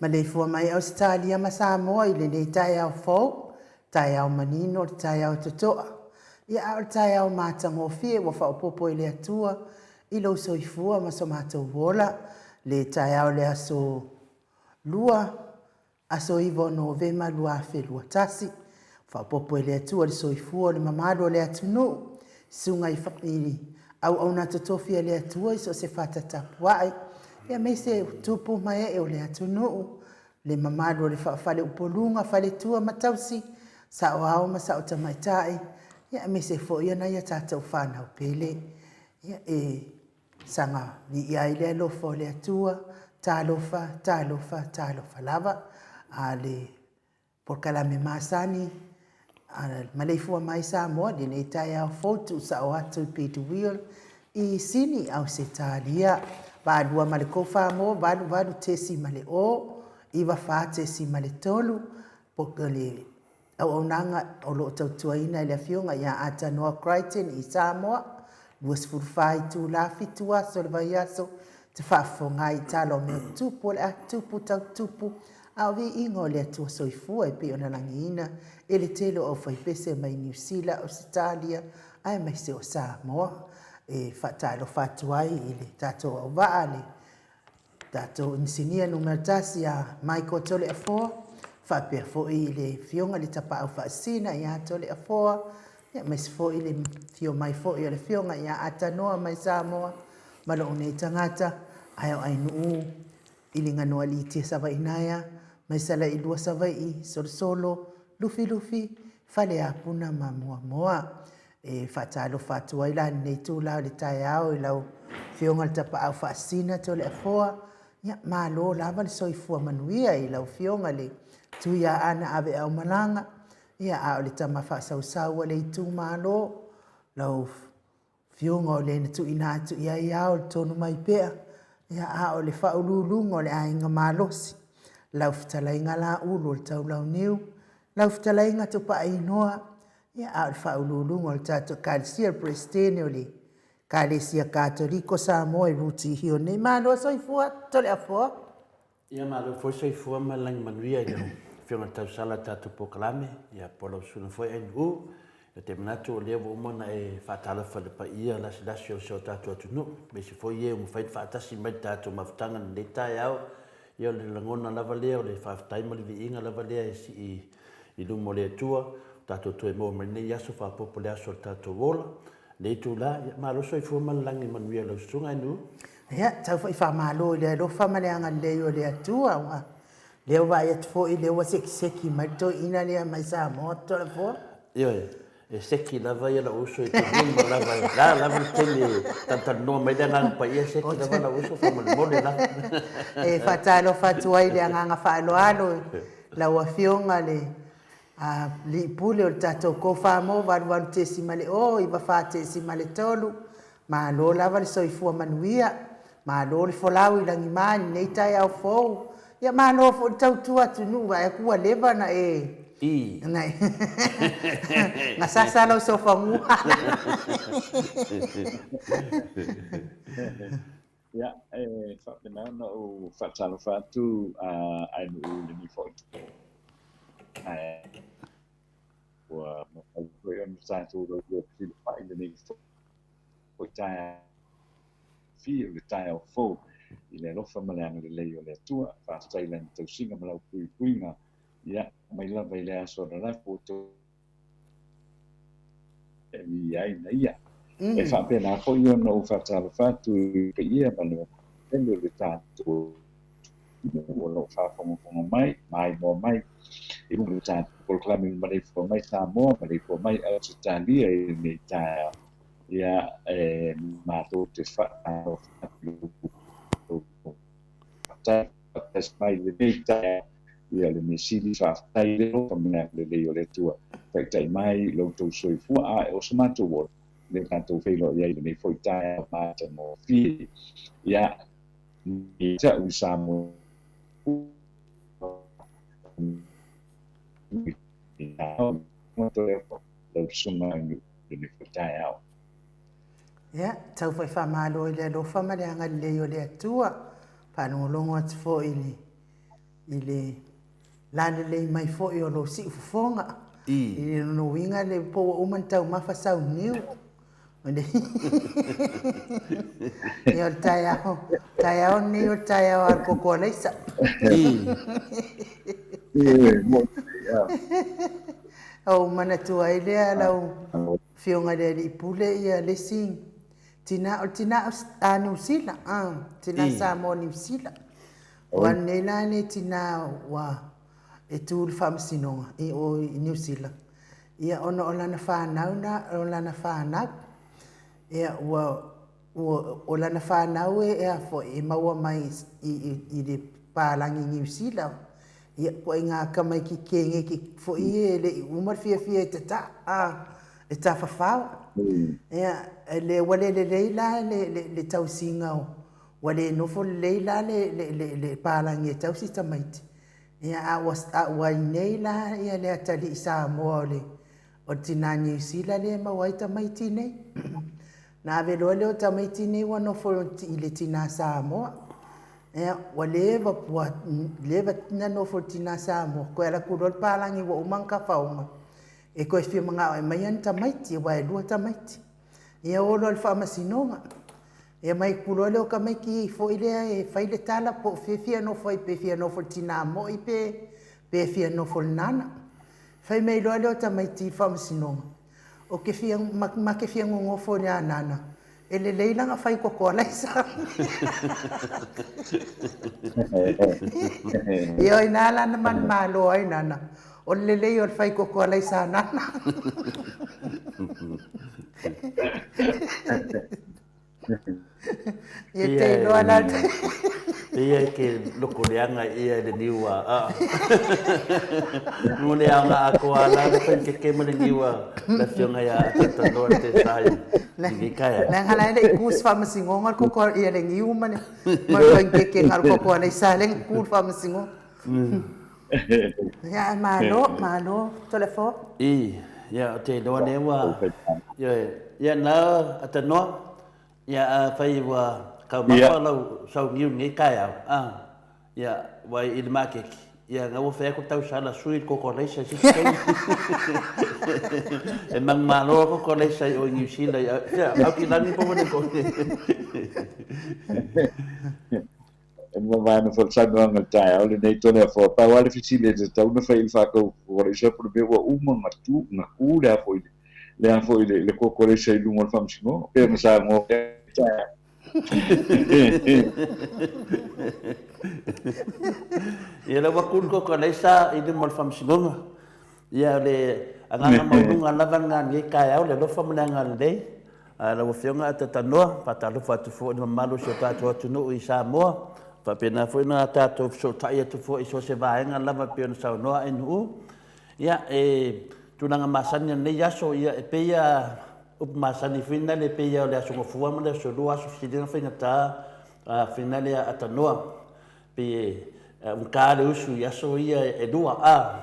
Maleifua mai Ausetalia ma Samoa i lenei taeao fou, taeao manino le taeao totoa. Ia a o le taeao matagofie ua faaopoopo e le Atua i lou soifua ma so matou ola, le taeao o le aso Lua, aso 9 o Novema 2021. Faaopoopo e le Atua le soifua o le mamalu o le atunuu, susuga i auauna totofi a le Atua i so o se fata tapuai, aemaise tupu ma ee o le atunuu, le mamalu o le faa-faleupoluga, faletua ma tausi, saoao ma sao tamaitai, aemaise foi o nai a tatou fanau pele. Ia, e saga viia ai le alofa o le Atua, talofa, talofa, talofa lava. A le polokalame masani a maleifua mai Samoa i lenei taeao fou tuusao atu i Peter Wheel i Sini, Ausetalia. 8 ma le 4 88.0 94.3 le auaunaga o lo o tautuaina e le Afioga ia Atanoa Crichton i Samoa. 24 itula, 7 aso o le vaiaso, te faafofoga ai i tala o mea tutupu o le a tupu tau tupu, a o viiga o le Atua Soifua e pei ona lagiina e le tele o aufaipese mai Niu Sila, Ausetalia aemaise o Samoa. E faatalofa atu ai i le tatou auvaa le tatou inisinia numera tasi ia Michael Toleafoa, faapea foi i le Afioga i le Tapaau Faasisina ia Toleafoa, aemaise foi le afio mai foi o le Afioga ia Atanoa mai Samoa ma lou nei tagata, ae o Ainuu i Liganoaliitia Savainaea, mai Salailua Savaii, Solosolo, Lufilufi, Faleapuna ma Muamoa. E faatalofa atu ai la i lenei itula o le taeao i lau Afioga i le Tapaau Faasisina Toleafoa, ia malo lava le soifua manuia i lau Afioga i le Tuiaana Aveaomalaga, ia a o le tama faasausau a le itumalo, lau Afioga o le na tuuina atu i ai ao le tonu mai pea, ia a o le faauluuluga o le aiga malosi, lau fetalaiga Laulu o le Taulauniu, lau fetalaiga Tupaainoa, ia a o le faauluuluga o le tatou Ekalesia, le Peresetene o le Ekalesia Katoliko Samoa i Rutihio nei. Malo soifua Toleafoa. Ia malo foi soifua ma le lagi manuia i lau Afioga i le tausala o le tatou polokalame, ia po o lau susuga foi Ainuu. Ia ou te manatu o lea ua uma ona e faatalofa i le paia lasilasi o si o tatou atunuu, aemaise foi e ua mafai ona faatasi mai i le tatou mafutaga i lenei taeao. Ia o le lagona lava lea o le faafetai ma le viiga lava lea e sii i luma o le Atua, ua tatou toe maua mai lenei aso faaopoopo i le aso o le tatou ola. Lenei itula, ia malo soifua ma le lagi manuia i lau susuga Ainuu. Ia, tau foi faamalo i le alofa ma le agalelei o le Atua, aua lea ua vaai atu foi lea ua sekiseki mai le toeaina lea mai Samoa Toleafoa. Ioe, e seki lava ia lou uso i te luma lava, o le a lava le taimi e talatalanoa mai le Agaga Paia, e seki lava lou uso faamolemole lava. E faatalofa atu ai i le agaga faaaloalo i lau Afioga le Alii Pule o le tatou Kofamo 88.0 94.3, malo lava le soifua manuia, malo le folau i lagima i lenei taeao fou, ia malo foi le tautua atunuu, vaai atu ua leva ona e na e gasasa lou sofamua. Ia, e faapena ona ou faatalofa atu Ainuu i lenei foi ua mafai foi ona tatou laulua fesilafai i lenei foi taeao o le taeao fou i le alofa ma le agalelei o le Atua. Faafetai i Lana tausiga ma lau puipuiga, ia, mai lava i le aso ananafi ua e viia ai na ia. E faapena foi ona ou faatalofa atu i le paia ma le mamalu o le tatou atunuu o lo o faafogafoga mai, maimoa mai i luga o le tatou polokalame Maleifua Mai Samoa, Maleifua Mai Ausetalia i lenei taeao. Ia, e matou te faatalofa atu i lo outou faatasi mai i lenei taeao. Ia, le mea sili faafetai i le alofa ma le agalelei o le Atua. Taitai mai lo outou soifua a o so matou ola, lea tatou feiloai ai i lenei foi taeao matagofie. Ia, ia te au i Samoa, lau susuga i lenei foi taeao. Ia, tau foi faamalo i le alofa ma le agalelei o le Atua. Faalogologo atu foi i le i le lalelei mai foi o lou siufofoga. I le lona uiga le po ua uma ona taumafa sau niu. Ia o le taeao, taeao lenei o le taeao a le koko alaisa. Ou manatua ai lea lau Afioga i le Alii Pule ia le isi tina, o le tina a Niu Sila, tina Samoa Niu Sila. Aua nei la le tina ua e tu i le faamasinoga i o i Niu Sila, ia ona o lana fanau na, o lana fanau, ia ua, ua, o lana fanau e, e a foi, e maua mai i, i, i le palagi Niu Sila, ia ituaiga tamaiti kegeke foi ia e le i uma le fiafia e tataa, a, e tafafao. Ia, e le, ua le lelei la le, le, le tausiga o, Ua le nofo lelei la le, le, le, le palagi e tausi tamaiti, ia, a ua, a ua i nei la ia le atalii Samoa o le, o le tinā Niu Sila lea e maua ai tamaiti nei. Na ave loa lea o tamaiti nei ua nofo i le tinā Samoa. Ia, ua leva, ua leva na nofo i le tinā Samoa, toe alu atu loa le palagi ua uma ona tafaoga, e toe fia manao e aumai ana tamaiti, aua e lua tamaiti. Ia o loa i le faamasinoga. Ia mai loa lea o tamaiti foi lea e fai le tala po o fea e fia nofo ai, pe fia nofo i le tinā moi pe pe fia nofo i le nana. Fai mai loa lea o tamaiti i le faamasinoga, Ou te fia, ma te fia nonofo i le anana, e lelei lana fai koko alaisa. Ia o ina la na manumalo ai nana, o le lelei o le fai koko alaisa a nana. Ia te iloa la Ia e ke loko leaga ia i le niua a. Mo le aoga atoa la le panikeke ma le niua le afioga ia Atatanoa te sai i kaea. Leaga la e le i ku se faamasinoga le koko ia le niu ma le ma le panikeke na o le koko alaisa lea na ku le faamasinoga. Ia malo, malo Toleafoa. I, ia o te iloa lea ua, ioe, ia na Atanoa, ia afai ua taumafa lau sauniu i lenei taeao, a, ia, ua i le maketi, ia na ua fai atu tausala sui le koko alaisa i se isi taimi. E manumalo a koko alaisa i o i Niu Sila, ia, Aukilani po ua le E mavae ana foi le saunoaga i le taeao lenei Toleafoa. Pau lava le fesili e tatau ona fai i le faatau po o le mea ua uma ona tu, ona tu le a foi le a foi le koko alaisa i luga o le faamasinoga, pei ona saunoa i le taeao. Ia lea ua tu le koko alaisa i luma o le faamasinoga. Ia o le agaga maualuga lava lena i lenei taeao, le alofa ma le agalelei. Lau Afioga Atatanoa, faatalofa atu foi i le mamalu o si o tatou atunuu i Samoa, faapena foi ona tatou fesootai atu foi i so o se vaega lava e pei ona saunoa Ainuu. Ia, e tulaga masani o lenei aso, ia, e pei lava upu masani foi lena e pei lava o le Aso Gafua ma le Aso Lua, aso fesiliga faigata foi lea Atanoa. Pei e augata le usu i aso ia e lua, a.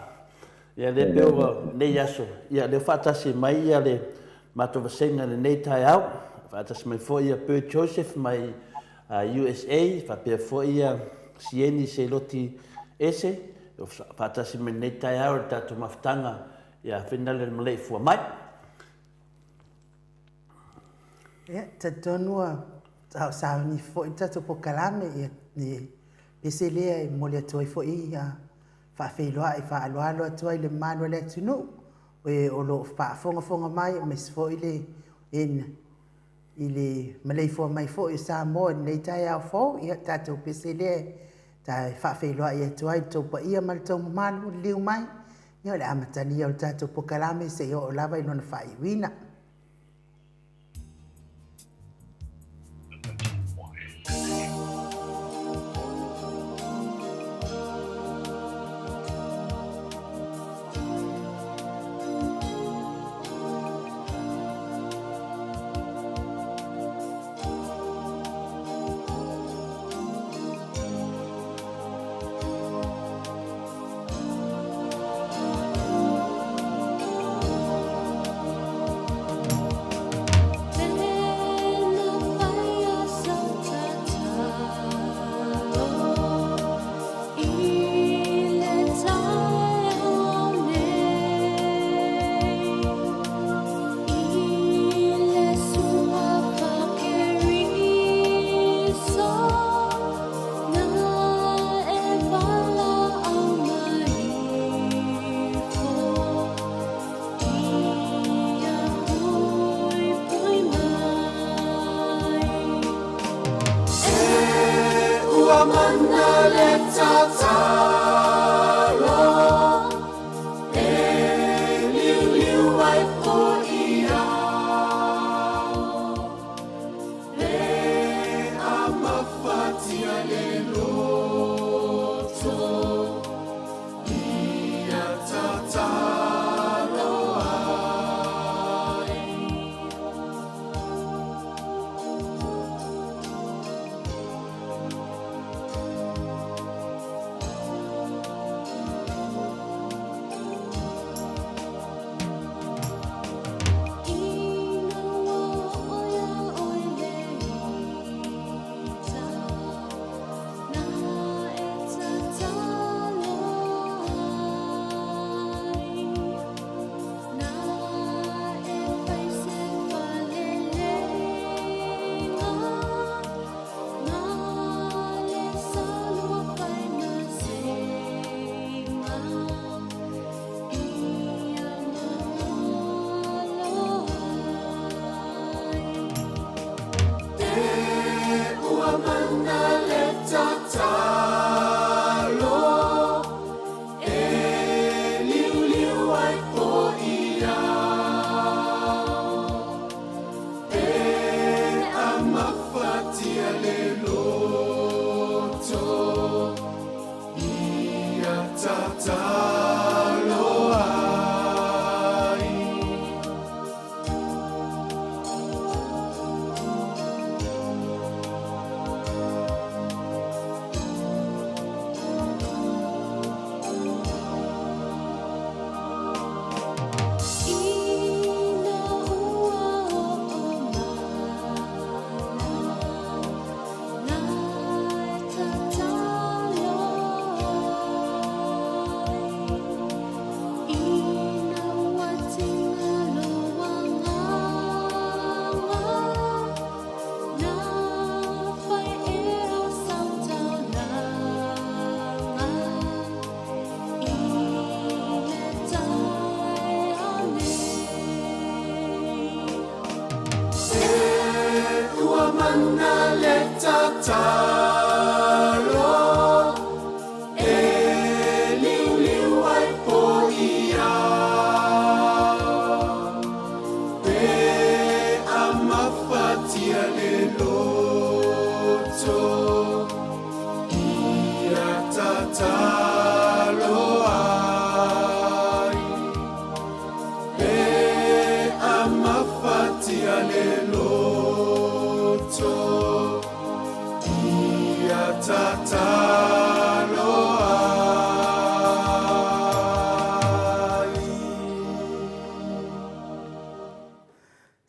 Ia lea pei ua nei aso, ia lea ua faatasi mai ia le matou vasega i lenei taeao, faatasi mai foi ia Bert Joseph mai USA, faapea foi ia Sieni Seloti Ese, faatasi mai lenei taeao i le tatou mafutaga ia Finale le Maleifua mai. Ia, talitonu a o sauni foi le tatou polokalame, ia, e pese lea e momoli atu ai foi ia faafeiloai faaaloalo atu ai i le mamalu o le atunuu e o lo o faafogafoga mai aemaise foi le i le maleifua mai foi o Samoa i lenei taeao fou. Ia, tatou pese lea e faafeiloai atu ai i le tou paia ma le tou mamalu, liliu mai, ia o le amatalia o le tatou polokalame seia oo lava i lona faaiuina.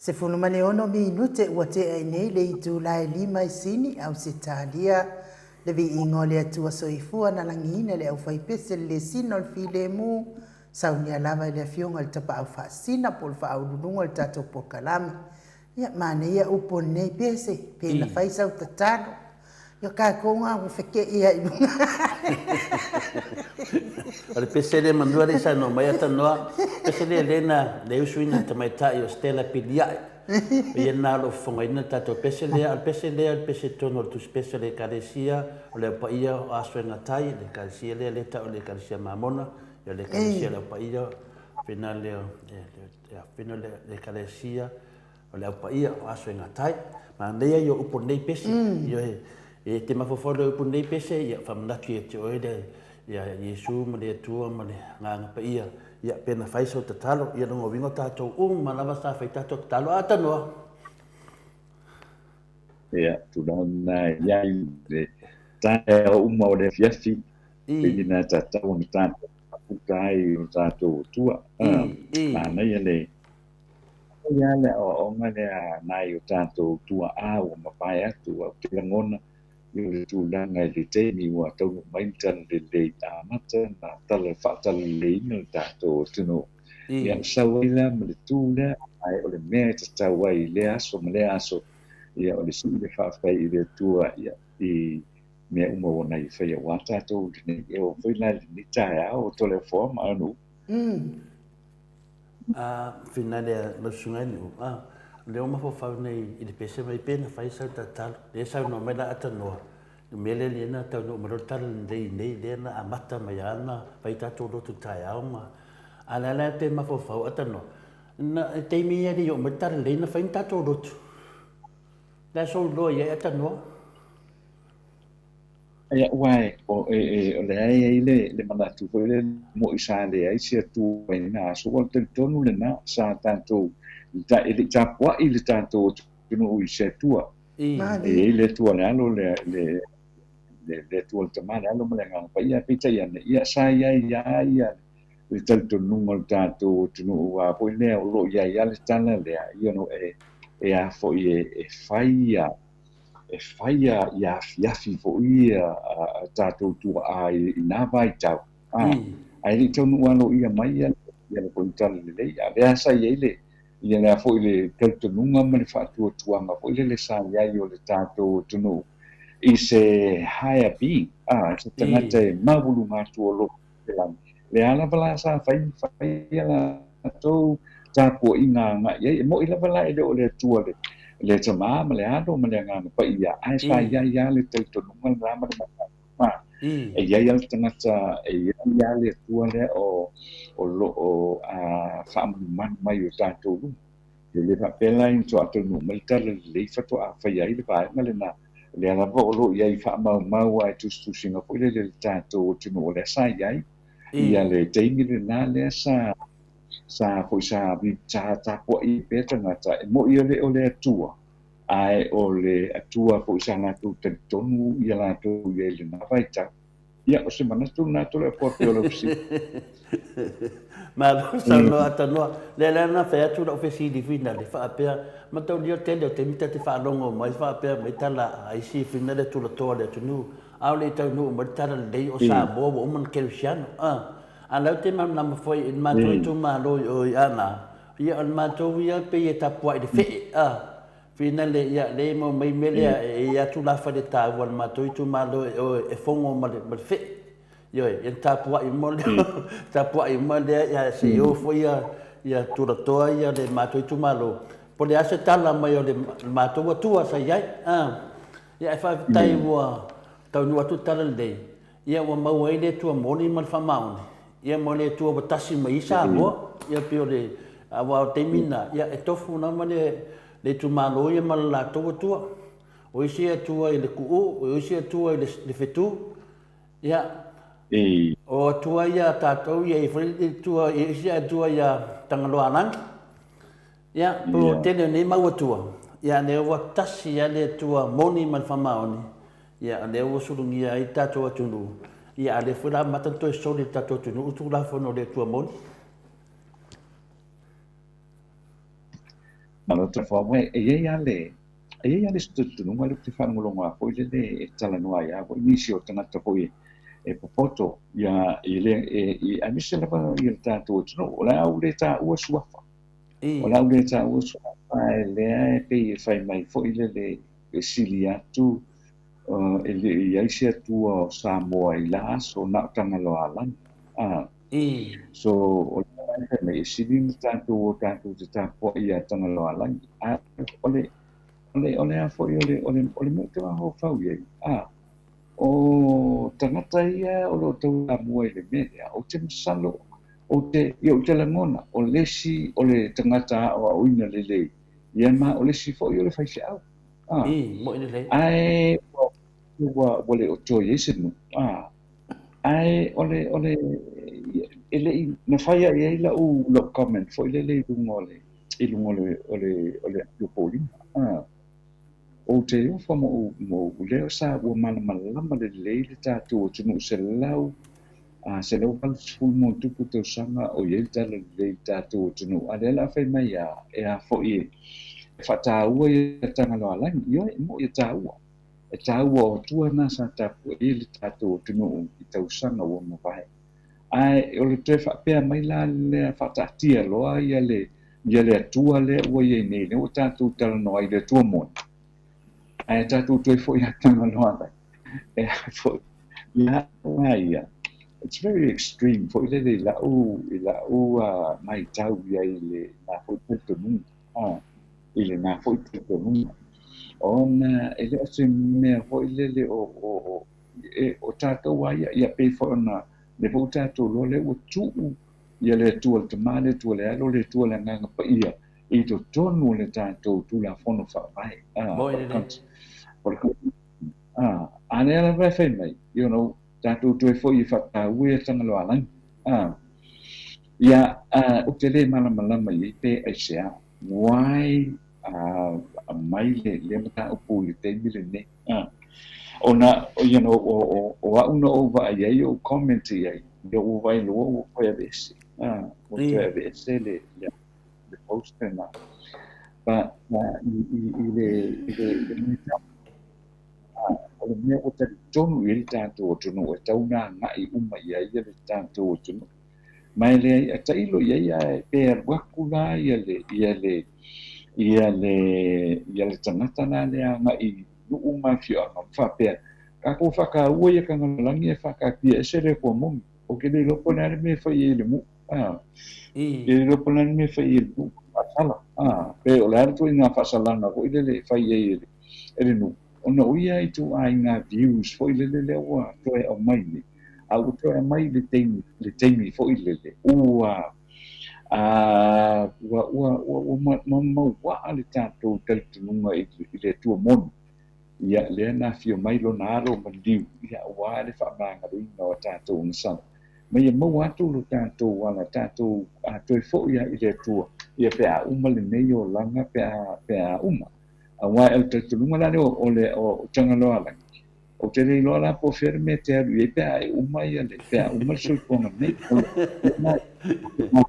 16 minute ua tea ai nei le itula e lima i Sini, Ausetalia. Le viiga o le Atua Soifua na lagiina le aufaipese le lesina o le filemu, saunia lava i le Afioga i le Tapaau Faasina po o le Faauluuluga o le tatou polokalame. Ia, manaia upu o lenei pese, pe na fai sau tatalo. Ia tatou na ua feke'i ai i luga. O le pese lea manua lea i saunoa mai Atanoa, pese lea lea na le usuina e le tamaitai o Stella Pilia'i. O ia lena o lo o fofogaina le tatou pese lea. O le pese lea o le pese tonu o le Tusi Pese o le Ekalesia o le Au Paia o Aso e Gata ai, le Ekalesia lea lea e tau o le Ekalesia Mamona, ia o le Ekalesia o le Au Paia, fina lea, fina le Ekalesia O le Au Paia o aso e gata ai. Manaia ia o upu o lenei pese. Ioe, e te mafaufau loa i upu o lenei pese, ia faamanatu ia te oe le, ia Iesu ma le Atua ma le Agaga Paia, ia pe na fai sau tatalo, ia lona uiga o tatou uma lava sa fai tatou tatalo. A tanoa. Ia, tulaga lena e i ai le taeao uma o le afiafi, pei na tatau ona tatou faaputa ai i o tatou Atua. Manaia le Ia le aoaoga lea nai o tatou tuaa ua mavae atu, ae ou te lagona i o le tulaga i le taimi ua taunuu mai le talalelei amata na tala faatalaleleiina le tatou atunuu. Ia sau ai la ma le tu lea, ae o le mea e tatau ai i lea aso ma lea aso, ia o le sii le faafetai i le Atua ia i mea uma ua na ia faia aua tatou lenei. E oo foi la i lenei taeao o Toleafoa ma Aunuu. A whina lea lau susuga e Nu'u, a, o lea ua mafaufau nei i le pese mai pe na fai sau tatalo, lea e saunoa mai la Atanoa, le mea lea lea na taunuu mai loa le tala lelei nei, lea na amata mai lava ona fai tatou lotu taeao ma, a o lea la e mafaufau Atanoa, na, i taimi ia e le i oo mai le tala lelei na fai ni tatou lotu. Le a sou iloa i ai Atanoa? Ia, aua e, o, e, e, o lea e i ai le, le manatu foi lea mo'i sa leai se Atua i lena aso, ua talitonu lena sa tatou, e le i tapuai le tatou atunuu i se Atua. E i ai le Atua le Alo, le, le, le, le Atua le Tama, le Alo ma le Agaga Paia, peitai ane, ia sa i ai lava ia le talitonuga o le tatou atunuu, aua foi lea o lo o i ai lava le tala lea, you know, e, e a foi e, e fai ia, e fai ia afiafi foi ia a tatou tuaa i na vaitau, a, ae le i taunuu aloaia mai ia le foi tala lelei. A o lea sa i ai le, ia lea foi le talitonuga ma le faatuatuaga foi lele sa i ai o le tatou atunuu i se higher being, a, se tagata e maualuga atu o lo o i le lagi. Lea lava la sa fai fai a latou tapuaiga agai i ai. E moni lava la e le o le Atua le, le Tama ma le Alo ma le Agaga Paia, ae sa i ai lava le talitonuga lena ma le mataupu. E i ai lava le tagata, e i ai lava le Atua lea o o lo o faamanumanu mai i o tatou luma. E le faapea la ina faatoa taunuu mai le Talalelei faatoa faia ai le vaega lena. O lea lava o lo o i ai faamaumau lava i tusitusiga foi lele a le tatou atunuu o lea sa i ai ia le taimi lena lea sa sa foi sa sa tapuai ai pea tagata e mo'i e le o le Atua ae o le Atua foi sa latou talitonu ia latou i ai i lena vaitau. Ia, o se manatu lena Toleafoa pei o lau fesili. Malo saunoa Tanoa. Lea la na fai atu lau fesili finale faapea, mataulia tele o taimi ta te faalogo mai faapea mai tala a isi finale tulatoa o le atunuu, a o le i taunuu mai le tala lelei o Samoa ua uma ona kerisiano. A, a la ou te malamalama foi i le matou itumalo i o i Aana, ia o le matou ia pei e tapuai i le fee, a. Finale, ia, lea e maua mai mea lea, e i ai lava tulafale taua a le matou itumalo e o e fogo ma le, ma le fee. Ioe, ia tapuai uma lea, tapuai uma lea, ia se i o foi ia, ia tulatoa ia le matou itumalo. Po o le a se tala mai o le matou Atua sa i ai. A, ia ae faafetai ua taunuu atu le tala lelei. Ia ua maua ai le Atua moni ma le faamaoni, ia ma le Atua ua tasi mai ai Samoa. Ia pei o le, aua o le taimi lena, ia e tofu lava le, le itumalo ia ma le latou Atua. O isi Atua i le Ku'u, o isi Atua i le, le Fetu. Ia, o Atua ia a tatou, ia e i ai foi le Atua, ia isi Atua ia Tagaloaalagi. Ia, po o le tele o nei mau Atua, ia lea ua tasi lava le Atua moni ma le faamaoni, ia o lea ua sulugia ai le tatou atunuu, ia a o lea foi o le a amata ona toe soli e le tatou atunuu le Tulafono o le Atua moni. Malo Tafoa, e i ai lava le, e i ai lava le isi talitonuga lea ou te faalogologo lava foi lele e talanoa ai lava foi nisi o tagata foi e popoto ia i le, e, aemaise lava ia le tatou atunuu, o le a ou le taua suafa. O le a ou le taua suafa, ae lea e pei e fai mai foi lele e sili atu e le i ai se Atua o Samoa i la aso na o Tagaloaalagi. So, o le mea fai mai, e sili ona tatou o tatou te tapuai ia Tagaloaalagi. A o le, o le, o le a foi, o le, o le, o le mea ou te mafaufau i ai, o tagata ia o lo o taulamua i le mea lea, ou te masalo, ou te, ia ou te lagona, o le isi o le tagata aoaoina lelei, ia ma o le isi foi o le faifeau. Ah. Mo'i lelei. Ae ua, ua, ua le o toe i ai se nuu. Ah. Ae o le, o le, e le i, na fai lava i ai lau, lau comment foi lele i luga o le, i luga o le, o le, o le api o Foliga. Ah. Ou te ofa ma ou, ma ou leo sa ua malamalama lelei le tatou atunuu 180+ tausaga o i ai le talalelei i le tatou atunuu, a o lea o le a fai mai a, e a foi e faataua ia Tagaloaalagi, ioe, e mo'i e taua. E taua o atua na sa tapuai ai le tatou atunuu i tausaga ua mavae. Ae o le toe faapea mai la lea faataatia loa ia le, ia le Atua lea ua i ai nei, lea ua tatou talanoa ai i le Atua moni, ae tatou toe foi ia Tagaloaalagi, e a foi, ia a ia, it's very extreme foi lele i la'u, i la'u maitau i ai i lena foi talitonuga, i lena foi talitonuga, ona e le o se mea foi lele o, o, o, e, o tatou lava ia, ia pei foi ona, lea foi ua tatou iloa lea ua tuu ia le Atua le Tama, le Atua le Alo, le Atua le Agaga Paia i totonu o le tatou Tulafono Faavae, o le a lea lava e fai mai, you know, tatou toe foi e faataua ia Tagaloaalagi. Ia, ou te le malamalama i ai pe aisea, why aumai lea mataupu i le taimi lenei. Ona, you know, o au na ou vaai ai, ou comment i ai, ia ua vaai loa ua toe aveese. Ua toe aveese le post lena. But i le matau, o le mea ua talitonu i ai le tatou atunuu e tatau ona agai uma i ai le tatou atunuu. Ma e leai, a tailo i ai ae pe alu atu la ia le, ia le, ia le, ia le tagata la lea agai i nuu ma afioaga ma faapea, tatou faataua ia Tagaloalagi ae faataatia ese le Atua moni. Ou te le iloa po o le a le mea e fai ai i le nuu. Ou te le iloa po o le a le mea e fai ai i le nuu faasala. Pe o le a le ituaiga faasalaga foi lele e fai ai e le nuu, ona o ia ituaiga views foi lele lea ua toe aumai nei, a ua toe aumai i le taimi, le taimi foi lele ua ua ua ua mauaa le tatou talitonuga i le Atua moni. Ia, lea na afio mai Lona Alo maliu, ia, aua le faamagaloina o a tatou agasala, ma ia maua atu lo tatou ala, tatou a toe foi lava i le Atua, ia, pe a uma lenei olaga, pe a, pe a uma. Aua o le talitonuga la lea o le o Tagaloaalagi, ou te le iloa la po o fea le mea e te alu i ai pe a e uma ia le, pe a uma le soifuaga nei. O le mea lena,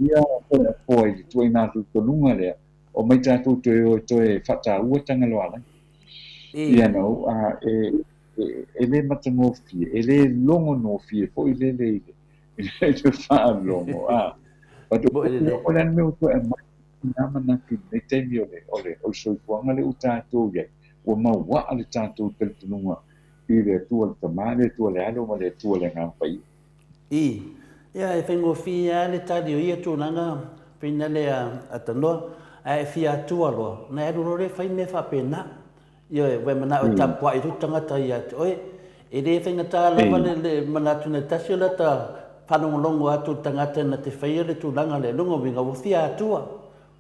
ia, i le ituaiga talitonuga lea, Omai tatou toe o e toe faataua Tagaloaalagi. You know, e, e, e le matagofie, e le logonofie foi lele i le, i le faalogo. But o le a le mea ua toe aumai nā manatu i lenei taimi o le, o le, o le soifuaga lea ua tatou i ai, ua mauaa le tatou talitonuga i le Atua le Tama, le Atua le Alo ma le Atua le Agaga Paia. I. Ia, e faigofie lava le tali o ia tulaga finale a Tanoa, ae e fia atua loa, ona e alu loa lea e fai mea faapena. Ioe, ua e manao e tapuai atu tagata ia te oe. E le faigata lava le manatu na tasi o lata faalogologo atu i le tagata na te faia le tulaga lea, lona uiga ua fia atua.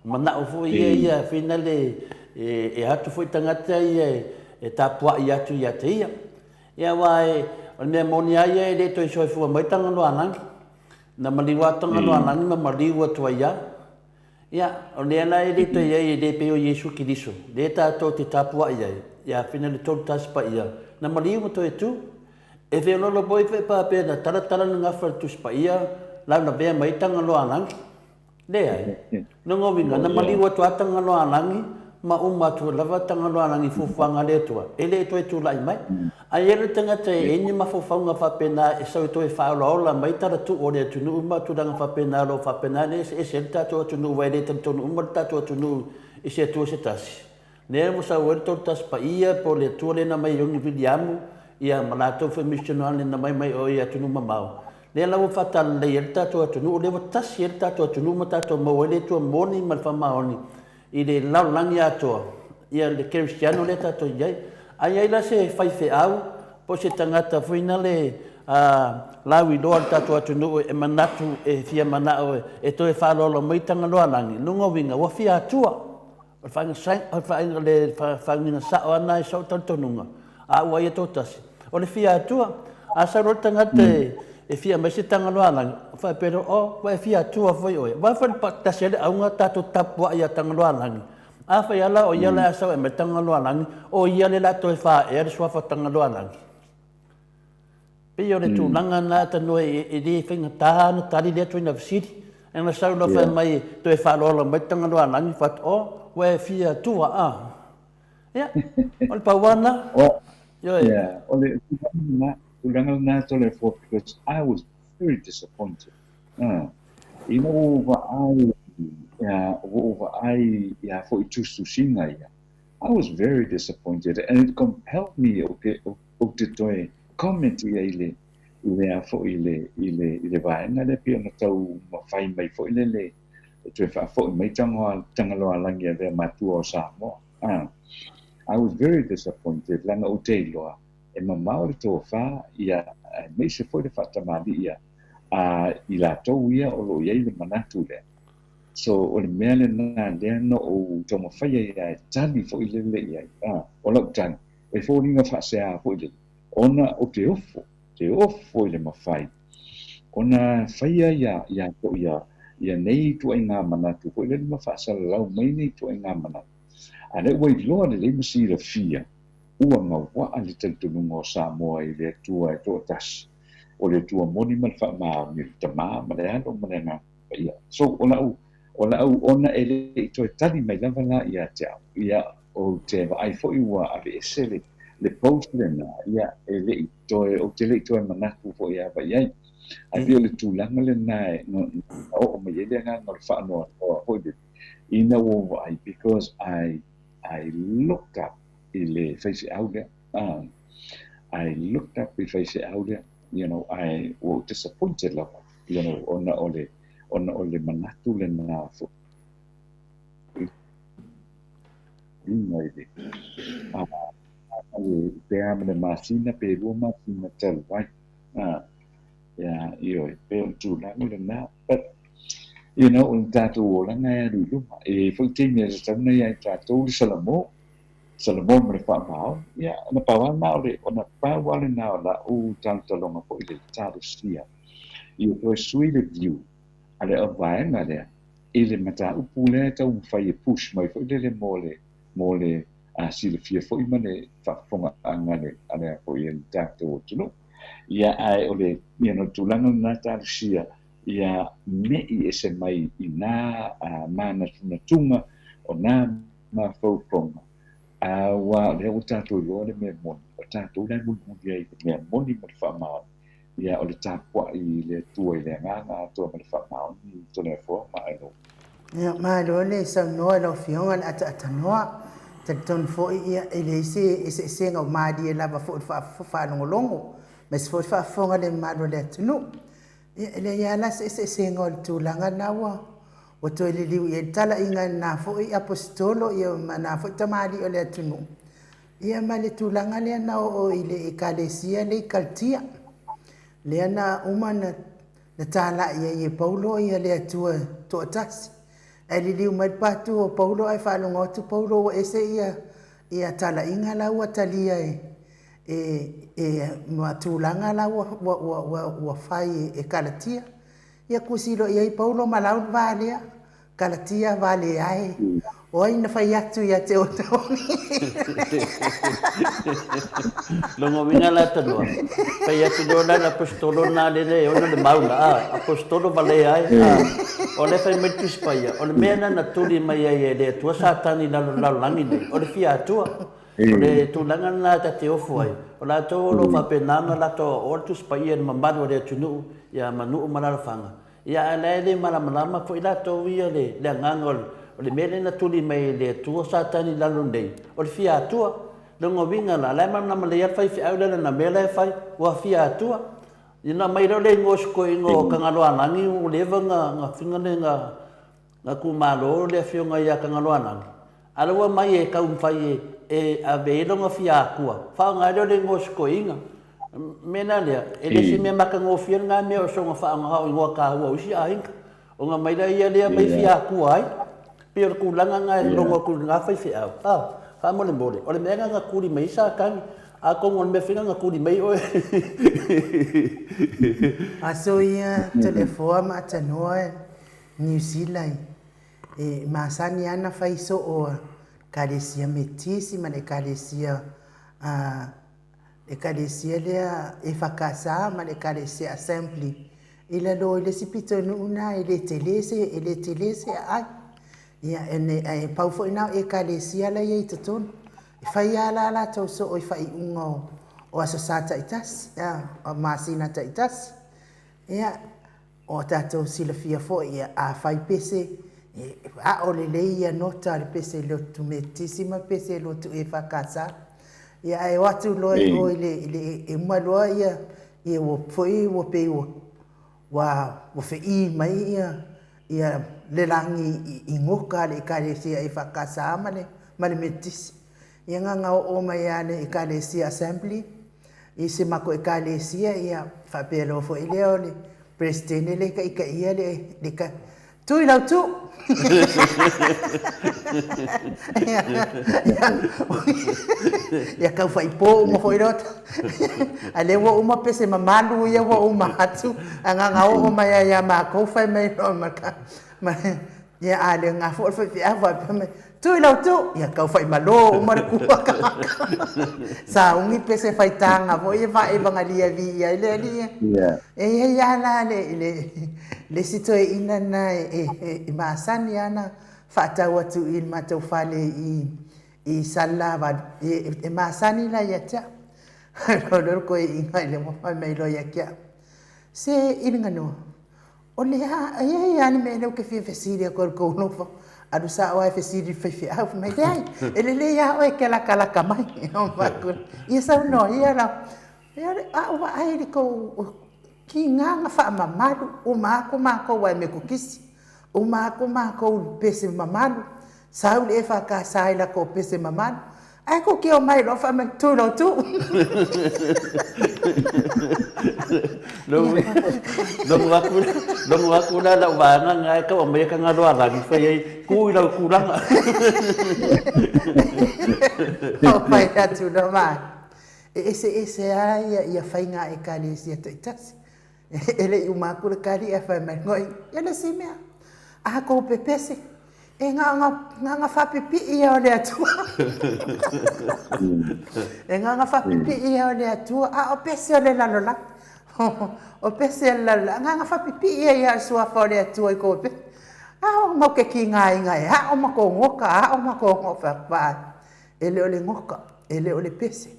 Manao foi ia ia finale e atu foi tagata ia e tapuai atu ia te ia. Ia aua e, o le mea moni a ia e le toe soifua mai Tagaloalagi. Na maliu lava Tagaloalagi ma maliu atu ai lava. Ia, o lea la e le toe i ai e le pei o Iesu Keriso, lea tatou te tapuai ai, ia Afina le Tolutasi Paia, na maliu ma toe tu. E feoloolo foi pe faapea na talatala le gafa i le Tusi Paia, laulavea mai Tagaloalagi. Leai. Lona uiga, na maliu atu lava Tagaloaalagi ma uma atu lava Tagaloaalagi i fuafuaga a le Atua, e le toe tulai mai. Ae i ai le tagata e i ai ni mafaufauga faapena e sau e toe faaolaola mai talatuu o le atunuu ma tulaga faapena o lo o faapena ona eseese ai le tatou atunuu aua e le talitonu uma le tatou atunuu i se Atua se tasi. Lea ua sau ai le Tolutasi Paia po o le Atua lea na aumai e Ioni Viliamu, ia ma latou foi misionaale na aumai mai o i atunuu mamao. Lea la ua faatalelei ai le tatou atunuu, lea ua tasi ai le tatou atunuu ma tatou maua ai le Atua moni ma le faamaoni i le lalolagi atoa, ia le kerisiano lea tatou i ai. A i ai la se faifeau po o se tagata foi na le lauiloa o le tatou atunuu e manatu e fia manao e toe faaaloalo mai Tagaloaalagi, lona uiga ua fia Atua. O le faauigaina sao lava lena i sou talitonuga, a ua ia toatasi. O le fia Atua, a sau loa le tagata e fia aumai se Tagaloaalagi, faapea loa, oh, ua e fia Atua foi oe. Aua foi le tasi ai le auga tatou tapuai ia Tagaloaalagi. Afai lava la o ia o le a sau e aumai le Tagaloaalagi, o ia lea o le a toe faaea le suafa Tagaloaalagi. Pei o le tulaga lena Tanoa e le faigata ona tali lea ituaiga fesili. Ae na sau loa fai mai toe faaaloalo mai Tagaloaalagi fai atu, oh, ua e fia Atua a? Ia, o le pau lava lena. Ioe. Yeah, o le tulaga lena, tulaga lena Toleafoa because I was very disappointed. Ina ua ou vaai, ua ou vaai ia foi tusitusiga ia, I was very disappointed and it compelled me ou te, ou te toe comment ia i le, i le a foi i le, i le, i le vaega lea pei ona tau mafai mai foi lele e toe faafoi mai Tagoa, Tagaloaalagi e avea matua o Samoa. Ah, I was very disappointed leaga ou te iloa e mamao le tofa ia aemaise foi le faatamalii a a i latou ia o lo o i ai le manatu lea. So o le mea lena lea na ou taumafai ai lava e tali foi lele i ai. Ah, o lau tali, e foliga faasea foi lele, ona ou te ofo, te ofo i le mafai ona faia ia, ia foi ia, ia nei ituaiga manatu foi lele ma faasalalau mai nei ituaiga manatu. A lea ua iloa lelei ma silafia, ua gauaa le talitonuga o Samoa i le Atua e toatasi, o le Atua moni ma le faamaoni, le Tama ma le Alo ma le Agaga Paia. So, o lau, o lau ona e le i toe tali mai lava la ia te au, ia, ou te vaai foi ua aveese le, le post lena, ia, e le i toe, ou te le i toe manatu foi lava i ai. Ae pei o le tulaga lena e, na oo mai ai le agaga o le faanoanoa foi lele, ina ua ou vaai, because I, I looked up i le faifeau lea, I looked up i le faifeau lea, you know, I, ua ou disappointed lava, you know, ona o le, ona o le manatu lena foi. uiga i le pe a ma le masina pe 2 masina talu ai. Ia, ioe, pei o le tulaga lena. But, you know, o le tatou olaga e alu i luma. E i ai foi taimi e tatau ona ia i tatou le salamo, salamo ma le faamaoni. Ia, na pau lava lena o le, ona pau lava lena o lau talotaloga foi lele, talosia, ia toe sui le view a le vaega lea i le mataupu lea e taumafai e push mai foi lele mo le, mo le silafia foi ma le faafofogaaga a le, a le, foi a le tatou atunuu. Ia, ae o le, you know, tulaga lena talosia ia me'i ese mai i nā manatunatuga o nā mafaufauga, aua o lea ua tatou iloa le mea moni, o tatou la e mulimuli ai i le mea moni ma le faamaoni, ia o le tapuai i le Atua i le agaga atoa ma le faamaoni Toleafoa ma Aelo. Ia, malo le saunoa i lau Afioga i le ataatānoa. Talitonu foi ia e leai se eseesega ua malie lava foi i le faalogologo aemaise foi le faafofoga a le mamalu o le atunuu. Ia, e leai lava la se eseesega o le tulaga lena ua ua toe liliu i ai le talaiga e lena foi Aposetolo ia ma lena foi tamalii o le atunuu, ia ma le tulaga lea na oo i le Ekalesia lea i Kalatia, lea na uma na Na talai ai e Paulo ia le Atua toatasi. Ae liliu mai le patu o Paulo ae faalogo atu Paulo ua ese ia ia talaiga la ua talia e e e ma tulaga la ua ua ua ua ua fai e Kalatia. Ia kusi loa i ai Paulo ma lau le va lea. Kalatia vale ae, o ai na fai atu ia te outou? Lona uiga la talua, fai atu loa la le aposetolo lena lele e ona le mau la, a, aposetolo vale ae, a. O lea fai mai le Tusi Paia, o le mea lena na tuli mai ai e le Atua Satani i lalo o le lalolagi nei, o le fia Atua. O le tulaga lena ta te ofo ai, o latou o lo o faapena ona latou aoaoa le Tusi Paia i le mamalu o le atunuu ia ma nuu ma alaalafaga, Ia, ae la e le malamalama foi latou ia le le agaga o le, o le mea lea na tuli mai e le Atua Satani i lalo nei, o le fia Atua. Lona uiga la, la e malamalama lelei lava le faifeau lea i lana mea la e fai, ua fia Atua. Ia ona aumai loa lea i igoa o si toeaina o Tagaloaalagi ua leva ona na fina le na na tumalo le afioga ia Tagaloaalagi, a o lea ua aumai e taumafai e ave ai lona fia Atua, faaaoga ai lea o le igoa o si toeaina. Mea la lea, e le se mea matagofie lena mea o soona faaaoga o igoa taua o isi aiga, ona aumai lea ia lea mai fia Atua ai. Pei o le tulaga lena e logo atu i lena faifeau. A, faamolemole, o le mea lena na tuli mai ai Satani, atonu o le mea foi lena na tuli mai oe. Aso ia Toleafoa ma Atanoa Niu Sila e masani lava ona fai soo a Ekalesia Metisi ma le Ekalesia Ekalesia lea EFKS ma le Ekalesia Assembly i lalo i le isi pitonuu lena e le tele se e le tele se aai. Ia ae pau foi lena o Ekalesia la e i ai i totonu. E fai lava la latou soo i faaiuga o Aso Sa taitasi, o masina taitasi. Ia, O tatou silafia foi, a fai pese, e ao lelei ia nota a le pese lotu Metotisi ma le pese lotu EFKS. Ia ae o atu loa i o i le, i le, e uma loa ia, ia ua foi ua pei ua, ua, ua fe'i mai ia, ia le lagi i, i goka a le Ekalesia EFKS ma le, ma le Metotisi. Ia na ona oo mai lava le Ekalesia Assembly i si matou Ekalesia, ia faapea loa foi lea o le Peresetene lea e taitaia le, le ka... Tu i lau tu! Ia tau faipo uma foi loa. A lea ua uma pese mamalu ia ua uma atu, ae na ona oo mai lava ia matou fai mai loa ma ma ia a le na foi le faifeau faapea mai, Tu i lau tu! Ia tau faimalo uma le kua tagata. Sauni pese faitaga foi e faaevagalia viia ai le alii e. E i ai lava la le, le, le isi toeaina lena e, e, e, e masani lava ona faatau atu i le matou fale i, i Salelavalu. E, e masani la ia te au. Loa le toeaina i le fai mai loa ia te au, Se i le ganoa, O le a, e i ai lava le mea lea ou te fia fesili atu ai i le tou alofa, alu sao lava e fesili i le faifeau, fai mai, leai, e lelei lava oe e te latalata mai. Ia saunoa ia la, a ou vaai i le tou tiga na faamamalu, uma atu matou ae Metotisi, uma atu matou i le pese mamalu. Sau le EFKS i la kou pese mamalu, ae kou ke omai loa fai mai, tu i lou tu. Logo aku, logo aku la lau vaega nga e tau aumaia Tagaloalagi fai ai, ku i lau tulaga. Ou fai atu loa ma e eseese lava ia ia faiga a Ekalesia taitasi. E le i uma atu le tali ae fai mai ngoi, ia le isi mea, a kou pepese, e na ona faapipii ia o le Atua. E na ona faapipii ia o le Atua, a o pese o le lalolagi. O pese o le lalolagi, na ona faapipii ia ia o le suafa o le Atua i kou pese. A o mau ke kigaina e ao ma kou goka, ao ma kou goka, vaai. E le o le goka, e le o le pese.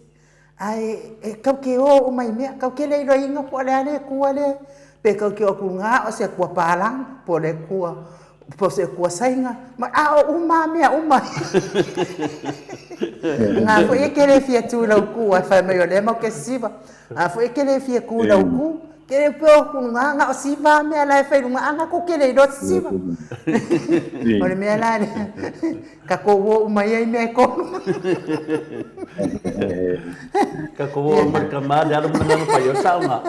Ae e kau ke o uma i mea, kau ke le iloaina po o le a le Atua lea, pe kau ke o atu luga o se Atua palagi, po o le Atua, po o se Atua Saina, ma a o uma a mea uma. Nga foi e ke le fia tu i lau ku, ae fai mai o lea mau ke siva. A foi e ke le fia tu i lau ku, ke le pe o atu luga na o siva a mea la e fai luga, a na kou ke le iloa se siva. O le mea la lea. Takou o uma ia i mea e kolu. Takou o uma i tama le alo ma le pai o saoga.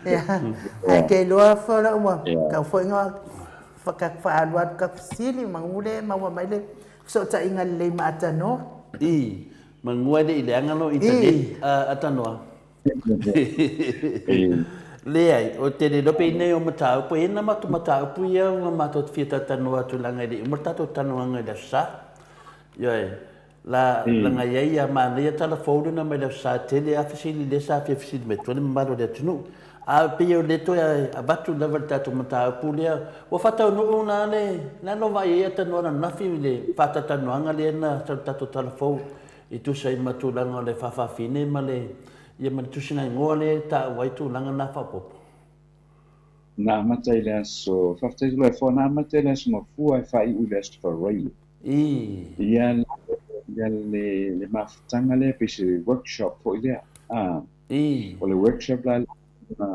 Ia. Ae ke iloa fo la ua tau foi nga whakawhaalu atu ka fesili manu le maua mai le fesootaiga lelei ma Atanoa. I, manu ai le i leaga lo internet Atanoa. Leai, o te le lope nei o mataupu, e na matou mataupu ia ua matou fia talanoa atu leaga e le i uma le tatou talanoaga i le Aso Sa. Ioe, la, leaga i ai ia manaia tala fou lena mai le Aso Sa, e tele lava fesili lea sa fia fesili mai tua le mamalu o le atunuu. A pei o lea toe avatu lava le tatou mataupu lea, ua faataunuu la le, la lou vaai ai a talanoa ananafi i le faatatalanoaga lea na sau i le tatou tala fou E tusa ai ma tulaga o le faafafine ma le, ia ma le tusiga igoa lea e taua ai tulaga na faaopoopo. Na amata i le aso, faafetai atu Loefoa, na amata i le aso Mafua e faaiu i le aso Faraile. I. Ia, ia le, le mafutaga lea pei se workshop foi lea. Ah. I. O le workshop la na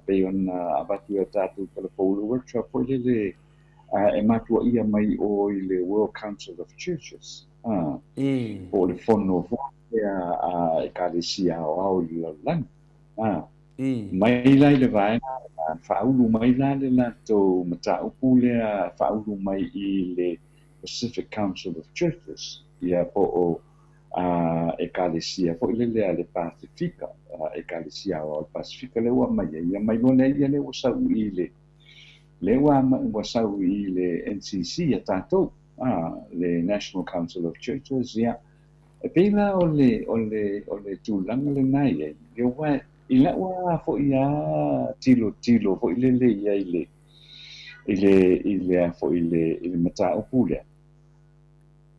pei ona avatu i a tatou talafou, le workshop foi lele e matuaia mai o i le World Council of Churches. A, po o le fono foi lea a Ekalesia Aoao i le lalolagi. A, mai la i le vaega lena, faaulu mai la le latou mataupu lea faaulu mai i le Pacific Council of Churches, ia po o a Ekalesia foi lele a le Pasifika, Ekalesia Aoao a le Pasifika lea ua aumai ai, ia mai loa lea ia lea ua sau i le lea ua ua sau i le NCC a tatou. A, le National Council of Churches, ia, e pei la o le, o le, o le tulaga lena e i ai, ia aua i la'u lava foi a tilotilo foi lele i ai i le, i le, i le a foi i le, i le mataupu lea,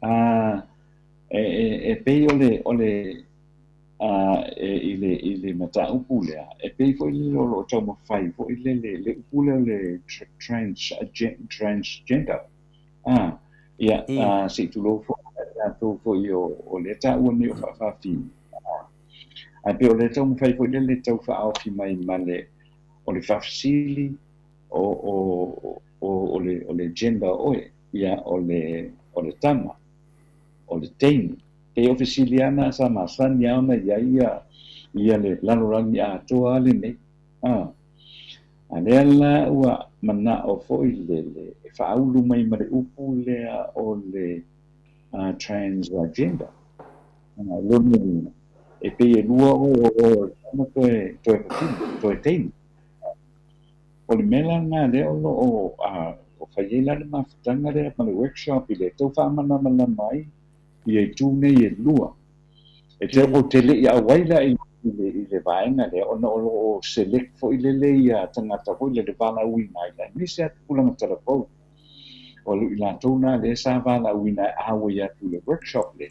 a, e, e, e pei o le, o le, a, e, i le, i le mataupu lea, e pei foi lele o lo o taumafai foi lele, le upu lea o le trans, transgender, A, ia, a, se i tulou foi ia i latou foi o, o lea taua nei o faafafine. A, ae pei o lea taumafai foi lele tau faaofi mai ma le, o le faafesili o, o, o, o le, o le gender oe, ia, o le, o le tama, o le teine. Pei o fesili lava na sa masani lava ona i ai ia, ia le lalolagi atoa lava lenei. A, a lea la ua manao foi lele e faaulu mai ma le upu lea o le transgender. Lona uiga, e pei e lua oe o oe o le tama toe, toe fafine, toe teine. O le mea la lena lea o lo o fai ai la le mafutaga lea ma le workshop i le tau faamalamalama ai ia itu nei e lua. E te ou te le i auai la i le i le vaega lea ona o lo o select foi lele ia tagata foi lele valaauina ai la aemaise lava tupulaga talavou. O i latou na lea sa valaauina e auai atu i le workshop lea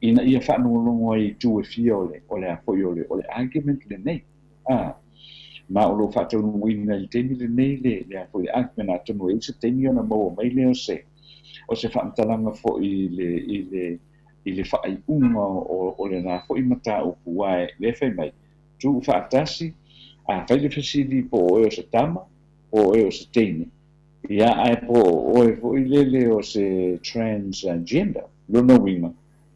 ina ia faalogologo ai i itu e fia o le o le a foi o le o le argument lenei. A ma o lo o faataunuuina i le taimi lenei le le a foi le argument atonu e i ai se taimi ona maua mai lea o se o se faamatalaga foi i le i le i le faaiuga o lena foi mataupu, aua lea e fai mai, tuu faatasi, a fai le fesili po o oe o se tama, po o oe o se teine. Ia, ae po o oe foi lele o se transgender, lona uiga,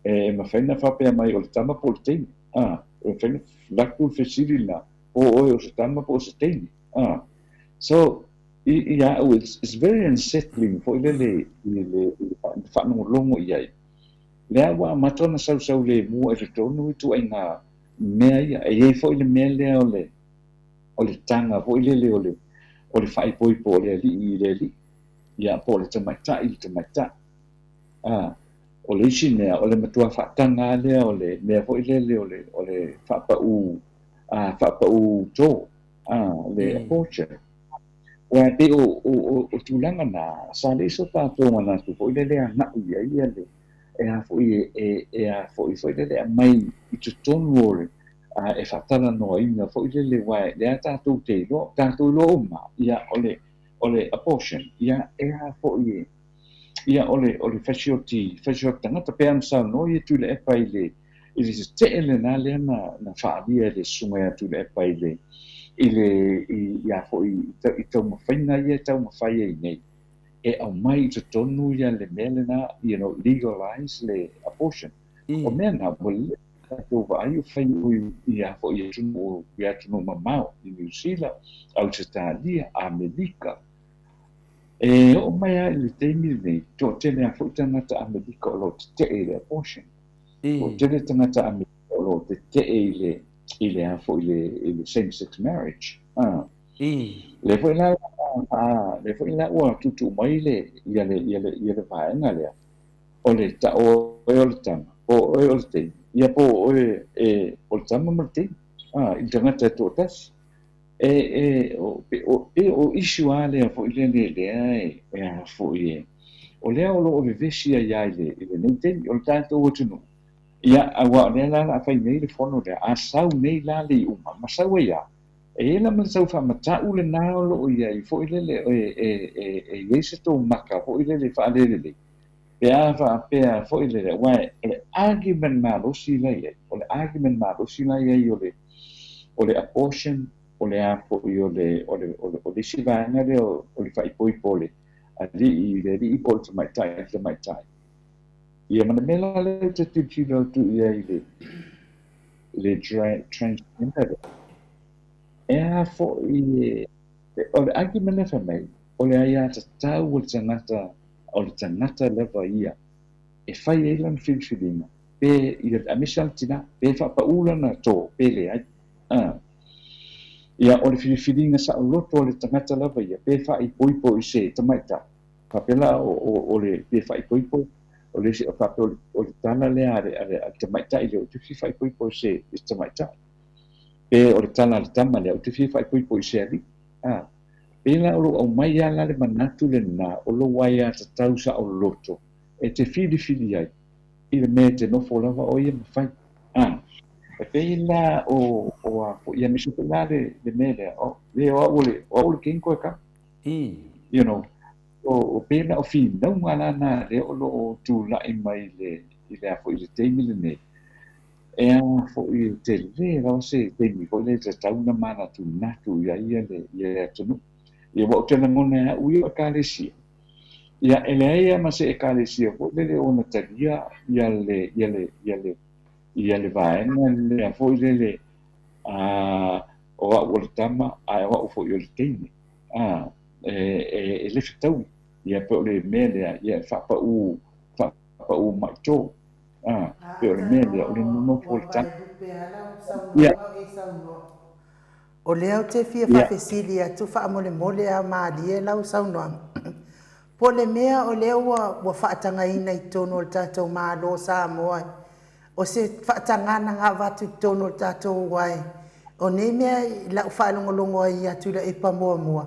e mafai ona faapea mai o le tama po o le teine. A, e mafai ona latu le fesili lena, po o oe o se tama po o se teine. A, so, i, ia au, it's very unsettling foi lele i le, i le faalogologo i ai. Lea ua amata ona sausau lemu i totonu ituaiga mea ia. E i ai foi le mea lea o le, o le taga foi lele o le, o le faaipoipo o le alii i le alii, ia, po o le tamaitai i le tamaitai. A, o le isi mea, o le matua faataga lava lea o le mea foi lele o le, o le faapaū, a, faapaū tō, a, le abortion. Aua e pei o, o, o, o tulaga na, sa leai so tatou manatu foi lele e agai i ai ia le, e a foi e, e, e a foi foi lele e aumai i totonu o le, a, e faatalanoaina foi lele, aua o lea tatou te iloa, tatou iloa uma, ia, o le, o le abortion, ia, e a foi e, ia, o le, o le fasioti, fasioti tagata, pei ona saunoa ia Tuilaepa i le, i le tetee lena lea na, na faaalia e le susuga ia Tuilaepa i le, i le, i, i a foi, i taumafaiga ia e taumafai ai nei, e aumai i totonu ia le mea lena, you know, legalize le abortion. O mea na, ua leva tatou vaai o fai i a foi atunuu, i atunuu mamao, i Niu Sila, Ausetalia, Amelika. E oo mai lava i le taimi lenei, toatele lava foi tagata Amelika o lo o tetee i le abortion. Toatele tagata Amelika o lo o tetee i le, i le a foi i le, i le same sex marriage. Ah. Lea foi la, lea foi la ua tuutuu mai le, ia le, ia le, ia le vaega lea, o le ta, o oe o le tama, po o oe o le teine, ia po o oe e, o le tama ma le teine, ah, i le tagata e toatasi. E, e, o, o, e, o issue lava lea foi lele lea e, e a foi e, o lea o lo o vevesi ai lava i le, i lenei taimi, o le tatou atunuu. Ia, aua o lea la o le a fai nei le fono lea, a sau nei la le iuga, ma sau ai lava, e i ai la ma le tau faamatau lena o lo o i ai foi lele, e, e, e, e i ai se tou maka foi lele faalelelei, pe a faapea foi lele, aua o le argument malosi la i ai, o le argument malosi la i ai o le, o le abortion, o le a foi o le, o le, o le, o le isi vaega lea o le faaipoipo o le alii i le alii po o le tamaitai i le tamaitai. Ia ma le mea la lea ou te tilotilo atu i ai i le, le transgender lea, e a foi e, o le argument lea fai mai, o le aiatatau a le tagata, o le tagata lava ia e fai ai lana filifiliga, pe ia, aemaise lava le tina, pe faapaū lana tō, pe leai. A. Ia, o le filifiliga saoloto a le tagata lava ia, pe faaipoipo i se tamaitai, faapea la o, o, o le, pe faaipoipo, o le isi, faapea o le, o le tala lea a le, a le, a le tamaitai lea, ou te fia faaipoipo i se, i se tamaitai. Pe o le tala a le tama lea, ou te fia faaipoipo i se alii. A. Pēlā o lou aumai lava la le manatu lena o lou aiatatau saoloto e te filifili ai i le mea e te nofo lava ʻoe ia ma fai. A, e pei la o, o a foi, ia aemaise foi la le, le mea lea, o, le o au o le, o au o le teine koe ka. You know, o, o pēlā o finauga la na lea o lo o tulai mai le, i le a foi i le taimi lenei. E a foi, e tele lava se taimi foi lea e tatau ona manatunatu i ai ia le, ia le atunuu. Ia aua ou te lagona e au ia o Ekalesia. Ia e leai lava ma se Ekalesia foi lele o ona talia ia le, ia le, ia le, ia le vaega lea foi lele, a, o au o le tama ae o au foi o le teine. A, e, e, e le fetaui. Ia pei o le mea lea, ia e faapaū, faapaū mai tō. A, pei o le mea lea, o le nonofo o le tama. Ia. O lea ou te fia faafesili atu faamolemole a malie lau saunoaga. Po o le mea o lea ua ua faatagaina i totonu o le tatou Malo o Samoa o se faatagana na avatu i totonu o le tatou ae o nei mea i lau faalogologo ai ia Tuilaepa muamua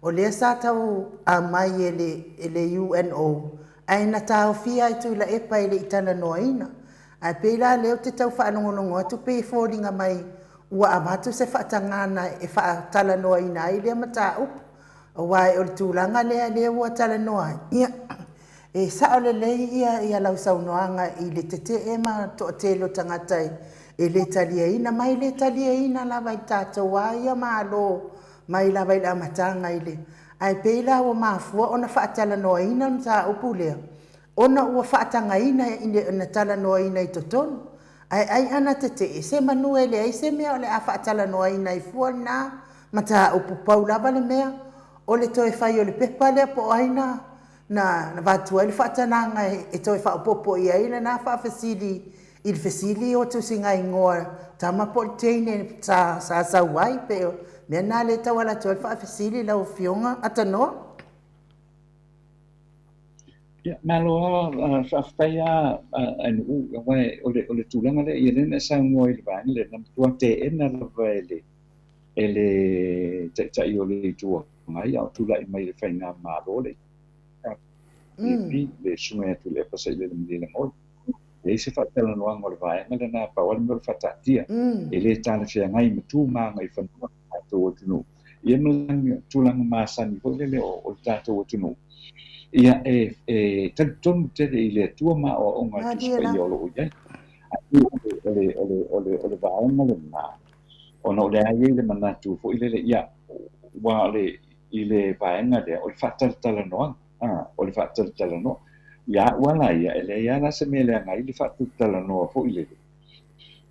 o lea sa tau aumai e le e le UNO ae na taofia ai Tuilaepa e le i talanoaina. Ae pei la lea ou te tau faalogologo atu pei e foliga mai ua avatu se faatagana e faatalanoaina ai lea mataupu. Aua o le tulaga lea lea ua talanoa ai, ia, e sao lelei ia ia lau saunoaga i le tetee ma toatele o tagata e le taliaina, ma e le taliaina lava i tatou a ia Malo mai lava i le amataga i le. Ae pei la ua mafua ona faatalanoaina le mataupu lea, ona ua faatagaina ina talanoaina i totonu. Ae ai ana tetee se manu e leai se mea o le a faatalanoaina ai fua lena mataupu, pau lava le mea o le toe fai o le pepa lea po o ai na na avatu ai le faatanaga e toe faaopoopo i ai lena faafesili i le fesili o tusigaigoa tama po o le teine sa sa sau ai pe o mea na le tau ala atu ai le faafesili lau Afioga Atanoa. Ia, malo lava, faafetai lava Ainuu, aua o le tulaga lea, ia lea na e saunoa i le vaega lea, na matua teena lava e le e le Taitai o le Itu Agai a o tulai mai i le faigamalo le KPP, le Susuga ia Tuilaepa Sailele Malielegaoi. E leai se faatalanoaga o le vaega lena, pau lava le mea o le faataatia. E le talafeagai ma tu ma agaifanua o le tatou atunuu, ia ma le tulaga masani foi lele o le tatou atunuu. Ia, e e talitonu tele i le Atua ma aoaoga a le Tusi Paia o lo o i ai. Ae o le o le o le o le vaega lena, ona o lea e i ai le manatu foi lele, ia, aua o le i le vaega lea, o le faatalatalanoaga, a, o le faatalatalanoa. Ia au lava la ia, e leai lava la se mea e leaga ai le faatalatalanoa foi lele,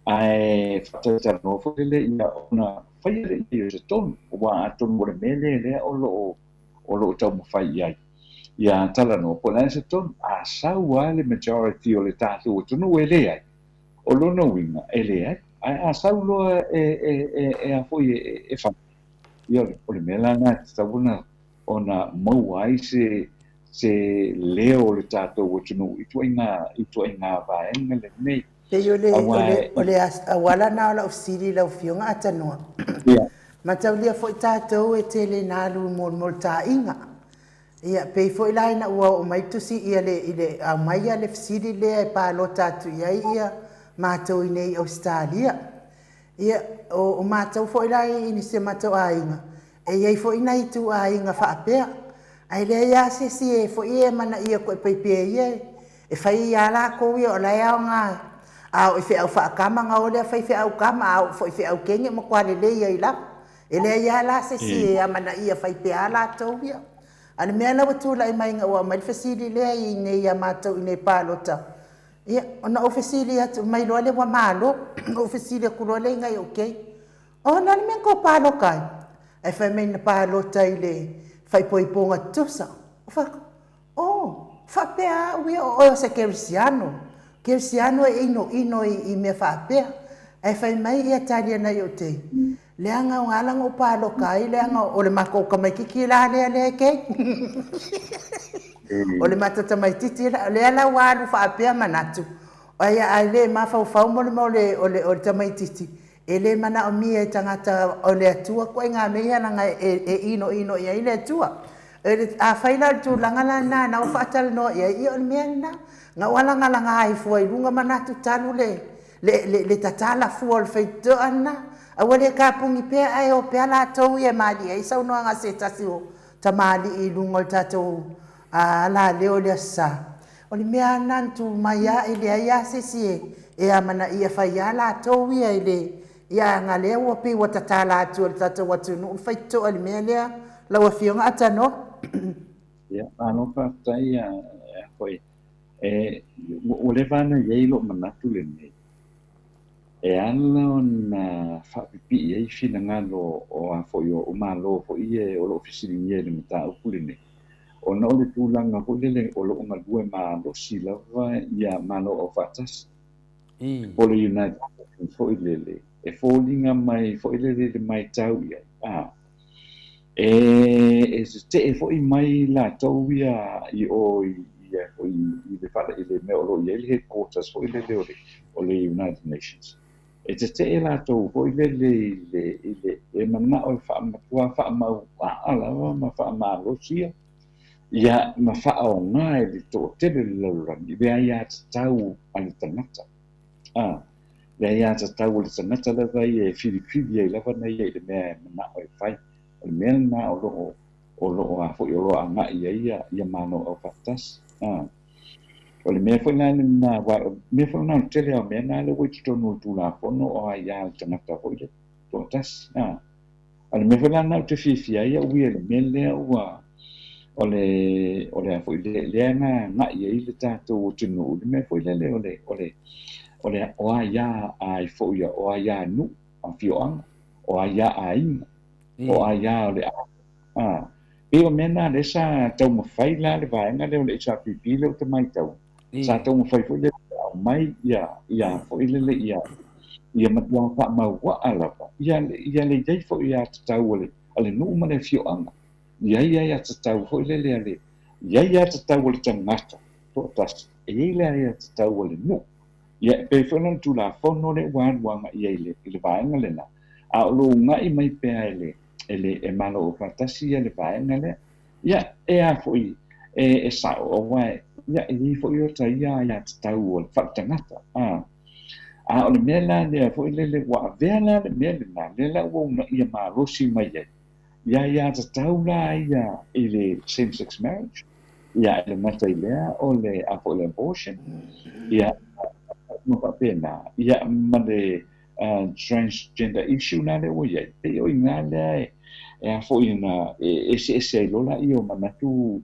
ae faatalatalanoa foi lele ia ona faia lea i ai o se tonu, aua atonu o le mea lea lea o lo o o lo o taumafai i ai, ia talanoa po o le a se tonu. A sau lava le majority o le tatou atunuu e leai, o lona uiga e leai. Ae a sau loa e e e e a foi e e fai, ia o le mea la lena e tatau ona ona maua ai se se leo o le tatou atunuu i ituaiga i ituaiga vaega lenei. Pei o le, o le, o le auala na o lau fesili i lau Afioga Atanoa. Ia. Mataulia foi tatou e tele ina alu i mo le taaiga. Ia, pei foi la ina ua oo mai le tusi ia le, i le aumaia le fesili lea e palota atu i ai ia matou i nei i Ausetalia. Ia, o, o matou foi la i si o matou aiga, e i ai foi nai ituaiga faapea, ae leai lava se isi e foi e amanaia koe paipea ia e fai a latou ia o la e aoga. A oo i feau faatama ona o lea fai feau tama, a oo foi i feau teine e matua lelei ai lava. E leai lava la se isi e amanaia faipea latou ia. A o le mea la ua tulai mai ina ua aumai le fesili lea i inei ia matou i inei i palota, ia, ona ou fesili atu mai loa lea ua malo, ona ou fesili atu loa lea i nai ou keiki, O le a le mea na tou palota ai? Ae fai mai na palota i le faaipoipoga tutusa. Ou fai atu, Oh, faapea au ia o oe o se kerisiano. Kerisiano e inoino i mea faapea. Ae fai mai ia tali a nai ou tei, Leaga o ala na ou paloka ai, leaga o le matou tamaititi la lea lea e kei. O le matou tamaititi la, lea la ua alu faapea manatu, ai a le mafaufau mo le mea o le, o le, o le tamaititi, e le manaomia e tagata o le Atua ituaiga mea ia leaga e inoino i ai le Atua. Afai la o le tulaga la lena na ua faatalanoa i ai, ia o le mea lena. Na ou alagalaga ai fua i luga manatu talu le, le, le, le tatala fua o le faitotoa lena. Aua le tapuni pea ae o pea latou ia e malie ai saunoaga a se tasi o tamalii i luga o le tatou alaleo i le Aso Sa. O le mea lava lena na tu mai lava e leai lava se isi e, e amanaia fai lava latou ia i le, ia ana lea ua pei ua tatala atu e le tatou atunuu le faitotoa i le mea lea lau Afioga Atanoa. Ia, malo faafetai foi. E, ua leva ona i ai lou manatu lenei, e ala ona faapipii ai finagalo o a foi o Malo foi ia o lo o fesiligia i le mataupu lenei, ona o le tulaga foi lele o lo o galue malosi lava ia Malo Aufaatasi, po o le United Nations foi lele, e foliga mai foi lele i le matau i ai, a, e e tetee foi mai latou ia i o i i i le fale i le mea o lo o i ai le headquarters foi lele o le o le United Nations. E tetee latou foi lele i le i le e manao e faamatua faamauaa lava ma faamalosi ia ia ma faaaoga e le toatele o le lalolagi le aiatatau a le tagata. A, le aiatatau a le tagata lava ia e filifili ai lava na ia i le mea e manao e fai. O le mea lena o lo o, o lo o a foi, o lo o agai i ai ia, ia Malo Aufaatasi. A, o le mea foi la lena, aua o le mea foi lena o le tele lava o mea na lea ua i totonu o le Tulafono o aia a le tagata foi lea toatasi. A, a o le mea foi la lena ou te fiafia ai au ia i le mea lea ua, O le, o le a foi le, lea na agai ai le tatou atunuu i le mea foi lele o le, o le, o le, o aia ai foi, o aia nuu, afioaga, o aia aiga, o aia o le a. Pei o mea na lea sa taumafai la le vaega lea o le HRPP lea ou te matau, sa taumafai foi lea e aumai ia, ia foi lele ia, ia matua faamauaa lava ia, ia le i ai foi aiatatau a le, a le nuu ma le afioaga. I ai aiatatau foi lele a le, i ai aiatatau a le tagata toatasi, e i ai le aiatatau a le nuu. Ia, e pei foi la o le Tulafono lea ua alu agai i ai i le vaega lena, a o lo o uunai mai pea e le, e le, e Malo Aufaatasi ia le vaega lea. Ia, e a foi, e, e sao, aua, ia, e i ai foi o ta ia aiatatau o le faaletagata, a. A o le mea la lea foi lele, ua avea la le mea lena, lea la ua uunaia malosi mai ai, Ia aiatatau la ia i le same sex marriage, ia e le gata i lea o le a foi le abortion, ia ma faapena, ia ma le transgender issue la lea ua i ai, pei o i ina lea e e a foi na e eseese ai loa laia o manatu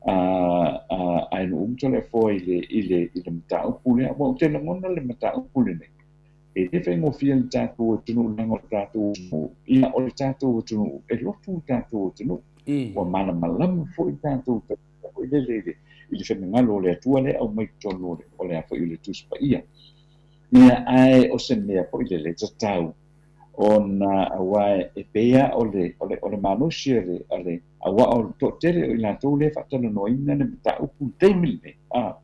a Ainuu ma Toleafoa i le i le i le mataupu lea. Aua ou te lagona le mataupu lenei, E le faigofie le tatou atunuu leaga o le tatou atunuu, ia o le tatou atunuu, e lotu le tatou atunuu. Ua malamalama foi le tatou tagata foi lele i le, i le finagalo o le Atua lea e aumai i totonu o le, o le a foi o le Tusi Paia. Ia, ae o se mea foi lele e tatau ona aua e pei lava o le, o le, o le malosi a le, a le, aua o le toatele o i latou lea e faatalanoaina le mataupu i le taimi lenei, a.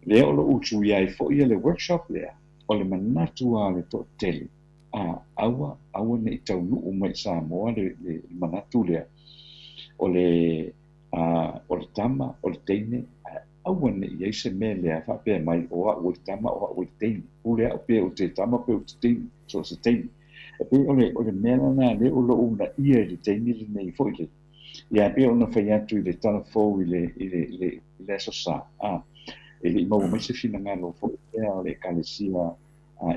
Lea o lo o utuia ai foi le workshop lea, o le manatu lava o le toatele, a, aua, aua ne i taunuu mai i Samoa le, le, le manatu lea, o le, a, o le tama, o le teine, ae aua ne i i ai se mea lea faapea mai, o au o le tama, o au o le teine, pule au pe ou te tama pe ou te teine, so o se taimi. E pei o le, o le mea lena lea o lo o uunaia i le taimi lenei foi lele. Ia e pei ona fai atu i le tala fou i le, i le, i le, i le Aso Sa, a, e le i maua mai se finagalo foi lea o le Ekalesia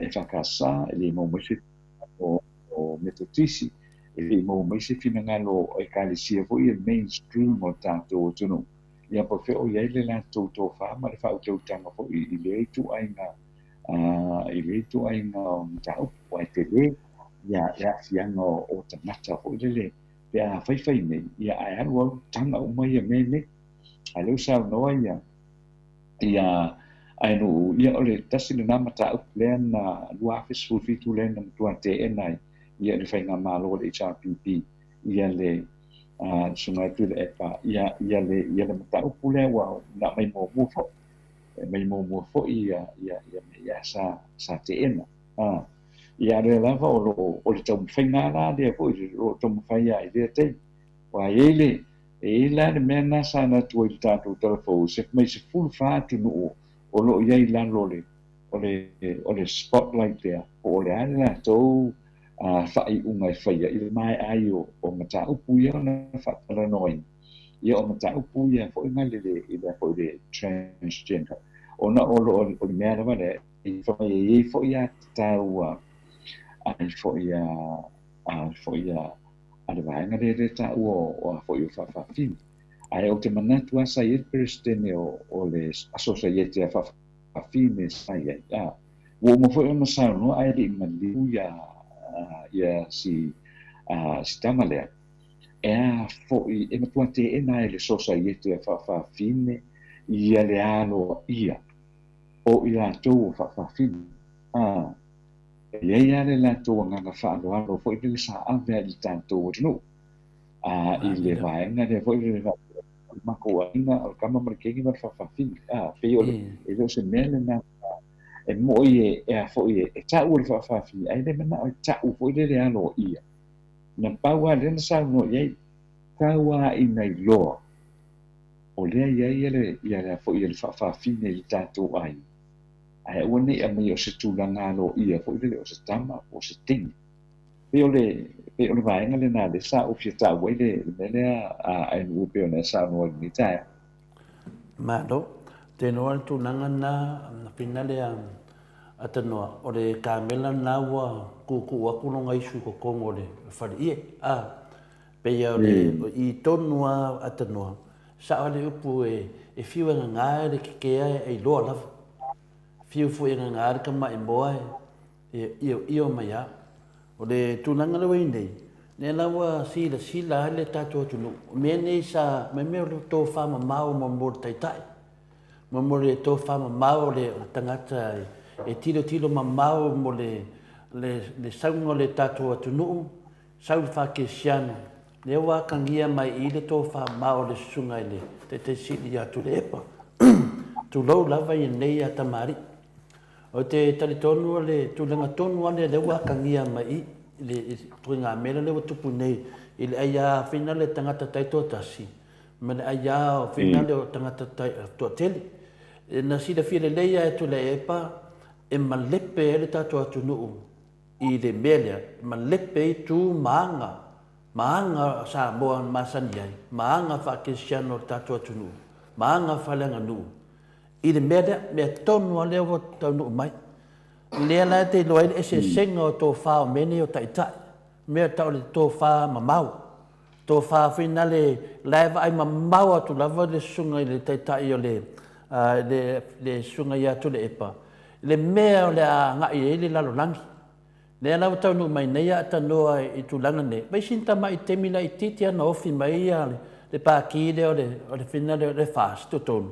EFKS, e le i maua mai se finagalo o Metotisi, e le i maua mai se finagalo o Ekalesia foi ia mainstream o le tatou atunuu. Ia po o fea o i ai le latou tofa ma le faautautaga foi i lea ituaiga, a, i lea ituaiga mataupu, aua e tele ia le aafiaga o tagata foi lele pe a faifai nei, ia ae alu alu taga uma ia mea nei. A lea ua saunoa ia, ia Ainuu, ia o le tasi lena mataupu lea na 2017 lea na matua teena ai ia le faigamalo a le HRPP, ia le Susuga ia Tuilaepa, ia, ia le, ia le mataupu lea ua na aumai muamua foi. E aumai muamua foi ia, ia, ia mea ia sa, sa teena. Ia a o lea lava o lo o, o le taumafaiga la lea foi, o lo o taumafai lava i lea taimi. Aua e i ai le, e i ai la le mea lena sa alu atu ai i le tatou tala fou, se mai 14 atunuu o lo o i ai i lalo o le, o le, o le spotlight lea, po o le a le latou faaiuga e faia i le maea ai o, o mataupu ia ona faatalanoaina. Ia o mataupu ia foi na le, i le, foi le transgender, ona o lo o, o le mea lava lea, I fai mai e i ai foi aiatatau ai foi a a foi a a le vaega lea lea taua o a foi o faafafine. Ae ou te manatu lava sa i ai le Peresetene o o le Asosaiete a Faafafine sa i ai, a ua uma foi ona saunoa ae le i maliu ia ia si a si tama lea, e a foi e matua teena ai le Sosaiete a Faafafine ia le aloaia o i latou o faafafine, ā, e i ai lava le latou agaga faaaloalo foi lele sa ave ai i le tatou atunuu, ā, i le vaega lea foi lele faapea, o le matou aiga, o le tama ma le keiki ma le faafafine, ā, pei o le, e le o se mea lena e moʻi e, e a foi e, e taʻu o le faafafine, ae le manao e taʻu foi lele aloaia. Na pau lava lea na saunoa i ai, tau lava ina iloa O lea i ai le, ia le foi le faafafine i le tatou aiga, ae aua ne i aumaia o se tulaga aloaia foi lele o se tama po o se teine. Pei o le, pei o le vaega lena lea sa ou fia taua ai le, le mea lea a Ainuu e pei ona e saunoa i lenei taeao. Malo. Tēnā le tulaga na, na pina lea atanoa, o le kamela na ua kūkū aku longa isu i totonu o le fale ie, a. Pei o le i tonu a Atanoa, sao le upu e fiu e gagā le kekea e iloa lava. Fiu foi e gagā le tamaimoa e ioio mai a. O le tulaga lea ua i ai nei, lea la ua silasila ai le tatou atunuu, o mea nei sa, mai mea o le tofamamao mo le taitai, mo le tofamamao o le tagata e tilotilo mamao mo le sauga o le tatou atunuu, sau le faakerisiano, lea ua atagia mai i i le tofamamao o le susuga i le Taitai Sili ia Tuilaepa. Tulou lava ia nei a tamalii. Ou te talitonu o le tulaga tonu lava lea lea ua atagia mai i i le ituaiga mea lea ua tupu nei i le aiā le tagata taitoatasi ma le aiā o tagata toatele. Na silafia lelei lava e Tuilaepa e malepe ai le tatou atunuu i le mea lea, e malepe ai tu ma aga, ma aga a Samoa na masani ai, ma aga faakerisiano o le tatou atunuu, ma aga faaleaganuu i le mea lea, mea tonu lava lea ua taunuu mai. Lea la e te iloa ai le eseesega o tofa o mea nei o taitai, mea e tau o le tofa mamao, tofa foi nale la e vaai mamao atu lava le susuga i le taitai o le, le susuga ia Tuilaepa, le mea o le a agai i ai le lalolagi. Lea la ua taunuu mai nei a tanoa i tulaga nei, vaai sina tamai taimi laitiiti lava na ofi mai le pati lea o le fina lea o le FAST totonu,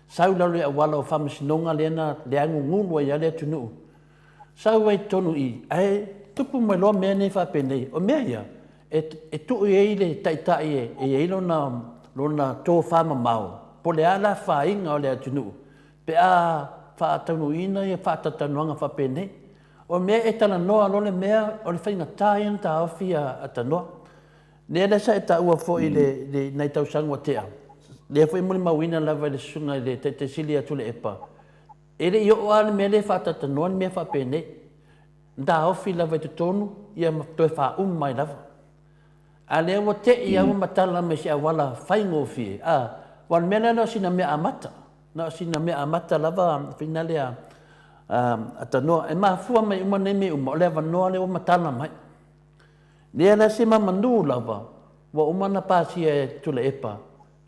sau i lalo i auala o faamasinoga lea na leagugulu ai lava le atunuu, sau ai i totonu i i, ae tupu mai loa mea nei faapenei. O mea ia, e tuu i ai le taitai e i ai lona tofamamao, po o le a le afaina o le atunuu pe a faataunuuina ia faatalatalanoaga faapenei. O mea e talanoa loa le mea, o le faigata ia ona taofi a tanoa. Lea la sa e taua foi i nai tausaga ua tea, lea foi e molimauina lava i le susuga i le Taitai Sili ia Tuilaepa, e le i oo lava le mea lea e faatalatalanoa ni mea faapenei. Na taofi lava i totonu ia ma toe faauma ai lava. A o lea ua te i lava ua matala mai i se auala faigofie, a, aua o le mea lea na o sina mea amata, na o sina mea amata lava finale a tanoa. E mafua mai uma nei mea uma, o le avanoa lea ua matala mai. Lea la se mamanu lava ua uma ona pasia e Tuilaepa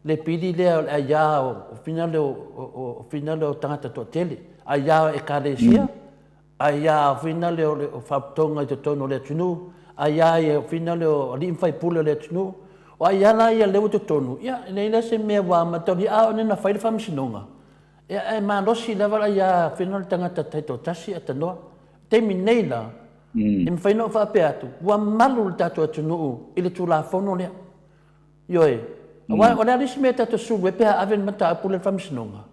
le pili lea o le aia o finale o finale o tagata toatele, aia o ekalesia, aia o finale o faalapotopotoga i totonu o le atunuu, aia ia finale o alii ma faipule o le atunuu. O aia la ia lea ua totonu, ia e leai la se mea ua amata a o na fai le faamasinoga, ia ae malosi lava le aia finale o le tagata taitoatasi a tanoa. Taimi nei la, e mafai ona ou faapea atu, ua malu le tatou atunuu i le Tulafono lea. Ioe. Aua o le a le isi mea e tatou sulu ai pe a ave le mataupu lea i le Faamasinoga?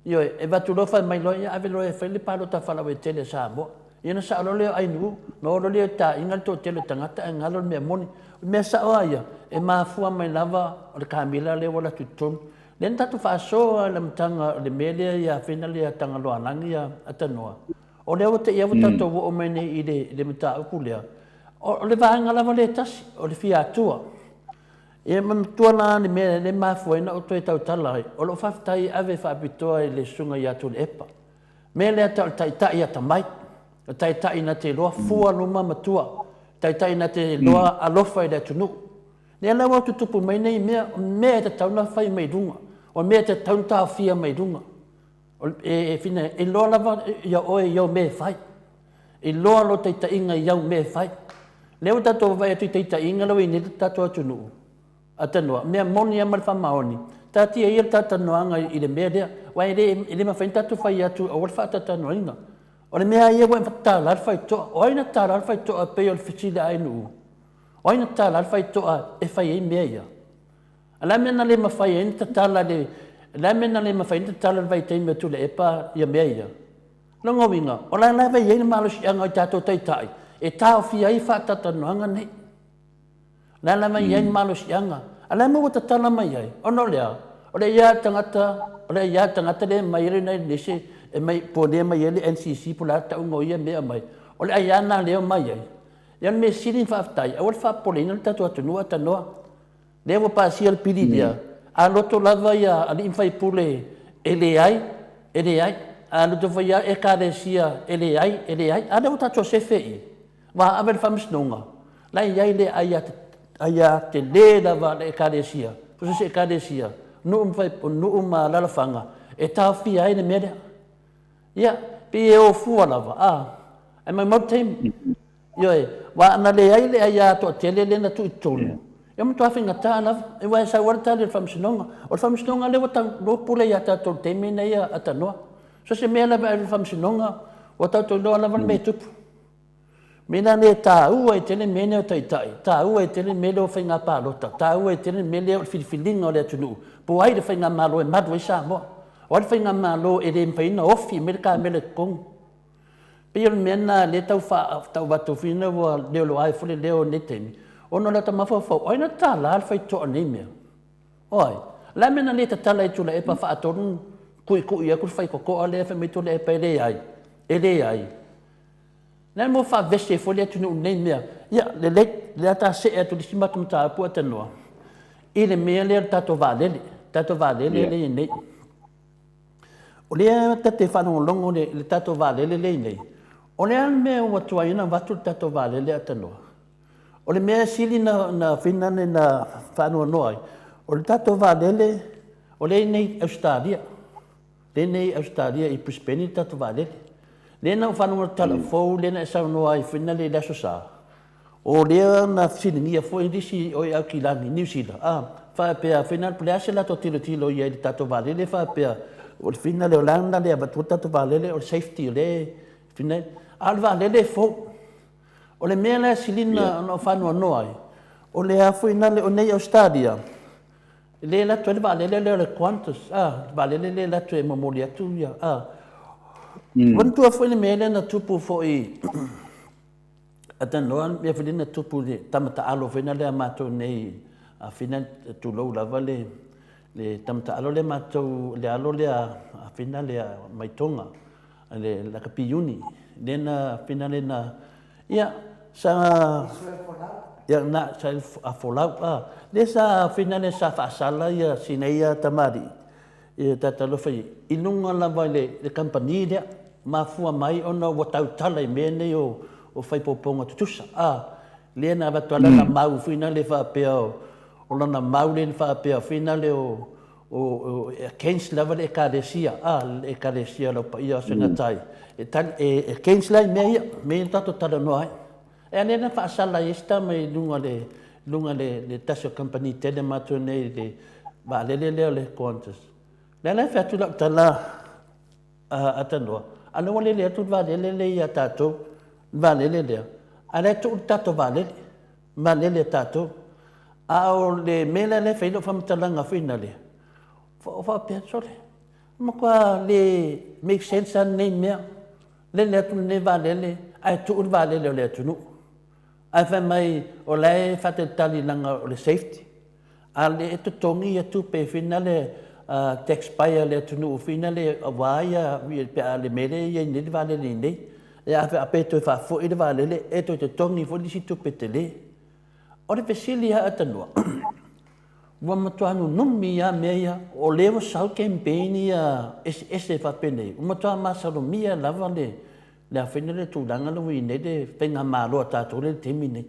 Ioe. E avatu loa fai mai loa, ia ave loa e fai le palota faalauaitele a Samoa. Ia ona sao loa lea o Ainuu, ona o loa lea e taina le toatele o tagata ae galo le mea moni. O le mea sao lava ia, e mafua mai lava o le kamela lea ua alu atu i totonu. Lea na tatou faasoa i le amataga o le mea lea ia Fina lea Tagaloaalagi ia Atanoa, o lea ua te i lava ua tatou oo mai nei i le mataupu lea, o le vaega lava lea e tasi, o le fia Atua. Ia manatua la le mea lea e mafua ai ona ou toe tautala ai, o lou faafetai e ave faapitoa i le Susuga ia Tuilaepa. Mea lea tau o le taitai atamai, o le taitai na te iloa fua luma ma tua, taitai na te iloa alofa i le atunuu. Lea la ua tutupu mai nei mea, o mea e tatau ona fai mai luga, o mea e tatau ona taofia mai luga. E, e, e iloa lava ia oe i au mea e fai. E iloa lou taitaiga i au mea e fai. Lea ua tatou vaavaai atu i taitaiga lea ua i ai nei le tatou atunuu, a tanoa, mea moni lava ma le faamaoni, taatia ia le talatalanoaga i le mea lea, aua e le, e le mafai ona tatou fai atu aua le faatalatalanoaina. O le mea lava ia ua e tatala le faitotoa. O ai na tatala le faitotoa e pei o le fesili a Ainuu? O ai na tatala le faitotoa e fai ai mea ia? A le a mea na le mafai ai ona tatala le, le a mea na le mafai ai ona tatala le vaitaimi o Tuilaepa ia mea ia? Lona uiga, o la e lava e i ai le malosiaga o i tatou taitai e taofia ai faatalatalanoaga nei. O la e lava e i ai le malosiaga. A o le a mea ua tatala mai ai? Ona o le a? O le aia a le tagata, o le aia a le tagata lea e aumai ai le United Nations, e aumai, po o lea e aumai ai le NCC po o le a le tauga o ia mea e aumai, o le aia lena lea e omai ai. Ia o le mea sili ona faafetai, aua le faapopoleina le tatou atunuu a tanoa. Lea ua pasia le pili lea, a loto lava ia alii ma faipule e leai, e leai. A loto foi ia ekalesia e leai, e leai. A lea ua tatou sefe i, ua ave le faamasinoga, la e i ai le aia Aia tele lava a le Ekalesia, po o se Ekalesia, nuu ma fai, nuu ma alaalafaga e taofia ai le mea lea. Ia, pei e o fua lava, a, ae maumau le taimi. Ioe, aua ana leai le aia toatele lea na tuu i totonu, e matua faigata lava, aua e sau lava le tali a le Faamasinoga. O le Faamasinoga lea ua tau pule ia tatou i le taimi lenei a tanoa. So o se mea lava e ave i le Faamasinoga, ua tatou iloa lava le mea e tupu. Mea la lea e taua ai tele mea nei o taitai, taua ai tele mea lea o faiga palota, taua ai tele mea lea o le filifiliga o le atunuu, po o ai le faigamalo e malu ai Samoa. O ai le faigamalo e le mafai ona ofi mai le kamela i totonu. Pei o le mea lena lea tau tau atu foi ina ua leoloa ai foi le leo i lenei taimi, ona o lata mafaufau, o ai na tatala le faitotoa i lenei mea? O ai? O le a le mea na le tatala ai Tuilaepa faatonu tuitui atu le faitotoa lea fai mai Tuilaepa e leai, e leai. Le a le mea ua faavese ai fua le atunuu i lenei mea? Ia, lelei, o le a ta see atu i le isi matou mataupu ae talanoa i le mea lea o le tatou vaalele, tatou vaalele lea e i ai nei. O lea ta te faalogologo i le tatou vaalele lea e i ai nei, o le a le mea ua tuai ai ona avatu le tatou vaalele a tanoa? O le mea sili na fina na faanoanoa ai, o le tatou vaalele o lea e i ai nei i Ausetalia. Lea nei Ausetalia i Brisbane le tatou vaalele. Lea na ou faalogo i le tala fou lea na e saunoa ai foi lea i le Aso Sa, o lea na fesiligia foi nisi o i Aukilani, Niu Sila, a faapea foi po o le a se latou tilotilo i ai i le tatou vaalele, faapea o le fina lea o le a na le avatua le tatou vaalele o le safety o lea e fina ai. A o le vaalele e fou. O le mea la e sili ona ou faanoanoa ai, o le a foi o nei Ausetalia, lea e alu atu ai le vaalele lea o le Qantas, a, le vaalele lea e alu atu e momoli atu ia, a. Manatua foi le mea lea na tupu foi a tanoa, le mea foi lea na tupu i le tama taalo foi lea a matou nei, a fina, tulou lava le tama taalo lea matou, le alo lea a fina lea mai Toga, le lakapi iuni, lea na fina lea na, ia, sa, ia, na, sa a folau, a, lea sa fina lea sa faasala ia sina ia tamalii, ia tatalofa i, i luga lava i le kamupani lea, mafua mai ona ua tautala i mea nei o faipopoga tutusa, a, lea na avatu ai lana mau foi lea faapea o lana mau lea na faapea foi lea o against lava le Ekalesia, a, le Ekalesia o lau paia o Segatai, e tali, e against la i mea ia, mea ia na tatou talanoa ai. E a lea na faasala ai isi tama i luga le, luga le, le tasi o kamupani tele matou nei le vaalele lea o le Qantas. Lea la e fai atu lau tala a tanoa, a lea ua lele atu le vaalele lea ia tatou, le vaalele lea, a lea e tuu le tatou vaalele, vaalele a tatou. A o le mea lea e fai ai lau faamatalaga foi lea, o faapea, sole, matua le make sense lava lenei mea, lele atu lenei vaalele ae tuu le vaalele o le atunuu. Ae fai mai o la e faatalitali leaga o le safety, a o lea e totogi ia tupe foi nale tax payer a le atunuu foi nale aua ia pe a le mea lea e i ai nei le vaalele i inei. A pe toe faafoi le vaalele e toe totogi foi le isi tupe tele. O le fesili lava a tanoa, ua matua nunumi lava mea ia, o lea ua sau campaign ia eseese faapenei, ua matua masalomia lava le a foi le tulaga lea ua i ai nei le faigamalo a tatou lea i le taimi lenei.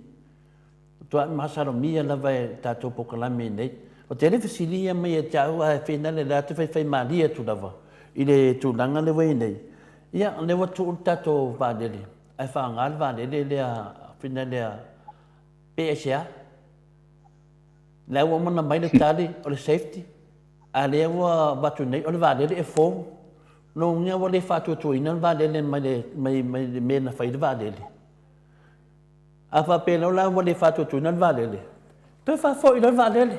Matua masalomia lava e tatou polokalame nei. O tele fesili ia mai ia te au ae finale lea te faifai malie atu lava i le tulaga lea ua i ai nei. Ia, o lea ua tuu le tatou vaalele, ae faaaoga le vaalele lea finale a PSA. Lea ua uma ona mai le tali o le safety, a lea ua avatu nei o le vaalele e fou. Lona uiga ua le faatuatuaina le vaalele mai le, mai, mai le mea na fai le vaalele. A faapea loa la ua le faatuatuaina le vaalele, toe faafoi loa le vaalele.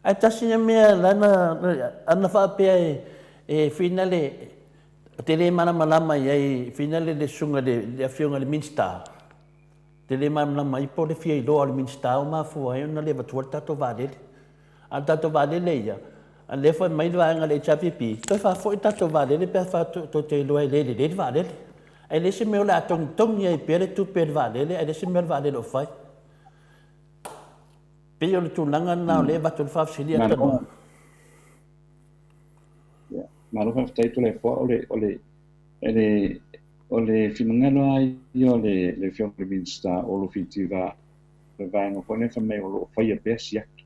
Ae tasi lea mea la na, ana faapea e finale, ou te le malamalama i ai finale le susuga i le Afioga i le Minisita, ou te le malamalama ai po o le fia iloa o le Minisita ua mafua ai ona le avatua le tatou vaalele. A o le tatou vaalele ia, a lea fai mai le vaega a le HRPP, toe faafoi le tatou vaalele pe a tou te iloa e le lelei le vaalele. Ae leai se mea o le a togitogi ai pea le tupe a le vaalele, ae leai se mea o le vaalele o fai. Pei o le tulaga lena o lea e avatu ai le faafesili a Tanoa. Malo faafetai Toleafoa, o le, o le, o le, o le finagalo lava ia o le, le Afioga i le Minisita o Olo Fiti Vaa. le vaega foi lea fai mai o lo o faia pea siaki.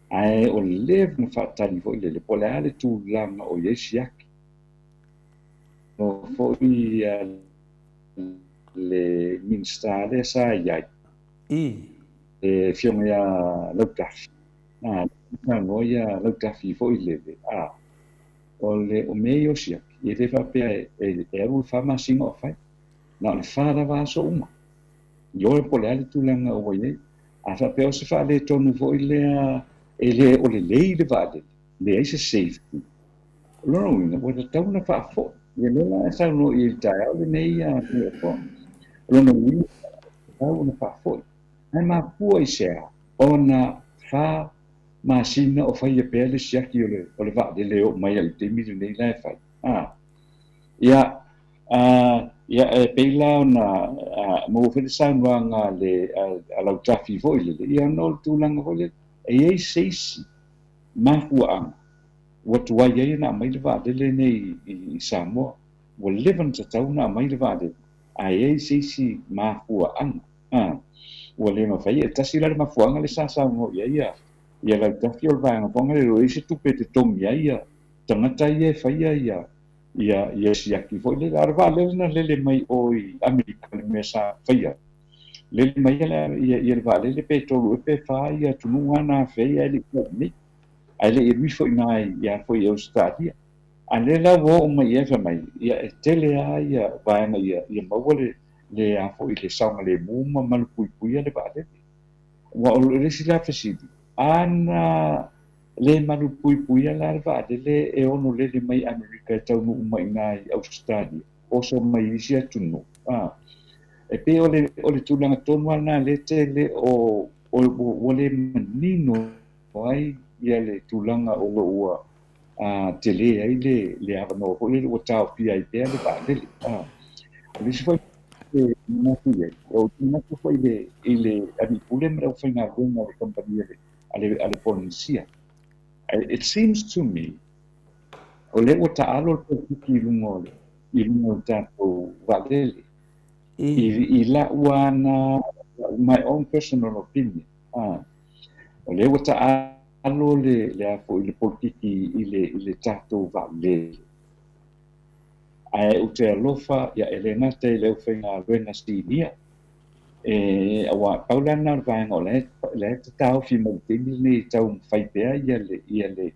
Ae o le leva ona faatali foi lele po o le a le tulaga o i ai siaki. O foi le Minisita lea sa i ai, le Afioga ia Lautafi, a, saunoa ia Lautafi foi lele, a, o le o mea ia o siaki, e le faapea e alu le 4 masina o fai, na o le 4 lava aso uma. Ioe po o le a le tulaga ua i ai. A faapea o se faaletonu foi lea e le o lelei le vaalele, leai se safety. O lona uiga, ua tatau ona faafoi. Ia lea la e saunoa i ai i le taeao lenei ia o lona uiga, tatau ona faafoi. Ae mafua i se a? Ona 4 masina o faia pea le siaki o le vaalele e oo mai ai i le taimi lenei la e fai. Ia, ia e pei la ona maua foi le saunoaga a Lautafi foi lele, ia ona o le tulaga foi lele, e i ai se isi mafuaaga ua tuai ai ona aumai le vaalele nei i Samoa. Ua leva ona tatau ona aumai le vaalele, ae i ai se isi mafuaaga. Ua le mafai, e tasi la le mafuaaga le sa saunoa i ai ia Lautafi o le vaega foi lea e i ai se tupe e totogi ai ia tagata ia e faia ia siaki foi lele. A o le vaalele na lele mai o i Amerika le mea sa faia. Lele mai ia le vaalele pe 3 e pe 4 ia atunuu na afea ai le i nei. Ae le i alu ifo i ina ia foi i Ausetalia. A lea la ua oo mai ia fai mai, ia e tele lava ia vaega ia maua le a foi le saogalemu ma malupuipuia le vaalele. Ua o le isi la fesili, ana le malupuipuia la le vaalele e ono lele mai Amerika e taunuu mai ina i Ausetalia, oso mai isi atunuu. E pei o le tulaga tonu lava lena lea tele o ua le manino ai ia le tulaga o lo o ua tele ai le avanoa foi lele ua taofia ai pea le vaalele. O le isi foi e manatu i ai, o te manatu foi i le alii pule ma le aufaigaluega o le kamupani a le Polynesia. It seems to me, o lea ua taalo le polokiki i luga o le tatou vaalele. I lau ana, my own personal opinion, o lea ua taalo le a foi le polokiki i le tatou vaalele. Ae ou te alofa ia e le gata i le aufaigaluega sinia, e aua pau la lena o le vaega o la e tataofi mai le taimi lenei e taumafai pea ia le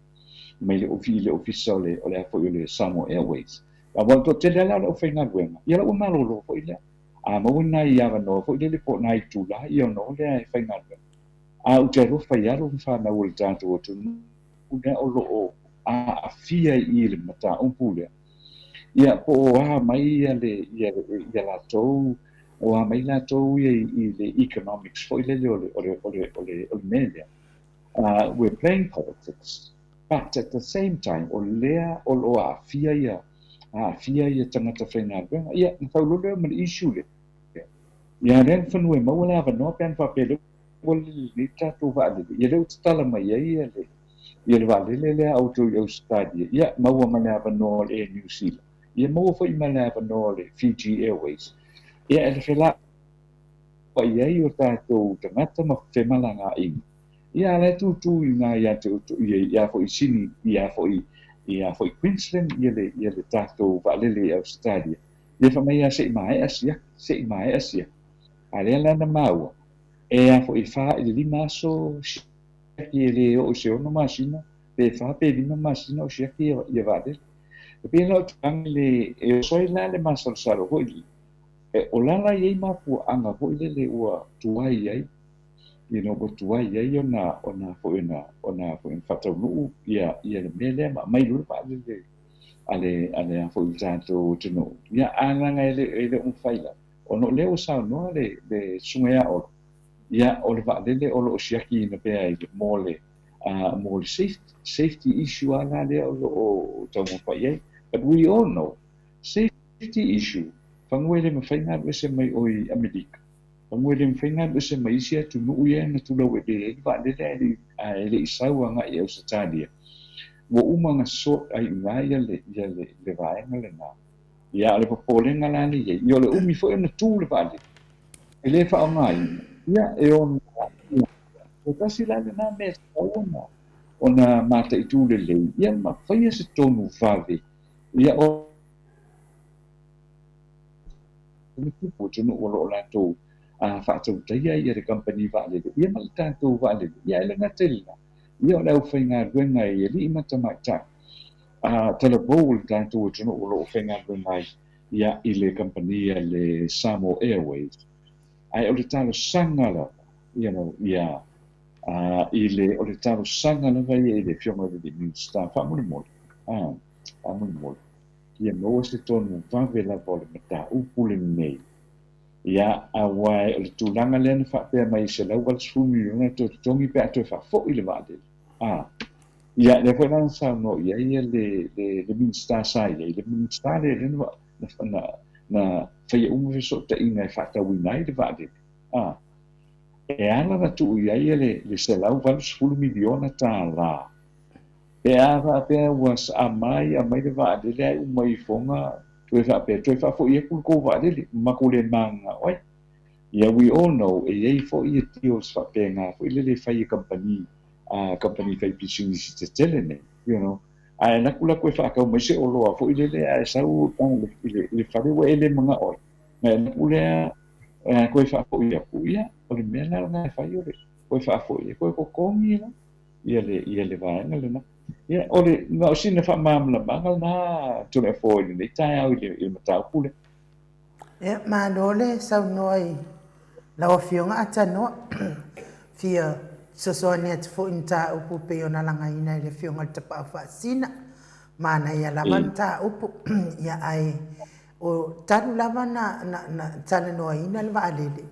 mai le ofisa o le a foi o le Samoa Airways. Aua o le toatele lava la o le aufaigaluega, ia la ua malolo foi lea. A maua nai avanoa foi lele po o nai itula ia ona o lea e faigaluega. A ou te alofa i alo ma fanau o le tatou atunuu lea o lo o aafia i le mataupu lea. Ia po o a mai ia latou o a mai latou ia i le economics foi lele o le mea lea. We're playing politics, but at the same time, o lea o lo o aafia ia tagata faigaluega. Ia, na faulolo ma le issue lea. Ia lea na fanua e maua le avanoa pe ana faapea lea ua lele nei tatou vaalele. Ia lea ua tatala mai ai ia le vaalele lea auto i Australia. Ia maua ma le avanoa o le Air New Zealand. Ia maua foi ma le avanoa o le Fiji Airways. Ia e le felauai ai o tatou tagata ma femalagaaiga. Ia a la e tutu i ngā ia te ia, ia foi Sydney, ia foi Queensland, ia le tatou vaalele i Australia. Ia fai mai ia se i maea siaki, se i maea siaki. A lea la na maua, e a foi 4 i le 5 aso siaki e le oo i se 6 masina, pe 4 pe 5 masina o siaki ia vaalele. E pei la o tulaga le, e oso ai la le masalosalo foi, e, o la la i ai mafuaaga foi lele ua tuai ai, ua tuai ai ona foi faataunuu ia le mea lea ma aumai loa le vaalele a le a foi le tatou atunuu. Ia a laga e le o mafai la. Ona o lea ua saunoa le susuga ia Olo, ia o le vaalele o lo o siakiina pea i le mo le safety issue a la lea o lo o taumafai ai. But we all know, safety issue, fanua e le mafai ona alu ese mai o i Amerika. Fanua e le mafai ona alu ese mai isi atunuu ia na tulau e le ai le vaalele ae le i sau agai i Ausetalia. Ua uma ona sort ai i ina ia le vaega lena. Ia o le popolega la le i ai. Ia o le umi foi ona tu le vaalele. E le faaaogaina. Ia, e ono aafia. Se tasi la lena mea e tatau ona ona mataitu lelei, ia ma faia se tonu vave, ia o le tupu atunuu o lo o latou faatautaia ia le kamupani vaalele, ia ma le tatou vaalele, ia ae le gata i lena, ia o le aufaigaluega i alii ma tamaitai talavou o le tatou atunuu o lo o faigaluega ai ia i le kamupani a le Samoa Airways. Ae o le talosaga lava, you know, ia, i le, o le talosaga lava ia i le Afioga i le Minisita, faamolemole, faamolemole, ia maua se tonu vave lava o le mataupu lenei. Ia, aua o le tulaga lea na faapea mai e $180 miliona toe totogi pe a toe faafoi le vaalele. Ia, lea foi la na saunoa i ai le, le, le Minisita sa i ai, le Minisita lea lea na, na, na faia uma fesootaiga e faatauina ai le vaalele. E ala ona tuu i ai le, le $180 miliona tālā. Pe a faapea ua aumai, aumai le vaalele ae uma ifoga, toe faapea, toe faafoi atu le tou vaalele, matou le mananao ai. Ia, we all know, e i ai foi ia deals faapena foi lele e fai e kamupani, kamupani faipisinisi tetele nei, you know. Ae alu atu latou e faatau mai se oloa foi lele ae sau i le, i le fale ua e le manao ai. Na e alu atu lea toe faafoi atu, ia, o le mea la lena e fai o le toe faafoi e toe totogi la ia le, ia le vaega lena. Ia, o le, na o sina faamalamalamaga lena Toleafoa i lenei taeao i le, i le mataupu lea. Ia, malo le saunoa i lau Afioga Atanoa. Fia fesoasoani atu foi i mataupu e pei ona lagaina e le Afioga i le Tapaau Faasisina. Manaia lava le mataupu, ia ae o talu lava na, na, na talanoaina le vaalele,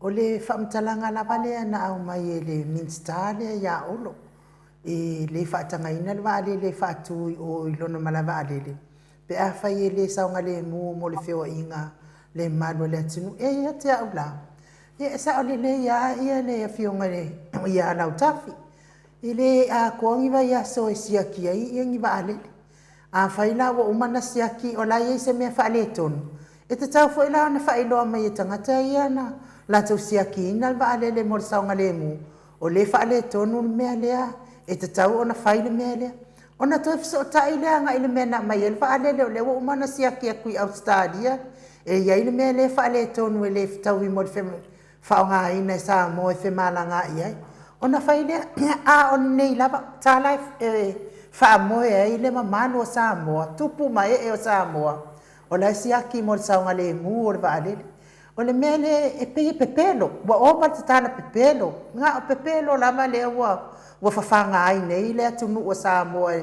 o le faamatalaga lava lea na aumai e le Minisita lea ia Olo, e le faatagaina le vaalele e faatu i o i lona malae vaalele, pe afai e le saogalemu mo le feoaiga le malu a le atunuu. E ia te au la, ia e sao lelei lava ia le Afioga ia Lautafi, e le atoa ni vaiaso e siaki ai ia ni vaalele. Afai la ua uma ona siaki o la e i ai se mea faaletonu, e tatau foi la ona faailoa mai e tagata ia na latou siakiina le vaalele mo le saogalemu, o lea e faaletonu le mea lea, e tatau ona fai le mea lea. Ona toe fesootai lea agai i le mea na aumai ai le vaalele, o lea ua uma ona siaki atu i Ausetalia, e i ai le mea lea e faaletonu e le fetaui mo le faaaogaina e Samoa e femalagaai ai. Ona fai lea, a o lenei lava tala e faamoe ai le mamalu o Samoa, tupu ma ee o Samoa, o la e siaki mo le saogalemu o le vaalele. O le mea lea e pei e pepelo, ua ova le tatala pepelo, na o pepelo lava lea ua ua fafaga ai nei le atunuu o Samoa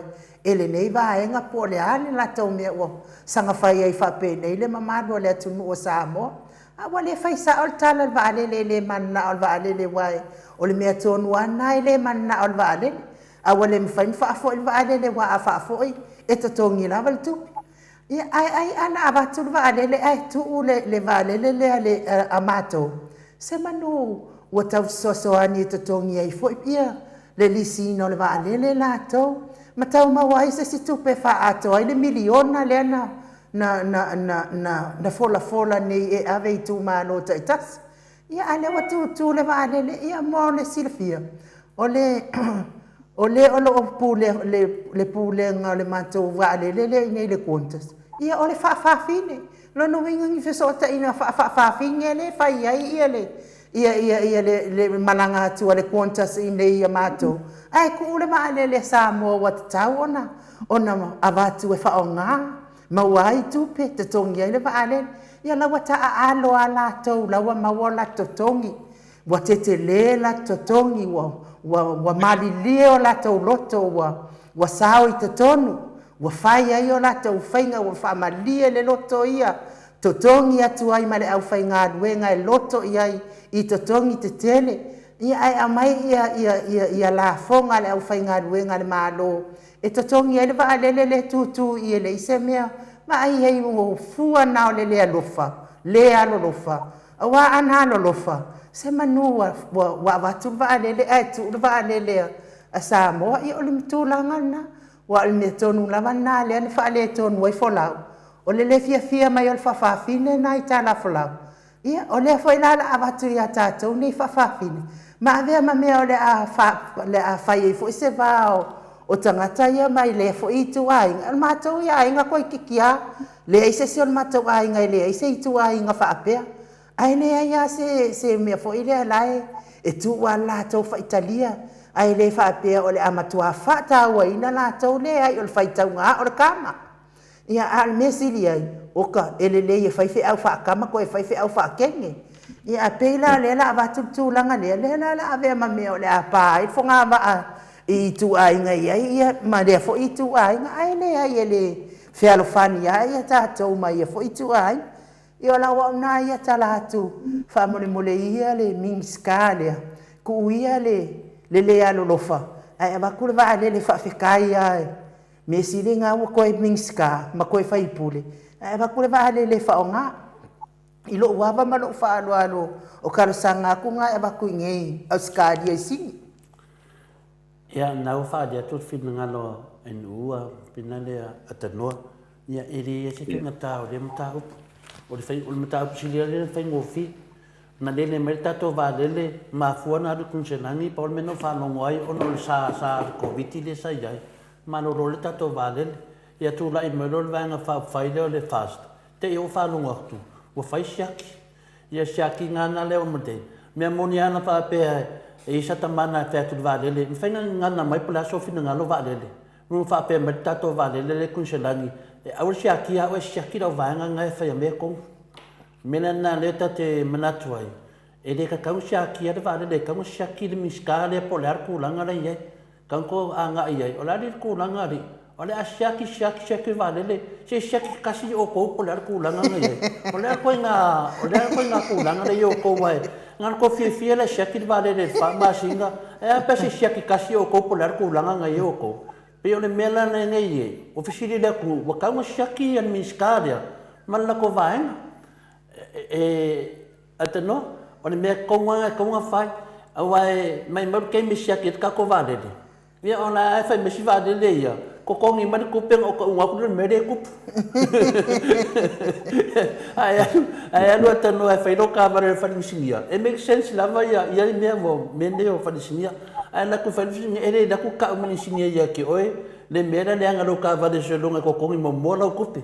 e lenei vaega po o le a le latou mea ua saga fai ai faapenei le mamalu o le atunuu o Samoa. A ua le fai sao le tala i le vaalele e le mananao le vaalele aua o le mea tonu lava lena e le mananao le vaalele. A ua le mafai ona faafoi le vaalele aua a faafoi e totogi lava le tupe. Ia, ae ai a na avatu le vaalele ae tuu le, le vaalele lea le, a, a matou, semanu ua tau fesoasoani e totogi ai foi ia le lisiina o le vaalele latou, ma tau maua ai se isi tupe e faaatoa ai le miliona lea na, na, na, na, na, na folafola nei e ave i itumalo taitasi. Ia, a o lea ua tutu le vaalele, ia mo le silafia, o le, o le o lo o pulea, le, le pulega o le matou vaalele lea i inei i le Qantas, ia o le faafafine. Lona uiga ni fesootaiga faafaafine lea e fai ai ia le, ia, ia, ia le, le malaga atu a le Qantas i inei ia matou, ae tuu le vaalele a Samoa ua tatau ona, ona avatu e faaaoga. Maua ai tupe, totogi ai le vaalele. Ia la ua taaalo lava latou, la ua maua o latou totogi. Ua tetele latou totogi, ua, ua, ua malilie o latou loto, ua, ua sao i totonu, ua fai ai o latou faiga, ua faamalie le loto ia, totogi atu ai ma le aufaigaluega e loto i ai i totogi tetele. Ia ae aumai ia, ia, ia, ia lafoga a le aufaigaluega a le Malo e totogi ai le vaalele lea e tutu i i e leai se mea. Vaai i ai o fua na o le le alofa, le alolofa. Aua a na alolofa, semanu ua, ua, ua avatu le vaalele ae tuu le vaalele a Samoa. Ia o le tulaga lena. Aua o le mea tonu lava lena lea na faaletonu ai folau, o le le fiafia mai o le faafafine lena i tala folau. Ia, o lea foi la o le a avatu ia tatou nei faafafine, ma avea ma mea o le a, le a fai ai foi se va o tagata ia mai lea foi ituaiga. O le matou ia aiga toeitiiti lava leai se isi o le matou aiga e leai se ituaiga faapea. Ae leai lava se mea foi lea la e tuu lava i le latou faitalia, ae le faapea o le a matua faatauaina latou, leai o le faitauga ao le tama. Ia, a o le mea sili ai, oka, e lelei e fai feau faatama toe fai feau faakene. Ia, ae pei la o lea o le a avatu le tulaga lea, lea la o le a avea ma mea o le a pa ai le fogavaa i ituaiga e i ai ia ma lea foi ituaiga, ae leai e le fealofani lava tatou ma ia foi ituaiga. Ia o lau au lena ia tala atu, faamolemole ia le Minisita lea, tuu ia le le alolofa ae avatu le vaalele faafetai lava. Mea sili lena ua toe Minisita ma toe faipule ae avatu le vaalele e faaaoga. I lou ava ma lou faaaloalo, o talosaga atu na e avatu i inei Ausetalia i Sini. Ia, na ua faaali atu le finagalo a NUU pina lea atanoa, ia e leai se faigata o lea mataupu. O le, o le mataupu sili lea na faigofie. Na lele mai le tatou vaalele, mafua na alu i Kuiniselani, pau le mea na ou faalogo ai ona o le sa, sa o le Koviti lea sa i ai. Malolo le tatou vaalele. Ia tulai mai loa le Vaega Faaupufai lea o le FAST, te i ua faalogo atu, ua fai siaki. Ia siakiga lava lea ua mate. Mea moni lava na faapea e i ai sata mana e fai atu i le vaalele, e mafai ona gagana mai po o le a sou finagalo vaalele. Ua faapea mai le tatou vaalele lea i Kuiniselani, e aua le siakia au ae siaki lau vaega lena e fai mea tonu. O le mea la lena lea ta te manatu ai, e le tatau ona siakia le vaalele, e tatau ona siaki le Minisita lea po o le a le tulaga la e i ai. Tatau ona tou agai i ai, o le a le tulaga alii? O le a siaki, siaki, siaki le vaalele, se i siaki tasi outou po o le a le tulaga na i ai. O le a le ituaiga, o le a le ituaiga tulaga lea i outou ae na ona tou fiafia la e siaki le vaalele i le fa masina, ae a pe a se i siaki tasi outou po o le a le tulaga na i ai outou. E pei o le mea la lenei e, ua fesili le atunuu, ua tatau ona siaki le Minisita lea ma le latou vaega. E, aitanoa, o le mea tonu lava e tatau ona fai, aua e maumau le taimi e siaki ai le tatou vaalele, ia o la e fai mai si vaalele ia, totogi mai le tupe ona ou tauina atu lea o le mea lea e tupu. Ae alu, ae alu aitanoa e fai lau taavale i le fale inisinia, e make sense lava ia, ia mea, mea nei o fale inisinia. Ae alu atu e fai le inisinia, e le alu atu tau mai le inisinia ia te oe le mea lea e leaga lau taavale seiloga e totogi muamua lau tupe.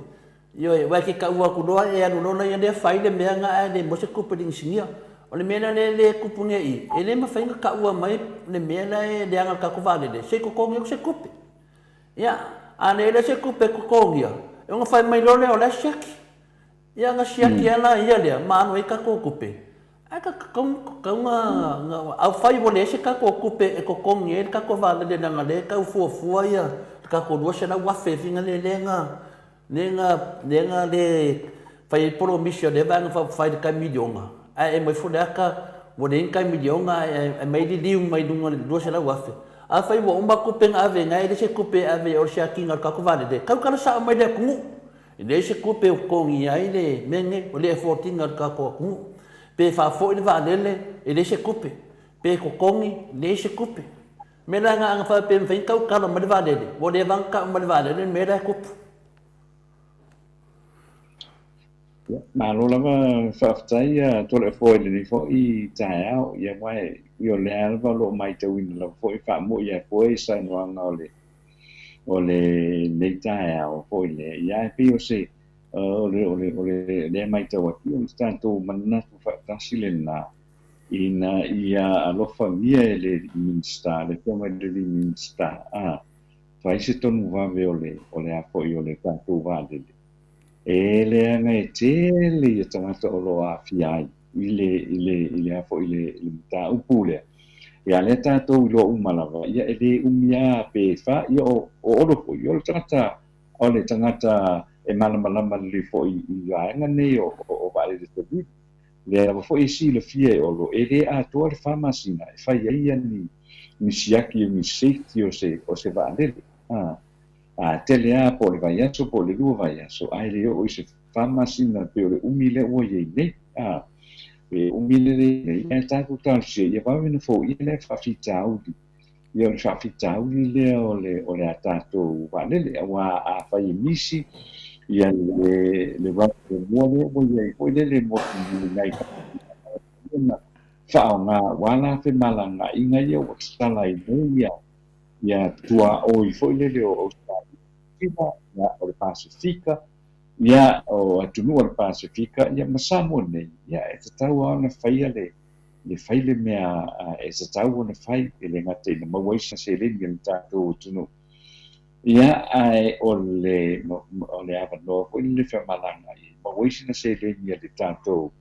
Ioe, aua e te taua atu loa e alu loa ia lea fai le mea na ae le maua se tupe i le inisinia. O le mea la lea e tupu nei i i, e le mafai ona taua mai le mea la e leaga i le tatou vaalele se i totogi atu se tupe. Ia, a leai la se tupe e totogia, e ono fai mai loa lea o la e siaki. Ia ona siaki lava la ia lea ma alu ai tatou tupe. Ae tatau ona afai ua leai se tatou tupe e totogi ai le tatou vaalele leaga o lea e tau fuafua ia le tatou $200,000 fina lea na lea na lea na le fai ai polomisi a lea Vaega Faaupufai i le tai miliona, ae aumai Faleata ua leai ni tai miliona ae aumai liliu mai luga o le $200,000. Afai ua uma tupe na ave i ina e leai se tupe e ave o le siakiina o le tatou vaalele, tau tala sao mai le atunuu. E leai se tupe e totogi ai le mea lenei, o le afford ina e le tatou atunuu. Pe faafoi le vaalele, e leai se tupe. Pe totogi, leai se tupe. O le mea la lena, ana faapea e mafai ona tautala mai le vaalele, ua leva ona tau mai le vaalele le mea la e tupu. Ia, malo lava faafetai a Toleafoa i lenei foi taeao. Ia, aua e, o lea lava o lo o matauina lava foi faamo'i a foi saunoaga o le o lenei taeao foi lea. Ia, ae pei o se o le o le o le lea matau atu, o le tatou manatu faatasi lena ina ia alofagia e le Minisita, le Afioga i le Minisita, a fai se tonu vave o le o le a foi o le tatou vaalele. E leaga e tele ia tagata o lo o aafia ai i le i le i le a foi i le i le mataupu lea. Ia lea tatou iloa uma lava, ia e le umi lava pe fa, ia o o Olo foi, o le tagata o le tagata e malamalama lelei foi i vaega nei o o vaalele savili. Lea lava foi e silafia e Olo, e le atoa le fa masina e fai ai ia ni ni siaki o ni safety o se o se vaalele. A A tele lava po o le vaiaso po o le lua vaiaso, ae le oo i se fa masina pei o le umi lea ua i ai nei. A, e umi lea i ai nei, ae tatou talosia ia vave ona foia lea faafitauli. Ia o le faafitauli lea o le, o le a tatou vaalele, aua afai e misi, Ia le le round muamua lea ua i ai foi lele mo nai na faaaoga aua la femalagaaiga ia ua tatala ai nei ia ia tuaoi foi lele o Ausetalia, ia, o le Pasefika, ia, o atunuu o le Pasefika, ia ma Samoa nei, ia e tatau lava ona faia le le fai le mea e tatau ona fai, e le gata ina maua ai se seleni a le tatou atunuu, Ia, ae o le, o le avanoa foi lenei femalagaai e maua ai sina seleni a le tatou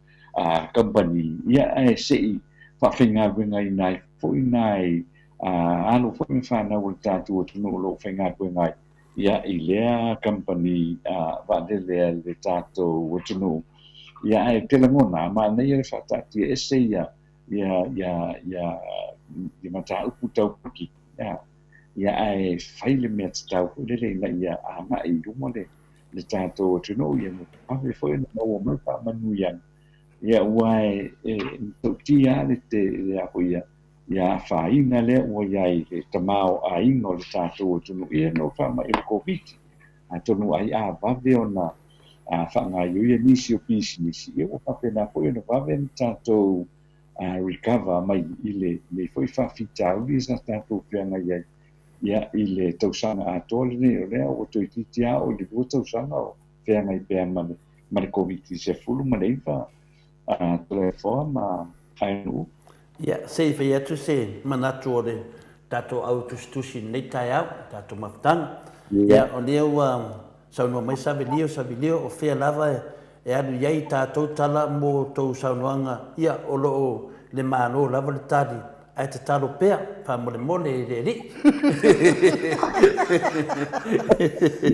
kamupani, ia, ae se i faafaigaluegaina ai foi nai alo foi ma fanau a le tatou atunuu o lo o faigaluega ai, ia, i lea kamupani vaalele a le tatou atunuu. Ia, ae ou te lagona, manaia le faataatia ese ia, ia, ia, ia, ia mataupu tau polokiki, ia. Ia ae fai le mea tatau foi lele ina ia agai i luma le le tatou atunuu ia vave foi ona maua mai faamanuiaga ia aua e e matautia lava le te le a foi ia ia afaina lea ua i ai le tamaoaiga o le tatou atunuu ia ona o faamai o le Koviti. Atonu ai a vave ona faagaioia nisi o pisinisi ia ua faapena foi ona vave ona tatou recover mai i lenei foi faafitauli sa tatou feagai ai ia i le tausaga atoa lenei, o lea ua toeitiiti lava oo i le 2 tausaga o feagai pea ma le ma le Koviti-19 Toleafoa ma Aenu'u. Ia, se i fai atu se manatu o le tatou au tusitusi i lenei taeao, le tatou mafutaga. Ia, o lea ua Saunoa mai Savelio, Savelio, o fea lava e alu i ai tatou tala mo tou saunoaga, ia, o lo o le Malo lava le tali, ae tatalo pea, faamolemole i le Alii.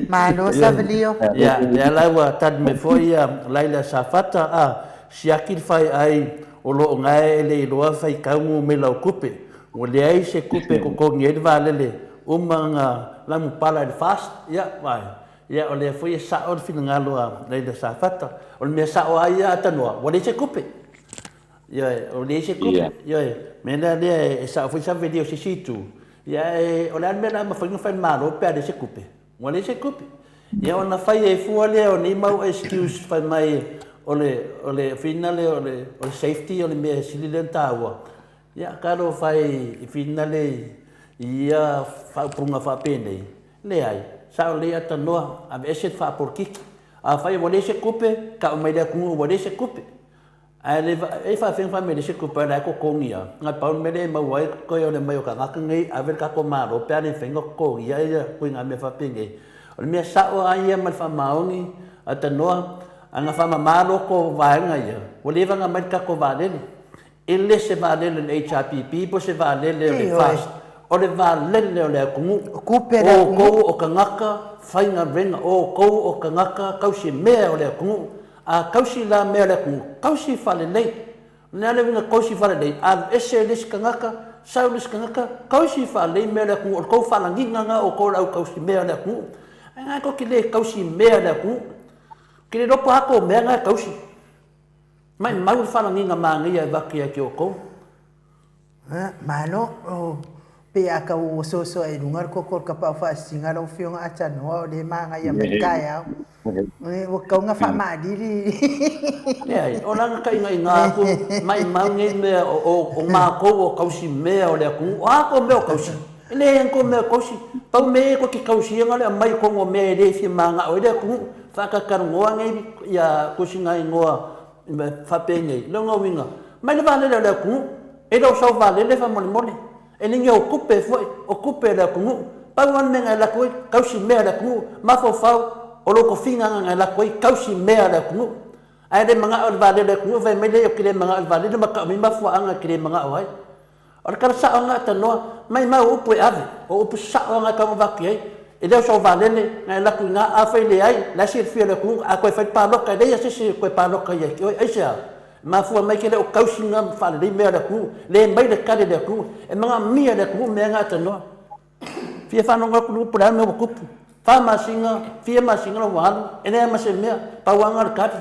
Malo Savelio. Ia, lea la ua tali mai foi ia Laila Safata, a, siaki le faiai o lo o gae e le iloa faitaugu mela o tupe. Ua leai se tupe e totogi ai le vaalele, uma ona lamupala i le FAST, ia, vaai, ia, o lea foi e sao le finagalo a Leila Safata. O le mea sao lava ia a tanoa, ua leai se tupe. Ioe, ua leai se tupe. Ioe, mea la lea e sao foi Savelio i se isi itu, ia, ae o le a le mea o le a mafai ona fai e le Malo pe a leai se tupe? Ua leai se tupe. Ia ona fai ai fua lea o nei mau excuse fai mai o le, o le finale o le, o le safety o le mea e sili lea ona taua. Ia, talofa e i finale i ia faaupuga faapenei, leai, sao lelei atanoa, aveese le faapolokiki. Afai ua leai se tupe, tau mai le atunuu ua leai se tupe. Ae le, e faafefea ona fai mai e leai se tupe a o la e totogi lava. Na pau le mea lea e maua ai toe o le omai o tagata nei ave le tatou Malo pe a le mafai ona totogia ia ituaiga mea faapenei. O le mea sao lava ia ma le faamaoni, atanoa, ana faamama loto vaega ia, ua leva ona aumai le tatou vaalele. E le se vaalele o le HRPP po o se vaalele o le FAST, o le vaalele o le atunuu. O tupe a le atunuu. O outou o tagata faigaluega, o outou o tagata tausi mea o le atunuu. A tausi la mea o le atunuu, tausi faalelei. O le a le uiga tausi faalelei? Alu ese le isi tagata, sau le isi tagata, tausi faalelei mea o le atunuu. O le tou faalagiga lena o outou o le au tausi mea o le atunuu. Ae na tou te le tausi mea o le atunuu. Ou te le iloa po o a tou mea na e tausi. Maimau le faalagiga manaia e avatu ia te outou. Malo, pei a tau osoasoa i luga le koko o le kapaau faasisiga lau afioga Atanoa o lea e manaia mai le taeao. Ua tatau ona faamaalili. Leai, o lana taingaiga atu, maimau nei mea o matou o tausi mea o le atunuu. O a tou mea o tausi? E leai lava ni tou mea o tausi. Pau mea ia tou te tausia na o le aumai i totonu o mea e le fia manao ai le atunuu. Faatalatalanoa nei ia tusigaigoa faapenei, lona uiga, mai le vaalele a le atunuu, e le o sau vaalele faamolemole, e le ni au tupe foi, o tupe a le atunuu. Pau lava le mea na e alu atu ai, tausi mea a le atunuu, mafaufau o lou tofiga lena na e alu atu ai, tausi mea a le atunuu. Ae le manao i le vaalele a le atunuu, fai mai lea ou te le manao i le vaalele ma tau mai mafuaaga e te le manao ai. O le tala sao lena tanoa, maimau upu e ave, o upu sao lena e tau avatu i ai. E le o sau vaalele na e alu atu i ina, afai leai, la e silafia e le atunuu, a toe fai le palota, e leai lava se isi e toe palota ia te oe. Aisea? E mafua mai ke le o tausi na faalelei mea a le atunuu, le mai le tali a le atunuu, e manaomia e le atunuu mea na tanoa. Fia faalogo atu le upu, o le a le mea ua tupu? Fa masina, fia masina ua alu, e leai lava ma se mea, pau lava lena o le tali.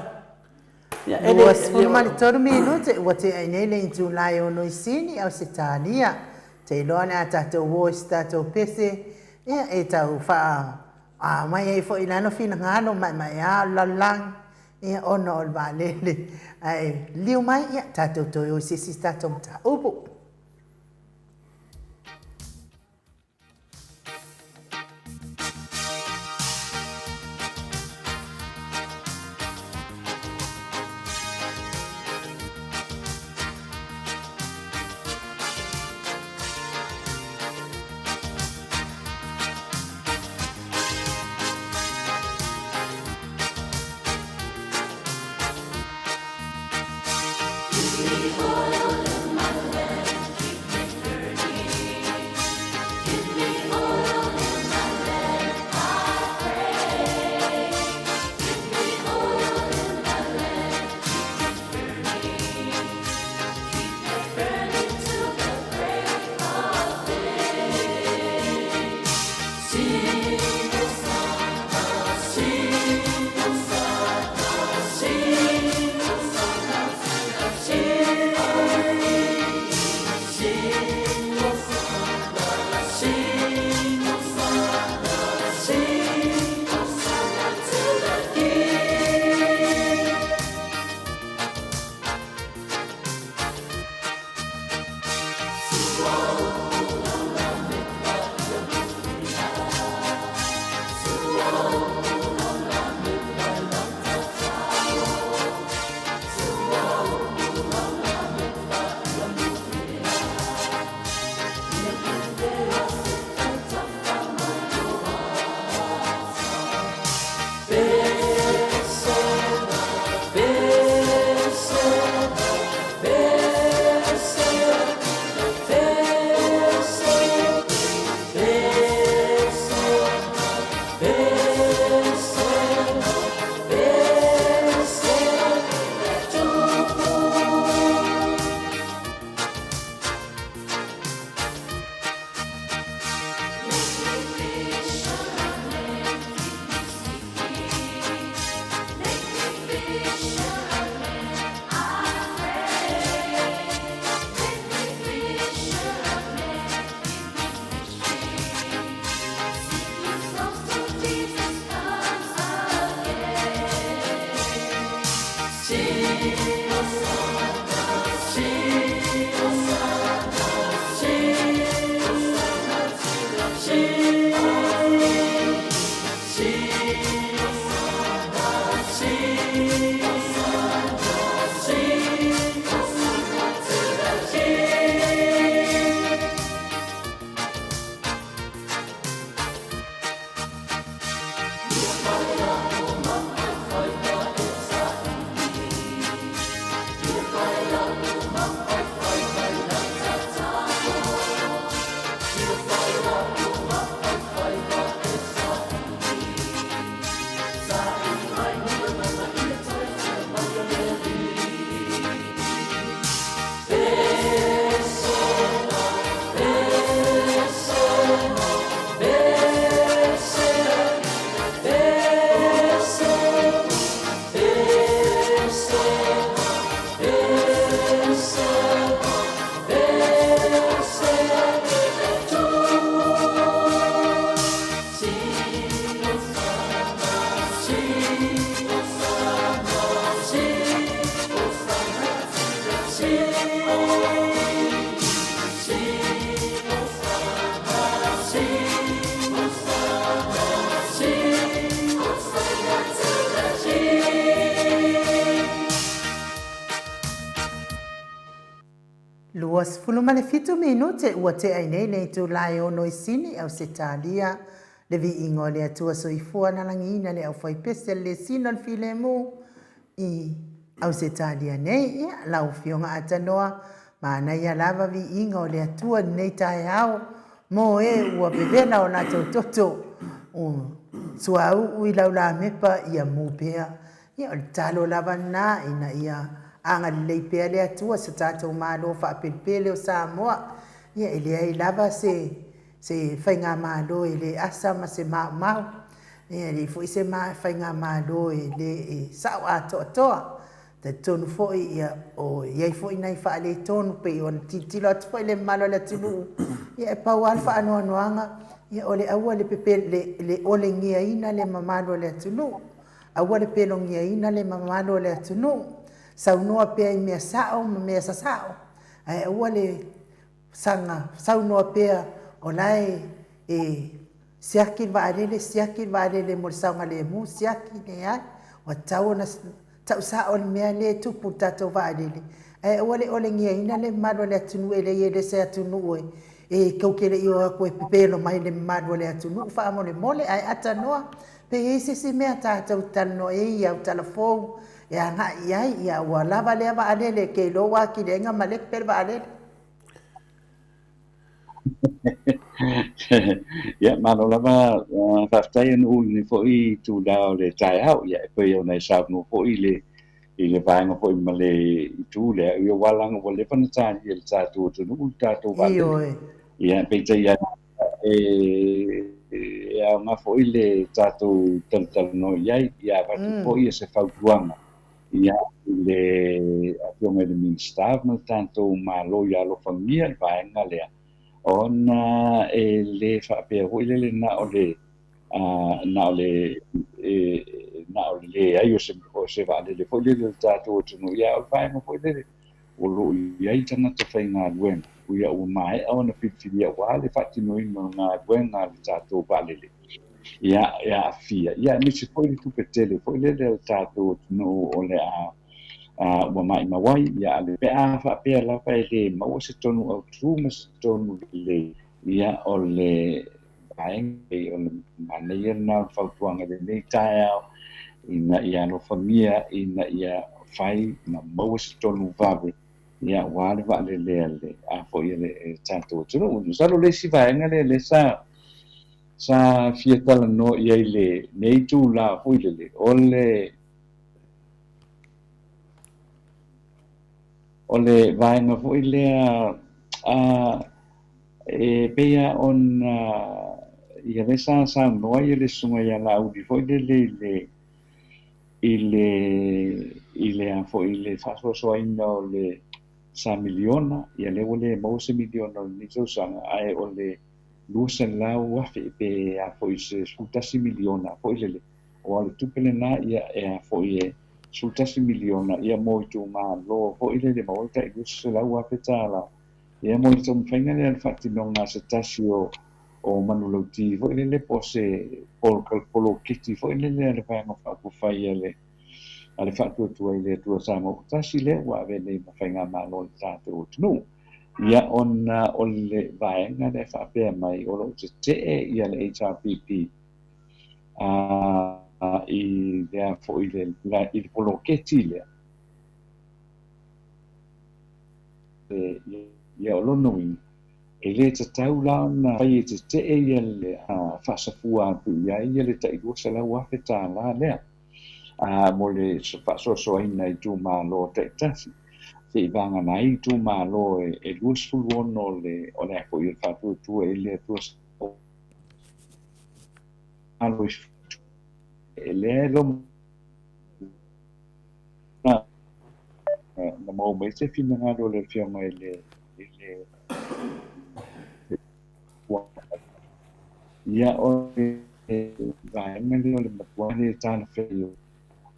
23 minute ua tea ai nei le itula e ono i Sini, Ausetalia. Te iloa le a tatou o i se tatou pese, ia e tau faa A aumai ai foi i lalo finagalo maemaea o le lalolagi, ia, ona o le vaalele. Ae liliu mai, ia, tatou toe o i se isi tatou mataupu. 27 minute ua tea ai nei le itula e ono i Sini, Ausetalia. Le viiga o le Atua Soifua na lagiina le aufaipese a le Lesina o le Filemu i Ausetalia nei. Ia, lau Afioga Atanoa, manaia lava viiga o le Atua i lenei taeao mo e ua vevela o latou toto o suauu i laulamepa ia mu pea. Ia, o le tatalo lava lena ina ia agalelei pea le Atua so tatou Malo faapelepele o Samoa. Ia, e leai lava se se faigamalo e le asa ma se maumau, ia, e leai foi se faigamalo e le e sao atoatoa. Talitonu foi ia o i ai foi nai faaletonu pei ona tilotilo atu foi le mamalu o le atunuu, ia e pau lava le faanoanoaga Ia, o le aua le pepe, le olegiaina le mamalu o le atunuu, aua le pelogiaina le mamalu o le atunuu, saunoa pea i mea sao ma mea sasao, ae aua le saga saunoa pea o la e siaki le vaalele, siaki le vaalele mo le saogalemu, siaki, leai, ua tatau ona tau sao le mea lea e tupu i le tatou vaalele, ae aua le olegiaina le mamalu o le atunuu, e leai e le o se atunuu e tou te le i o atu e pepelo mai le mamalu o le atunuu faamolemole. Ae atanoa pe i ai se isi mea tatou te talanoa i ai i autala fou e agai i ai, ia ua lava lea vaalele, e te iloa ua atili ai ona malepe le vaalele. Ia, malo lava, faafetai Anu'u i lenei foi itula o le taeao. Ia, e pei ona e saunoa foi i le i le vaega foi ma le itu lea, ia aua leaga ua leva ona talia e le tatou atunuu le tatou vaalele. Ioe. Ia, peitai ane, e e aoga foi le tatou talatalanoa i ai, ia avatu foi se fautuaga ia i le Afioga i le Minisita ma le tatou Malo ia alofagia le vaega lea, ona e le faapea foi lele na o le na o le na o le leai o se o se vaalele foi lele o le tatou atunuu, ia o le vaega foi lele o lo o i ai tagata faigaluega ia ua maea ona filifilia aua le faatinoina o galuega a le tatou vaalele ia e aafia, ia aemaise foi le tupe tele foi lele a le tatou atunuu o le a ua maimau ai, ia pe a faapea lava e le maua se tonu autu ma se tonu lelei, ia o le vaega o le manaia lena o le fautuaga i lenei taeao ina ia alofagia ina ia fai ma maua se tonu vave ia aua le vaalele a le a foi a le tatou atunuu. Masalo le isi vaega lea lea sa sa fia talanoa i ai i lenei itula foi lele, o le o le vaega foi lea a e pei lava ona ia lea sa saunoa ai le susuga ia Laauli foi lele i le i le i le a foi i le faasoasoaina o le sa miliona, ia lea ua le maua se miliona o lenei tausaga, ae o le 200,000 pe a foi se 11 miliona foi lele, aua o le tupe lena ia e a foi e 11 miliona ia mo itumalo foi lele maua ai tai $200,000 ia mo le taumafaiga lea o le faatinoga a se tasi o o manulauti foi lele po o se poloketi foi lele a le Vaega Faaupufai a le a le Faatuatua i le Atua Samoa ua tasi lea ua avea nei ma faigamalo a le tatou atunuu. Ia ona o le vaega lea e faapea mai o lo o tetee ia le HRPP a i lea foi le i le poloketi lea. Ia o lona uiga, e le tatau la ona fai e tetee ia le faasafua atu i ai ia le tai $200,000 lea mo le faasoasoaina i itumalo taitasi, seivagana ai itumalo e 26 o le o le a foi o le Faatuatua i le Atua Malo e lea e loma na maua mai se finagalo o le Afioga i le i le ia o le vaega lea o le matua le talafeagai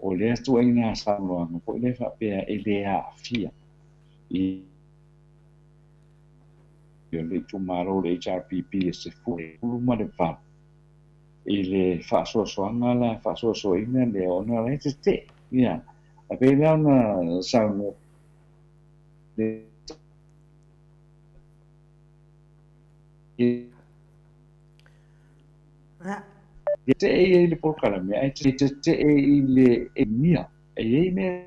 o lea ituaiga saunoaga foi lea faapea e le aafia i le itumalo o le HRPP e 18 i le faasoasoaga la faasoasoaina lea ona la e tetee ia ae pei la ona saunoa le tetee ia i le polokalame ae tetee i le emia e i ai mea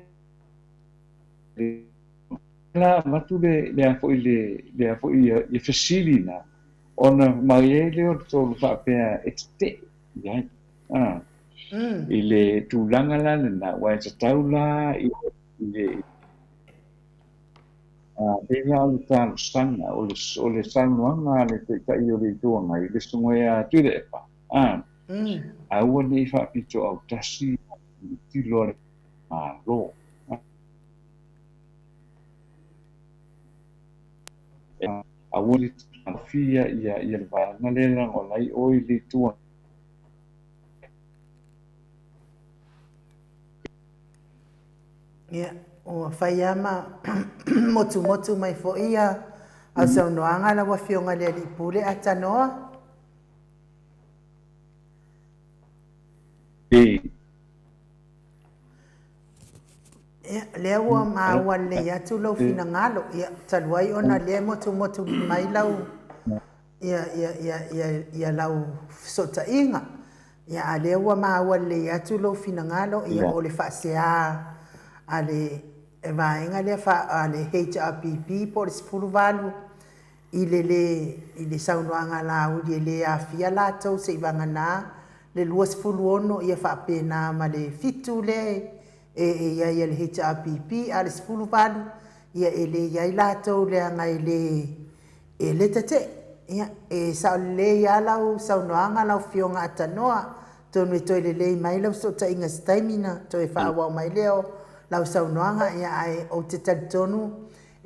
la avatu le le a foi le le a foi ia fesili na ona mai ai lea o le tolu faapea e tetee i ai i le tulaga la lena aua e tatau la i le pei la o le talosaga o le o le saunoaga a le Taitai o le Itu Agai le susuga ia Tuilaepa aua ne i faapito autasi le tilo a le Malo. Aua le Alofia ia ia le vaega lea leaga o la e i o i le Itu Ia, ua fai lava ma motumotu mai foi ia au saunoaga lau Afioga i le Alii Pule Atanoa. Ia, lea ua maua lelei atu lou finagalo. Ia, talu ai ona lea e motumotu mai lau ia, ia, ia, ia, ia lau fesootaiga. Ia, a lea ua maua lelei atu lou finagalo, ia, o le faasea a le vaega lea a le HRPP po o le 18 i le lē, i le saunoaga a Laauli e le aafia latou seivagana le 26 ia faapena ma le 7 lea e i ai a le HRPP, a o le 18 ia e le i ai latou leaga e le, e le tetee. Ia, e sao lelei lava lau saunoaga lau Afioga Atanoa, atonu e toe lelei mai lau fesootaiga i se taimi ona toe faaauau mai lea o lau saunoaga, ia ae ou te talitonu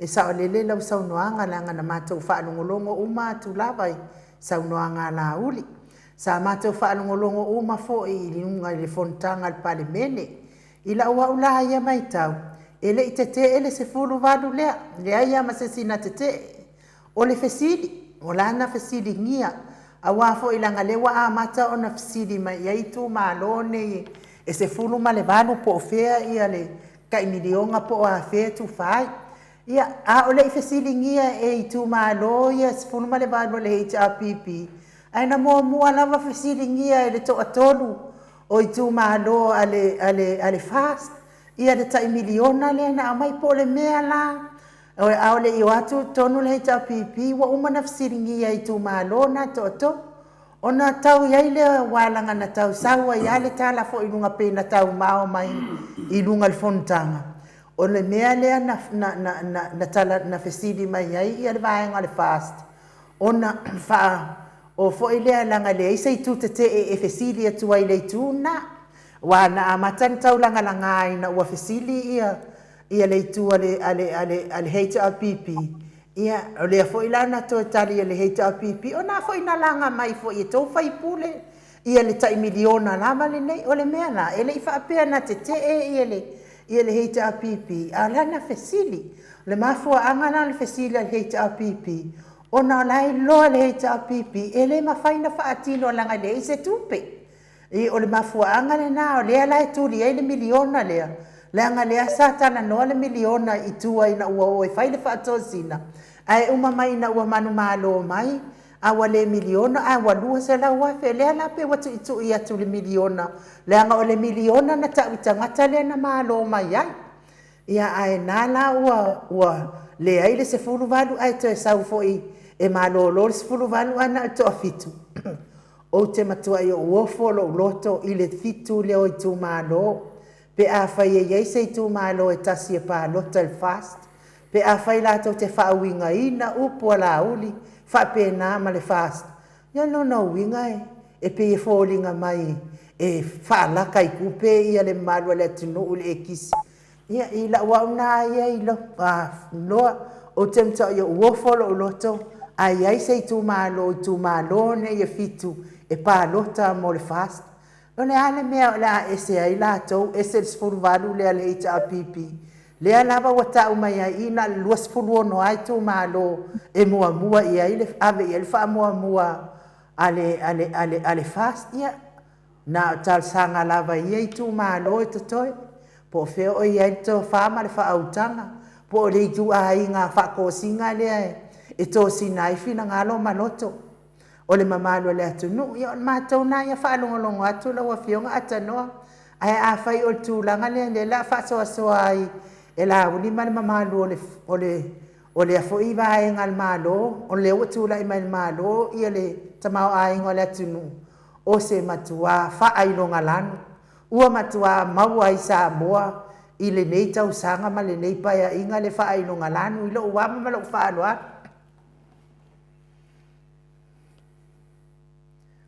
E saolele lau saunoaga leaga na matou faalogologo uma atu lava i saunoaga a Laauli. Sa matou faalogologo uma foi i luga i le fonotaga a le Palemene. I lau au la ia matau, e le i tetee le 18 lea, leai lava ma se isi na tetee. O le fesili, o la na fesiligia, aua foi leaga lea ua amata ona fesili mai i ai itumalo nei e 18 po o fea le tai miliona po o afea e tufa ai. Ia, a o le i fesiligia e itumalo ia 18 o le HRPP, ae na muamua lava fesiligia e le toatolu o itumalo a le FAST ia le tai miliona lea na aumai. Po o le mea la, a o le i o atu i totonu le HRPP, ua uma ona fesiligia e itumalo na e toatolu. Ona tau i ai lea, aua leaga na tau sau ai lava le tala foi i luga pei na tau mao mai i luga o le fonotaga, o le mea lea na, na, na, na, na, tala, na fesili mai ai ia le vaega o le FAST, ona faa, o foi lea leaga e leai se itu tetee e fesili atu ai i le itu lena. Aua na amata ona taulagalaga ina ua fesili ia, ia le itu a le, a le, a le, a le HRPP, ia, o lea foi la na toe tali e le HRPP, o na foi na laga mai foi e tou sui usufono ia le tai miliona lava lenei. O le mea la, e le i faapea na tetee ia le, ia le HRPP, a o lana fesili. O le mafuaaga la o le fesili a le HRPP, ona o la e iloa e le HRPP e le mafai ona faatino leaga e leai se tupe. I, o le mafuaaga lena o lea la e tuli ai le miliona lea, leaga lea sa talanoa le miliona i tua ina ua o e fai le faatosina, ae uma mai ina ua manumalo mai, a ua le miliona ae ua $200,000. Lea la pei ua tuitui atu i le miliona, leaga o le miliona na tau i tagata lea na malo mai ai. Ia, ae na la ua, ua leai le 18 ae toe sau foi e malolo le 18 ae na o le toafitu. Ou te matuai ou ofo lou loto i le fitu lea o itumalo, pe afai e i ai se itumalo e tasi e palota i le FAST, pe afai latou te faauigaina upu a Laauli faapena ma le FAST, ia lona uiga e pei e foliga mai e faalaka i tupe ia le mamalu o le atunuu i le ekisi. Ia, i lau au na ia iloa, ou te matuai ou ofo lou loto, a i ai se itumalo, itumalo nei e fitu e palota mo le FAST, o le a le mea o le a ese ai latou, ese le 18 lea a le HRPP, lea lava ua tau mai ai i na o le 26 lava itumalo e muamua i ai le ave i ai le faamuamua a le, a le, a le, a le FAST. Ia, Na o talosaga lava i ia itumalo e totoe, po o fea o i ai le tofa ma le faautaga, po o le ituaiga faatosina lea e tosina ai finagalo ma loto o le mamalu o le atunuu. Ia o le matou lena ia faalogologo atu lau Afioga Atanoa, ae afai o le tulaga lea o lea o le a faasoasoa ai e Laauli ma le mamalu o le, o le, o lea foi vaega a le Malo, o lea ua tulai mai i le Malo ia le tamaoaiga o le atunuu, o se matuā faailogalanu ua matuā maua ai Samoa i lenei tausaga ma lenei paeaiga le faailogalanu i lou ava ma lou faaaloalo.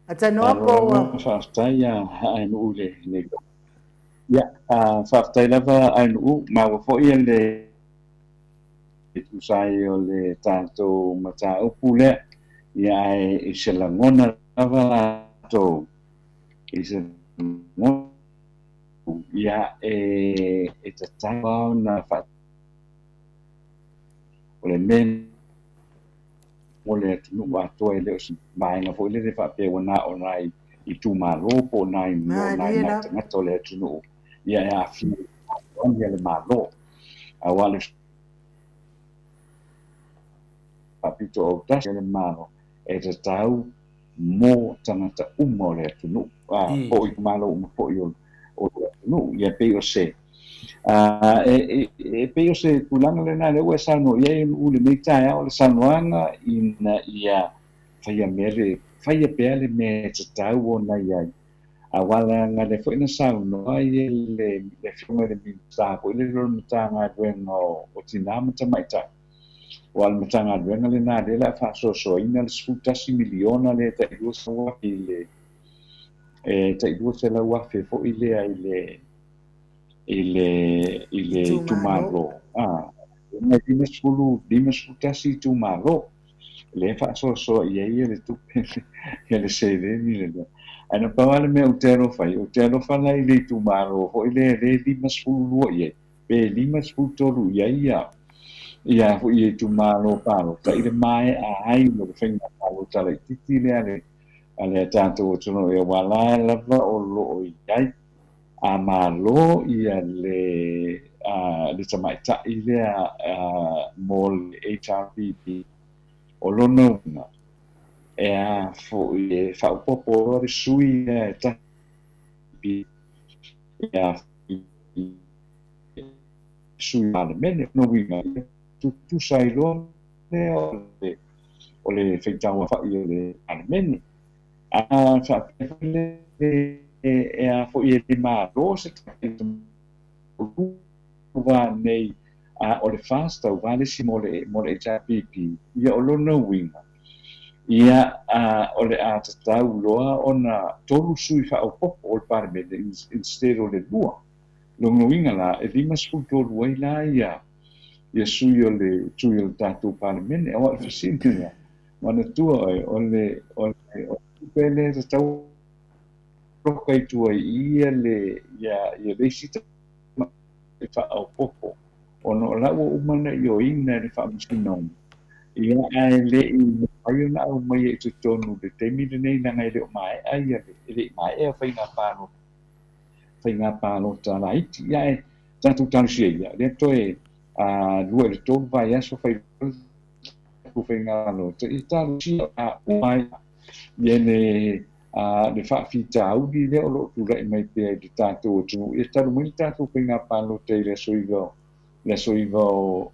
Atanoa po ua. Faafetai a Ainuu i le. Ia, faafetai lava Ainuu, maua foi le tusa ai o le tatou mataupu lea. Ia ae i se lagona lava latou, i se lagona, ia e, e tatau lava ona faa o le mea mo le atunuu atoa e le o se vaega foi lele faapea ua na o nai itumalo po o nai nai Malie lava. tagata o le atunuu, ia e aafia ai le Malo. Aua le faapito autasi a le Malo e tatau mo tagata uma o le atunuu, po o itumalo uma foi o le atunuu. Ia pei o se e pei o se tulaga lena lea ua e saunoa i ai i lenei taeao, o le saunoaga ina ia faia mea le faia pea le mea e tatau ona i ai. Aua leaga lea foi na saunoa ai le Afioga i le Minisita foi lele o le Matagaluega o Tina ma Tamaitai, aua o le Matagaluega lena lea o le a faasoasoaina le $11 miliona lea tai $200,000 i le e tai $200,000 foi lea i le i le i le Itumalo. itumalo. E 51 itumalo lea e faasoasoa i ai le tupe ia le seleni lena. Ae na pau lava le mea ou te alofa ai, ou te alofa la i le itumalo foi lea lea e 52 i ai, pe 53 i ai ia ia foi ia itumalo palota i le maea ai o le faiga palota laitiiti lea a le tatou atunuu, aua la lava o lo o i ai a malo ia le le tamaitai lea mo le HRPP. O lona uiga e a foi e faaopoopo loa le sui lea e tasi e a sui Palemene. O lona uiga e tutusa ai loa lea o le faitauaofai o le Palemene. A faapea foi le e a foi e le malo se va nei o le FAST aua le isi mo le HRPP, ia o lona uiga ia o le a tatau loa ona 3 sui faaopoopo o le Palemene instead o le 2. Lona uiga la e 53 ai la ia sui o le tatou Palemene. Aua o le fesili lea, manatua oe o le tupe lea e tatau loka i tua i ia le ia le isi faaopoopo ona o la ua uma ona ioeina e le Faamasinoga, ia ae le i mafai ona aumaia i totonu i le taimi lenei leaga e le o maea ia e le i maea faiga palota laiti. Ia ae tatou talosia ia lea toe 2 i le 3 vaiaso fai faiga palota, ia talosia a uma ai ia le faafitauli lea o lo o tulai mai pea i le tatou atunuu. Ia talu mai le tatou faiga palota i le aso 9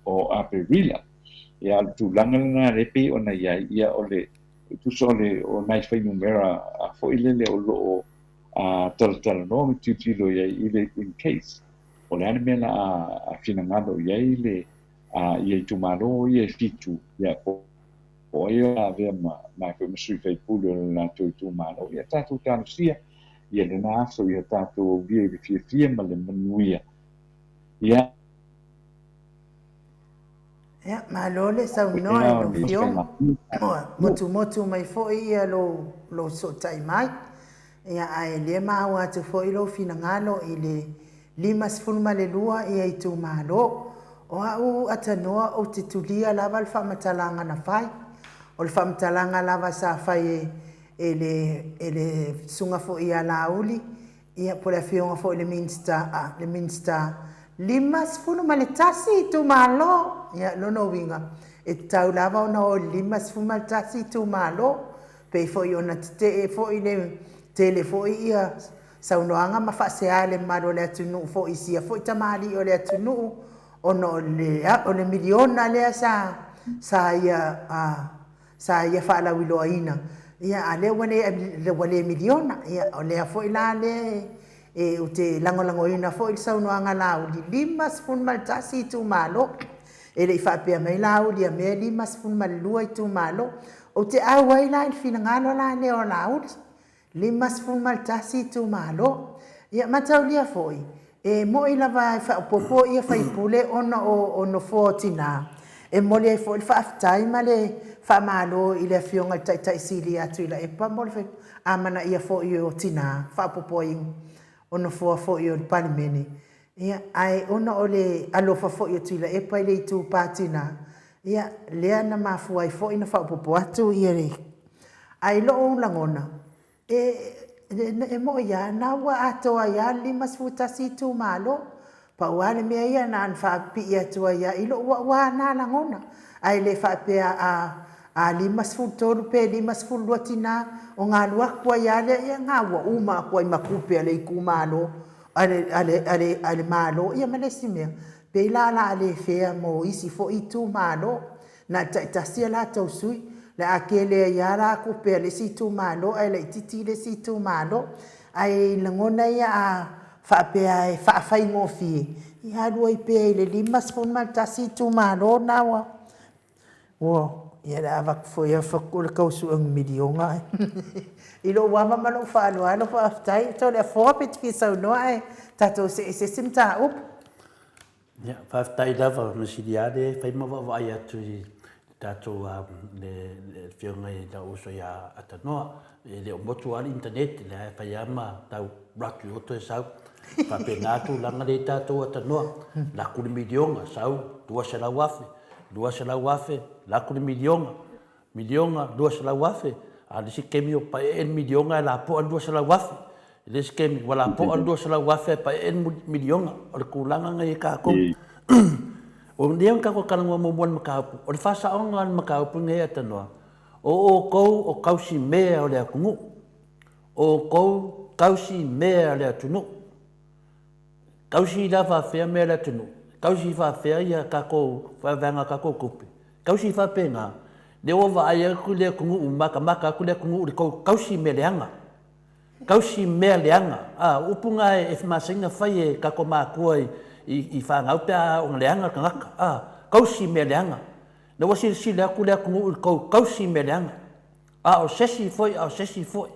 o Aperila. Ia o le tulaga lena lea pei ona i ai, ia o le tusa o le o nai fuainumera foi lele o lo o talatalanoa ma tilotilo i ai i le in case o le a le mea la a finagalo i ai le ia itumalo ia e 7, ia po ai o avea ma foi ma sui faipule o le latou itumalo. Ia tatou talosia ia lena aso ia tatou aulia i le fiafia ma le manuia. Ia Ia, malo le saunoa i lau Afioga. Ua motumotu mai foi ia lou sootai mai. Ia, ae lea maua atu foi lou finagalo i le 52 ia itumalo. O au atanoa ou te tulia lava le faamatalaga na fai. O le faamatalaga lava sa fai e le susuga foi ia Laauli, ia po o le afioga foi i le Minisita, le Minisita, 51 itumalo. Ia, lona uiga, e tatau lava ona o i le 51 itumalo. Pei foi ona tetee foi le tele foi ia saunoaga ma faasea i le mamalu o le atunuu foi i sia foi tamalii o le atunuu ona o le miliona lea sa ia faalauiloaina. Ia, a lea ua le miliona. Ia, o lea foi la lea ou te lagolagoina foi le saunoaga a Laauli, 51 itumalo. E le i faapea mai Laauli ia mea e 52 itumalo. Ou te auai la i le finagalo la lea o Laauli, 51 itumalo. Ia mataulia foi, e moi lava e faaopoopo ia faipule ona o nofoa o tina. E momoli ai foi le faafetai ma le faamalo i le Afioga i le Taitai Sili ia Tuilaepa mo le amanaia foi o tina faaopoopoina o nofoa foi o le Palemene. Ia, ae ona o le alofa foi o Tuilaepa i le itupa tina, ia, lea na mafua ai foi ona faaopoopo atu ia le... Ae i lou lagona, E moni lava, na ua atoa ai lava le 51 itumalo. Pau lava le mea ia na ona faapipii atu ai lava i lou au lava na lagona. Ae le faapea a 53 pe 52 tina ona alu atu ai lava lea, ia na ua uma atu ai ma tupe a le itumalo, a le Malo, ia ma le isi mea, pei la o le a le fair mo isi foi itumalo. Na o le taitasi a latou sui. O le a tele ai lava la tupe a le isi itumalo ae laitiiti le isi itumalo. Ae i lagona ia a faapea e faafaigofie, ia alu ai pea i le 51 itumalo lena ua, ia o le a avatu foi lava o le tau sue o ni miliona ae i lou ava ma lou faaaloalo faafetai. Toleafoa pe e te fia saunoa ae tatou see i se isi mataupu. Ia, faafetai lava, mea sili lava lea e fai ma vaavaai atu i le tatou le Afioga i lou uso ia Atanoa. E le o motu lava le internet, o lea e fai lava ma tau alu atu i o toe sau. E faapena le tulaga lea i tatou Atanoa. Alu atu le miliona, sau $200,000, $200,000, alu atu le miliona, Miliona, 200,000, a o le isi taimi ua paee le miliona ae lapoa le 200,000. I le isi taimi ua lapoa le 200,000 ae paee le miliona. O le tulaga lena i ai tatou. O lea na tatou talanoa muamua i le mataupu, o le faasaoga o le mataupu lenei Atanoa, o outou o tausimea o le atunuu, o outou tausimea o le atunuu. Tausi la faafefea mea a le atunuu? Tausi faafefea ia tatou vaevaega o tatou tupe? Tausi faapena, lea ua vaai atu le atunuu, matamata atu le atunuu i le tou tausi mea leaga. Tausi mea leaga. A, o upu na e masani ona fai e tatou matua i fanau pe a oo ina leaga le tagata. A, tausi mea leaga. Lea ua silasila atu le atunuu i le tou tausi mea leaga. A o se isi foi, a o se isi foi.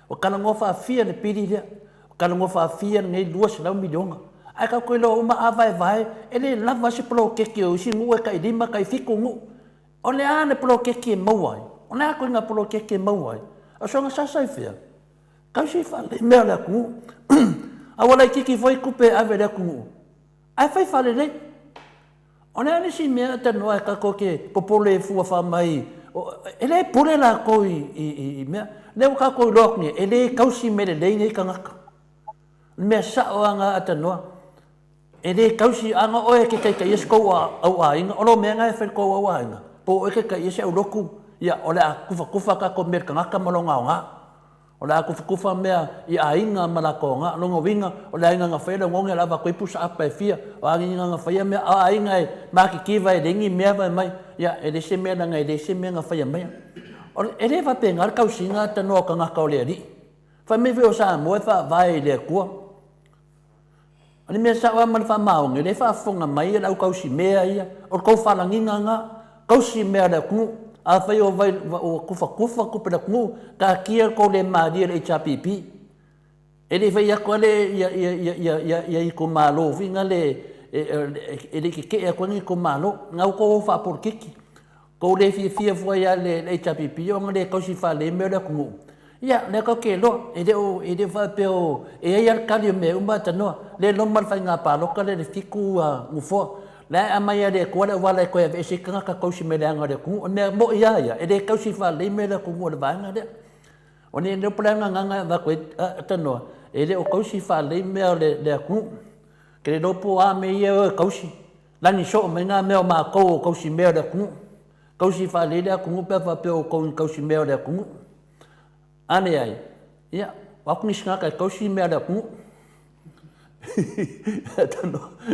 Ua talanoa faafia le pili lea. Ua talanoa faafia lenei $200 miliona. Ae tatou te iloa uma a vaevae, e le lava se poloketi o isi nuu e tai lima, tai fitu nuu. O le a le poloketi e maua ai? O le a ituaiga poloketi e maua ai? O soona sasa i fea? Tausi faalelei mea o le atunuu. A ua laitiiti foi tupe e ave i le atunuu, ae fai faalelei. O le a le isi mea talanoa e tatou te popole fua fai mai, e le pule latou i mea. Lea ua tatou iloa atu nei, e le tausi mea lelei nei tagata. O le mea sao lava lena a talanoa. E le tausi, a na o oe e te taitaia se tou au aiga, o lou mea lena e fai i le tou au aiga, po o oe e taitaia se aulotu, ia o le a tufatufa a tatou mea i le tagata ma lona aoga. O le a tufatufa mea i aiga ma latou aoga. O lona uiga, o le aiga na faia le oneone o le a avatu ai pusa apa e fia. O aiga na faia mea, o aiga e matitiva e leai ni mea fai mai, ia e leai se mea leaga e leai se mea na faia maia. E le faapena le tausiga tanoa o tagata o le Alii. Fai mai foi o Samoa e faavae i le Atua. O le mea sao lava ma le faamaoni, o lea e faafofoga mai le au tausimea ia, o le tou faalagiga lena, tausi mea a le atunuu. Afai ua tufatufa tupe a le atunuu, taatia le tou le malie i le HRPP. E le i fai atu lava ia itumalo foi na le, e le i tetee atu ai ni itumalo. Na ua outou o faapolokiki. Tou le fiafia foi lava i le HRPP ona le tausi faalelei mea o le atunuu. Ia, o lea tatou te iloa, e le o, e le o faapea o, e i ai lava le tali o mea uma tanoa. Lea e loma le faiga palota lea i le 7 nofoa. La e aumai lava e le Atua le auala e toe aveese ai tagata tausi mea leaga o le atunuu. O le mea moni lava ia, e le tausi faalelei mea o le atunuu o le vaega lea. O le upu la le agaga e avatu ai tanoa, e le o tausi faalelei mea o le atunuu. Ou te le iloa po o a mea ia e o e tausi. Lani soo mai na mea o matou o tausi mea o le atunuu. Tausi faalelei le atunuu pe a faapea o outou ni tausi mea o le atunuu. A leai, ia, o atu nisi tagata e tausi mea o le atunuu.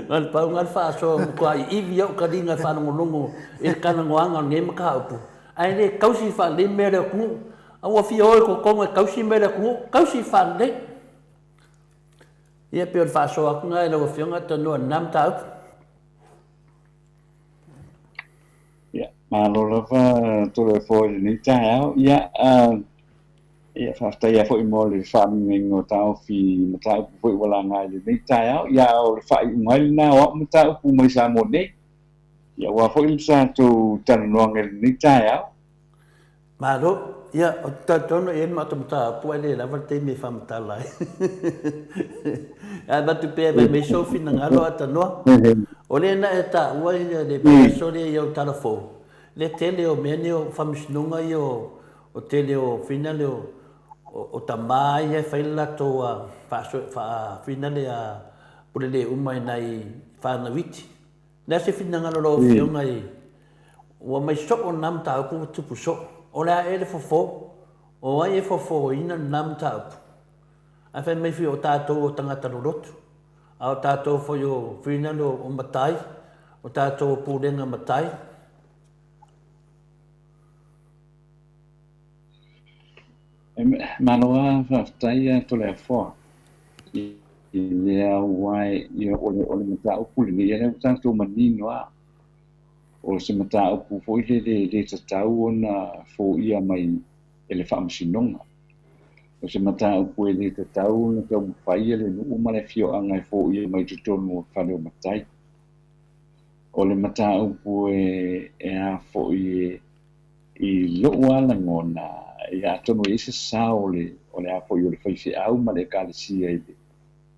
Na o le pau lena o le faasoa ua matua iivi ai ou taliga e faalogologo i le talanoaga o lenei mataupu, ae le tausi faalelei mea o le atunuu. A ua fia o i totonu e tausi mea o le atunuu, tausi faalelei. Ia, pei o le faasoa atu lena i lau Afioga talanoa i lena mataupu. Ia, malo lava Toleafoa i lenei taeao. Ia, uh, ia faafetai lava foi mo le faamaninoina o taofi i mataupu foi ua laga i lenei taeao. Ia, o le faaiuga ai lena o au mataupu mai Samoa nei. Ia, aua foi le tatou talanoaga i lenei taeao. Malo. Ia, ou te talitonu e i ai le matou mataupu ae le lava le taimi e faamatala ai. Ae avatu pea e fai mai sou finagalo a tanoa. O lea na e taua le vaiaso lea i au tala fou, le tele o mea nei o faamasinoga ia o tele o finale o tama ia e fai le latou faafinale a pule le uma i nai fanau iti. Le a se finagalo o lau Afioga i ua mai soo lena mataupu ua tupu soo. O le a ea le fofo? O ai e fofoina lena mataupu? Ae fai mai foi o tatou o tagata loloto, a o tatou foi o finalo o matai, o tatou o pulega matai. Malo lava faafetai ia Toleafoa i lea aua o le mataupu lenei, ia lea ua tatou manino lava, o se mataupu foi lele e le tatau ona foia mai e le Faamasinoga. O se mataupu e le tatau ona taumafai le nuu ma le afioaga e foia mai totonu o le fale o matai. O le mataupu e a foi e I lou lava lagona, ia atonu e i ai se sao o le, o le a foi o le faifeau ma le Ekalesia i le,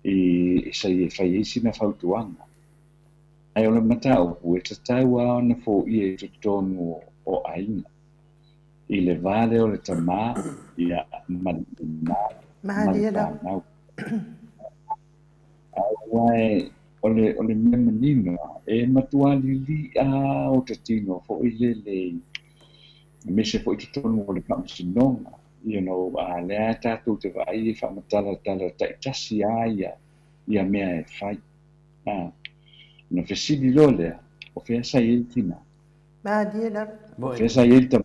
i, i e fai ai sina fautuaga. Ae o le mataupu, e tatau lava ona foia i totonu o, o aiga, i le va lea o le tama, ia, ma le tina, ma le fanau. Aua o le, o le mea manino, e matua lili'a o tatino foi lele aemaise foi totonu o le faamasinoga, you know, a lea tatou te vaai e faamatalatala taitasi lava ia, ia mea e fai. A, ona fesili loa lea, o fea sa i ai le tina? Malie lava. O fea sa i ai le tama?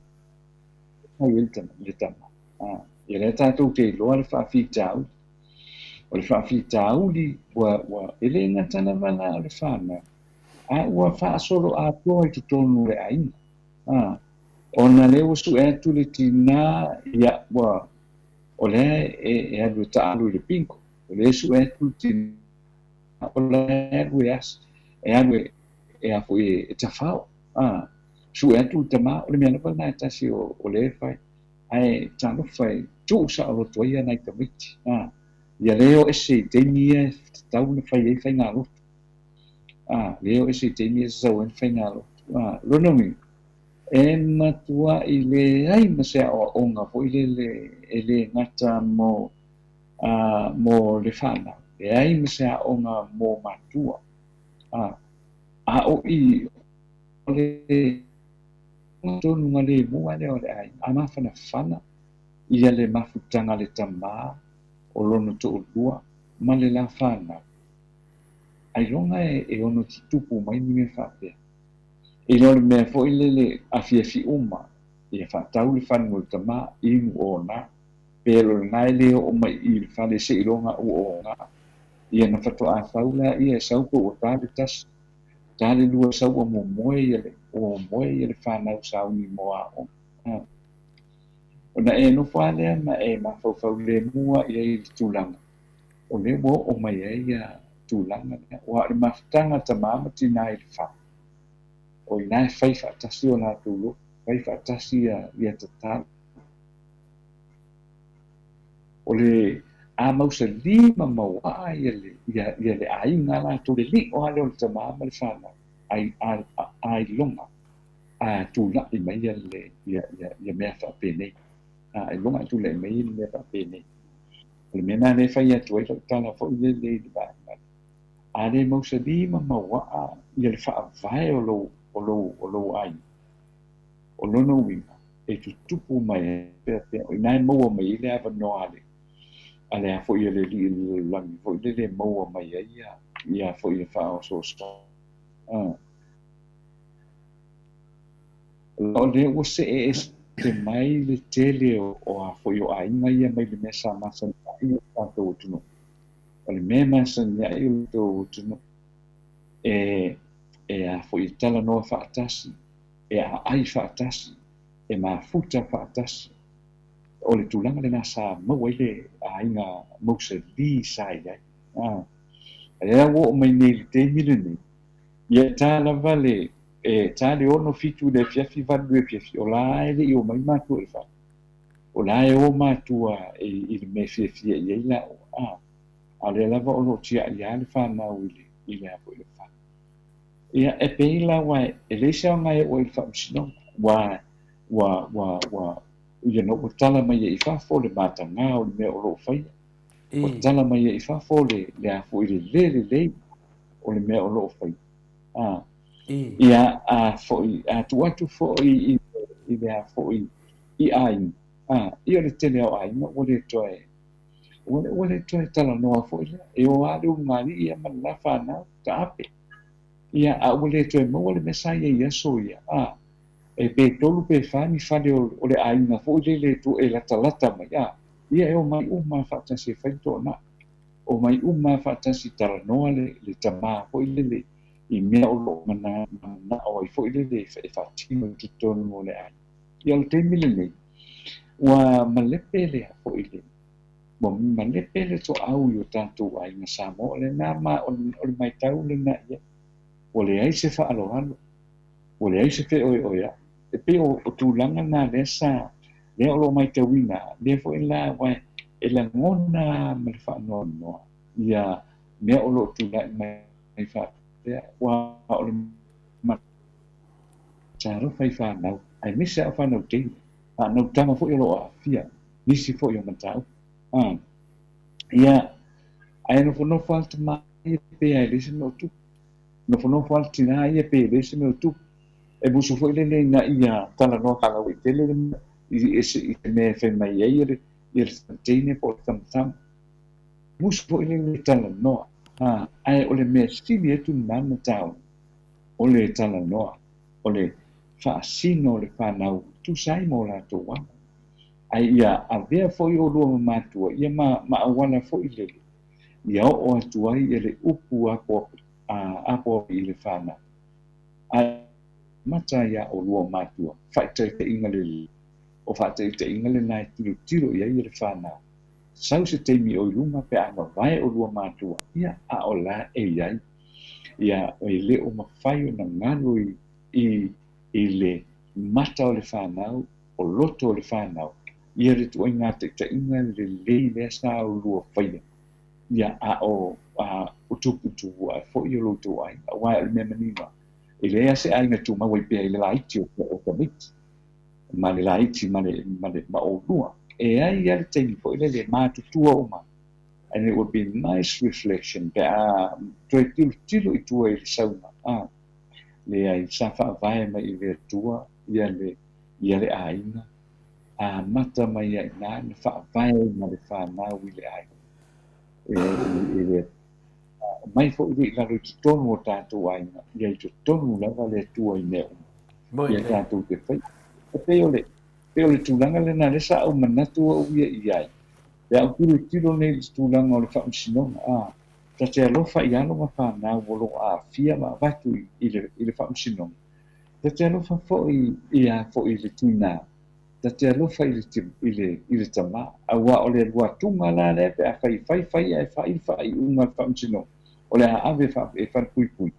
Sa i ai le tama? A, ia lea tatou te iloa le faafitauli. O le faafitauli ua, ua, e le gata lava la o le fanau, a ua faasolo atoa i totonu o le aiga. A, ona lea ua sue atu le tina, ia, ua, o lea e, e alu e taalu i le bingo. O lea e sue atu le tina, o lea e alu e as, e alu e, e a foi e, e tafao. A, sue atu le tama, o le mea lava lena e tasi o, o lea e fai. Ae talofa e tuu saoloto ai nai tamaiti. A, ia le o ese i taimi ia e tatau ona fai ai faigalotu. A, le o ese i taimi ia e tatau ai ona faigalotu. A, lona uiga, e matuai leai ma se aoaoga foi lele e le gata mo, a, mo le fanau, leai ma se aoga mo matua. A, a o i o le tonu lemu lava lea o le aiga, a mafanafana ia le mafutaga a le tama o lona toalua ma le la fanau, ailoga e ono tutupu mai ni mea faapea. E le o le mea foi lele afiafi uma, ia faatau le fagu o le tama, inu ona, pe o lena e le oo mai i le fale seiloga ua oga, ia na faatoa sau laia e sau pe ua ta le tasi, Ta le lua sau ua momoe ia le, ua momoe ia le fanau sauni mo aoga. Ona e nofo lava lea ma e mafaufau lemu lava i ai i le tulaga o lea ua oo mai ai ia tulaga lea. Aua o le mafutaga a tama ma tina i le fale, o i ina e fai faatasi o latou lotu, fai faatasi ia, ia tatalo. O le a mausali ma mauaa ia le, ia, ia le aiga latou, le lio lava lea o le tama ma le fanau, ai, a, a, ailoga a tula'i mai ia le, ia, ia, ia mea faapenei. A, ailoga a tula'i mai ia le mea faapenei. O le mea lena lea e fai atu ai lau tala foi lele i le vaega lea. A le mausali ma mauaa ia le faavae o lou, o lou, o lou aiga, O lona uiga, e tutupu mai ai pea pea, o i ina e maua mai ai le avanoa a le, a le a foi a le alii o le lalolagi foi lele e maua mai ai ia, ia foi e faaosoosoa. O lea ua see ese mai le tele o, o a foi o aiga ia mai le mea sa masani ai o le tatou atunuu. O le mea e masani ai o le tatou atunuu, e, e a foi e talanoa faatasi, e aai faatasi, e mafuta faatasi. O le tulaga lena sa maua ai le aiga mausali sa i ai. A lea ua oo mai nei i le taimi lenei, ia e ta lava le, E ta le 6, 7 i le afiafi, 8 i le afiafi, o la e le i omai matua i le fale. O la e o matua i le mea e fiafia i ai laua, a. A o lea lava o lo o tiai lava le fanau i le, i le a foi le fale. Ia, e pei la aua e leai se aoga e oo ai i le faamasinoga, ua, ua, ua, ua, you know, ua tala mai ai i fafo le mataga o le mea o lo o faia. Ua tala mai ai i fafo le, le a foi le lē lelei o le mea o lo o faia. A, ia, a foi, a tuu atu foi i, i le a foi i aiga, a, ia o le tele o aiga ua le toe, ua, ua le toe talanoa foi lea. E o lava le ulugalii ia ma le la fanau, taape. Ia, a ua le toe maua le mea sa i ai i aso ia, a, e pe tolu pe fa ni fale o, o le aiga foi lele e latalata mai, a, ia e omai uma faatasi e fai le toonai. Omai uma faatasi talanoa le, le tama foi lele i mea o lo o manao ai foi lele e faatino i totonu o le aiga. Ia o le taimi lenei, ua malepe le foi le, ua malepe le toau i o tatou aiga Samoa. O lena ma, o le matau lena i ai. Ua leai se faaaloalo, ua leai se feoeoea'i. E pei o, o tulaga na lea sa, lea o lo o matauina, lea foi la aua e lagona ma le faanoanoa ia mea o lo o tulai mai faapea, aua o le matalofa i fanau, aemaise lava o fanau teine, fanau tama foi o lo o aafia nisi foi o mataupu. A, ia, ae nofonofo lava le tama ia pe a e leai se mea o tupu. Nofonofo lava le tinā ia pe leai se mea o tupu. E musu foi lele ina ia talanoa faalauaitele le mea i se mea e fai mai ai le ia le teine po o le tamatama. Musu foi lele e talanoa, a, ae o le mea sili atu lena na taua, o le talanoa, o le faasino o le fanau e tusa ai ma o latou ala. Ae ia avea foi olua ma matua ia ma, ma auala foi lele, ia oo atu ai ia le upu apoapo i le fanau. Ae mata iā olua matua, faataitaiga lelei, o faataitaiga lena e tilotilo i ai le fanau. Sau se taimi o i luma pe a mavae olua matua, ia, a o la e i ai. Ia, e le o mafai ona galo i, i, i le mata o le fanau, o loto o le fanau, ia le ituaiga taitaiga lelei lea sa olua faia. Ia, a o, a, o tuputupu ae foi o lo outou aiga, aua o le mea manino, e leai lava se aiga e tumau ai pea i le laiti o, o tamaiti, ma le laiti ma le, ma le, ma olua. E ai lava le taimi foi lele e matutua uma. And it would be nice reflection pe a toe tilotilo i tua i le sauga, a, leai, sa faavae mai i le Atua ia le, ia le aiga, amata mai ai i ina na faavae ai ma le fanau i le aiga. E, i le aumai foi lea i lalo i totonu o tatou aiga, ia i totonu lava le Atua i mea uma. Ia tatou te faia. E pei o le, pei o le tulaga lena lea sa ou manatu au ia i ai. Pe a ou tilotilo nei i le tulaga o le faamasinoga, a, ta te alofa i alo ma fanau o lo o aafia ma avatu i, i le, i le faamasinoga. Ta te alofa foi i a foi i le tinā, ta te alofa i le, i le, i le tama, aua o le alu atuga la lea pe afai e fai fai ae fai le faaiuga a le faamasinoga, o le a ave e falepuipui,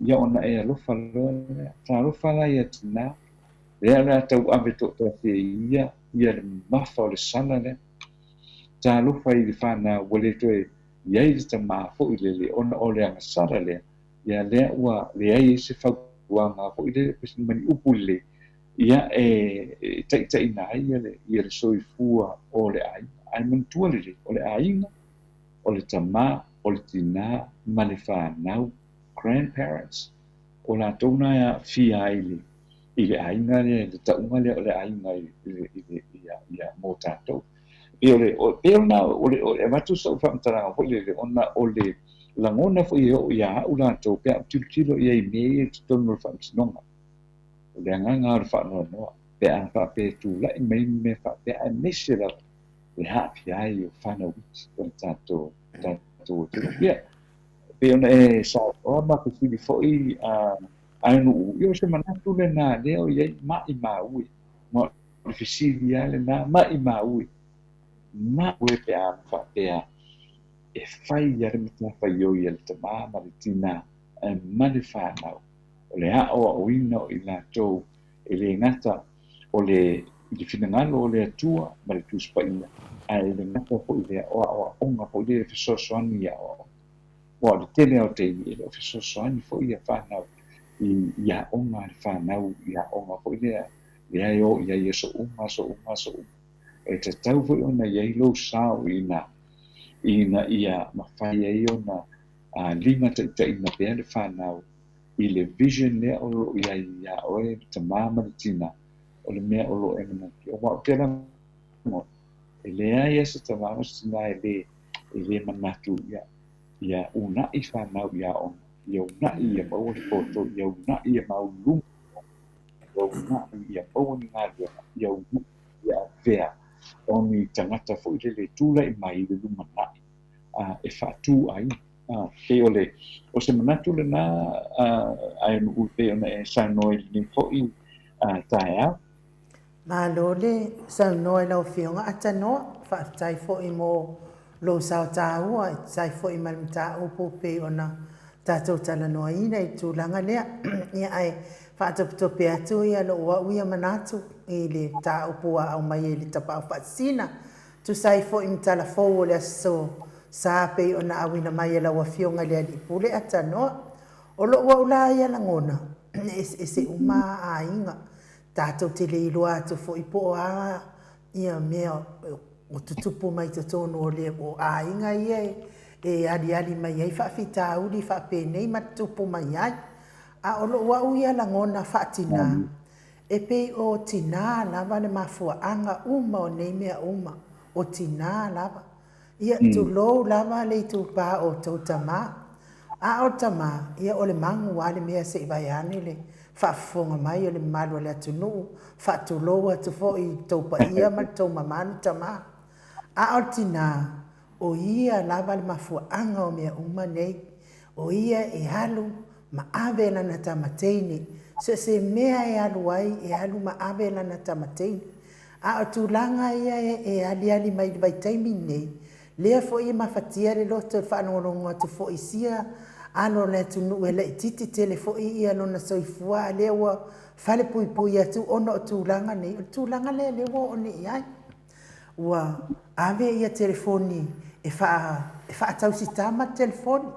ia ona e alofa loa lea. Talofa la ia tinā, lea o le a tauave toatasi e ia ia le mamafa o le sala lea. Talofa i le fanau ua le toe i ai le tama foi lele ona o le agasala lea, ia lea ua leai ai se fautuaga foi lele ma ni upu lelei ia e taitaiina ai ia le, ia le soifua o le aiga. Ae manatua lelei, o le aiga, o le tama, o le tinā ma le fanau, grandparents, o latou na e aafia ai i le, i le aiga lea, i le tauga lea o le aiga i, i, i, i, ia, ia, mo tatou. E pei o le, o, pei ona o le, o le avatu sau faamatalaga foi lele, ona o le lagona foi e oo ia au latou pe a ou tilotilo i ai i mea ia i totonu o le faamasinoga. O le agaga o le faanoanoa pe a faapea e tulai mai ni mea faapea aemaise lava le aafia ai o fanau iti o le tatou tatou atunuu. Ia, pei ona e saunoa ma fesili foi a Ainuu, ia o se manatu lena lea o i ai maimau e. Ma o le fesili lava lena, maimau e. Maimau e pe a faapea e fai lava le matafaioi a le tama ma le tinā ma le fanau. O le aoaoina o i latou e le gata o le i le finagalo o le Atua ma le Tusi Paia, ae le gata foi i lea, o aoaoga foi lea e fesoasoani i aoaoga. Aua o le tele lava o taimi e le o fesoasoani foi ia fanau i i aoga a le fanau, i aoga foi lea lea e o i ai i aso uma, aso uma, aso uma. E tatau foi ona i ai lou sao i ina, ina ia mafai ai ona limataitaiina pea le fanau i le vision lea o lo o i ai iā oe le tamā ma le tinā, o le mea o lo o e manatu. Aua ou te lagona, e leai lava se tamā ma se tinā e lē, e lē manatu ia, ia unaʻi fanau i aoga, ia unaʻi ia maua le poto, ia unaʻi ia maualuluga, ia unaʻi ia maua ni galuega, ia unaʻi ia avea o ni tagata foi lele e tulai mai i le lumanai e faatū aiga. Pei o le, o se manatu lena ae pei ona e saunoa i lenei foi taeao. Malo le saunoa i lau Afioga Atanoa, faafetai foi mo lou sao taua e tusa ai foi ma le mataupu pei ona tatou talanoaina i le tulaga lea. Ia ae faatopetope atu ia lou au ia manatu i le mataupu ua aumai e le Tapaau Faasisina Tusa ai foi ma tala fou o le aso sa pei ona auina mai e lau Afioga i le Alii Pule Atanoa. O lou au la ia lagona, e eseese uma a aiga. Tatou te le iloa atu foi po o a ia mea o tutupu mai totonu o le o aiga ia e aliali mai ai faafitauli faapenei ma tutupu mai ai. A o lou au ia lagona faatina, E pei o tinā lava le mafuaaga uma o nei mea uma, o tinā lava. Ia, tulou lava le itupa o tou tamā. A o le tamā, ia o le magu lava le mea se i vaeane le faafofoga mai o le mamalu o le atunuu, faatulou atu foi i tou paia ma le tou mamalu tamā. A o le tinā, o ia lava le mafuaaga o mea uma nei. O ia e alu ma ave lana tama teine. So o se mea e alu ai, e alu ma ave lana tama teine. A o tulaga ia e aliali mai i le vaitaimi lenei, lea foi e mafatia le loto i le faalogologo atu foi i sia alo o le atunuu e laitiiti tele foi ia lona soifua a lea ua falepuipui atu ona o tulaga nei, o le tulaga lea lea ua oo nei i ai. Ua ave ia telefoni e faatausi tama le telefoni.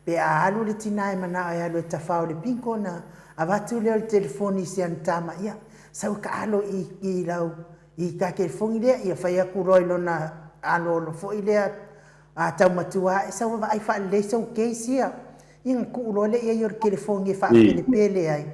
Pe a alu le tina e manao e alu e tafao i le piko ona avatu lea o le telefoni i si ana tama, ia, sau e taalo i, i lau, i ta telefoni lea, ia fai atu loa i lona aloalo foi lea a taumatua ae, sau e vaai faalelei sou case ia. Ia ona tuu loa lea i ai o le telefoni e faapelepele ai,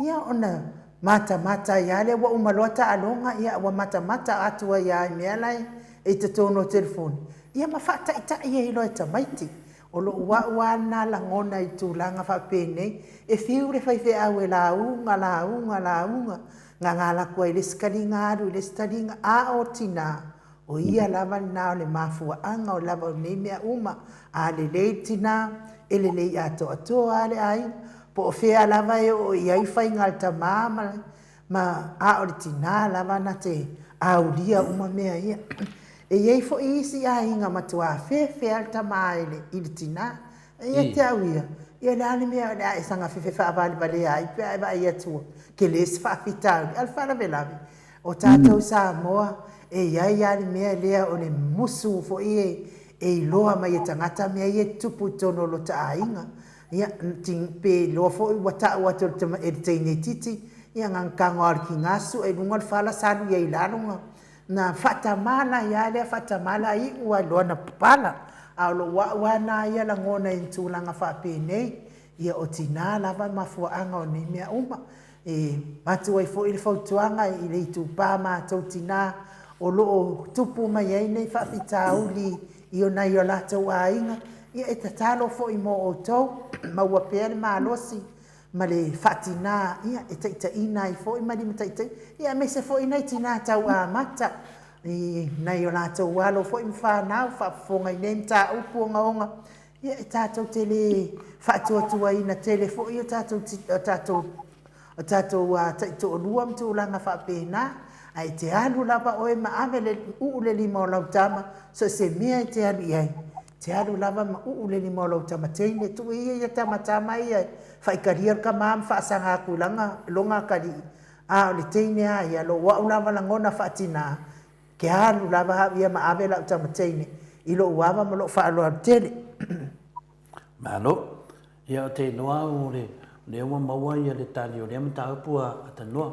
ia ona matamata ai lava lea, ua uma loa taaloga, ia ua matamata atu ai lava i mea la e i totonu o telefoni, ia ma faataitai ai loa e tamaiti. O lou au lava lena lagona i tulaga faapenei, e fiu le faifeau e lauga, lauga, lauga, gagala atu ai i le isi taliga alu i le isi taliga, a o tina, o ia lava lena o le mafuaaga o lava o nei mea uma. A lelei le tina, e lelei atoatoa lava le aiga, po o fea lava e oo i ai faiga a le tama ma le Ma, a o le tinā lava na te aulia uma mea ia. E i ai foi isi aiga matua fefe a le tamā i le, i le tinā. E ia te au ia, ia o le a le mea o le a e saga fefe faavalevalea ai pe a e vaai atu ua tele se faafitauli. A o le faalavelave, o tatou Samoa, e i ai lava le mea lea o le musu foi e, e iloa mai e tagata mea ia e tutupu i totonu o lota aiga. Ia, pe iloa foi ua tau atu e le teine itiiti, ia na ona tago lava o le tiga sue i luga o le fala salu i ai i lalo na, na faatamala ai lava lea faatamala iu ai loa na papala. A o lou au lava na ia lagona i tulaga faapenei, ia o tina lava le mafuaaga o nei mea uma. E avatu ai foi le fautuaga i le itupa matou tina o lo o tupu mai ai nei faafitauli i o nai o latou aiga, ia e tatalo foi mo outou, maua pea le malosi ma le faatina ia e taitaiina ai foi ma limataitaiina, ia aemaise foi nai tina tau amata i nai o latou alo foi ma fanau faafofoga i nei mataupu ogaoga, Ia, e tatou te le faatuatuaina tele foi o tatou, o tatou, o tatou taitoalua ma tulaga faapena, ae e te alu lava oe ma ave le, uu le lima o lau tama, so o se mea e te alu i ai, Te alu lava ma uu le lima o lou tama teine, tuu ia ia tama tama ia e faaikalia le kama ma faasaga atu i laga loga atalii, a o le teine a ia, lou au lava lagona faatina, ke alu lava au ia ma ave lau tama teine i lou ava ma lou faaaloalo tele. Malo. Ia o te iloa au o le, lea ua maua ia le tali o lea mataupu a Tanoa.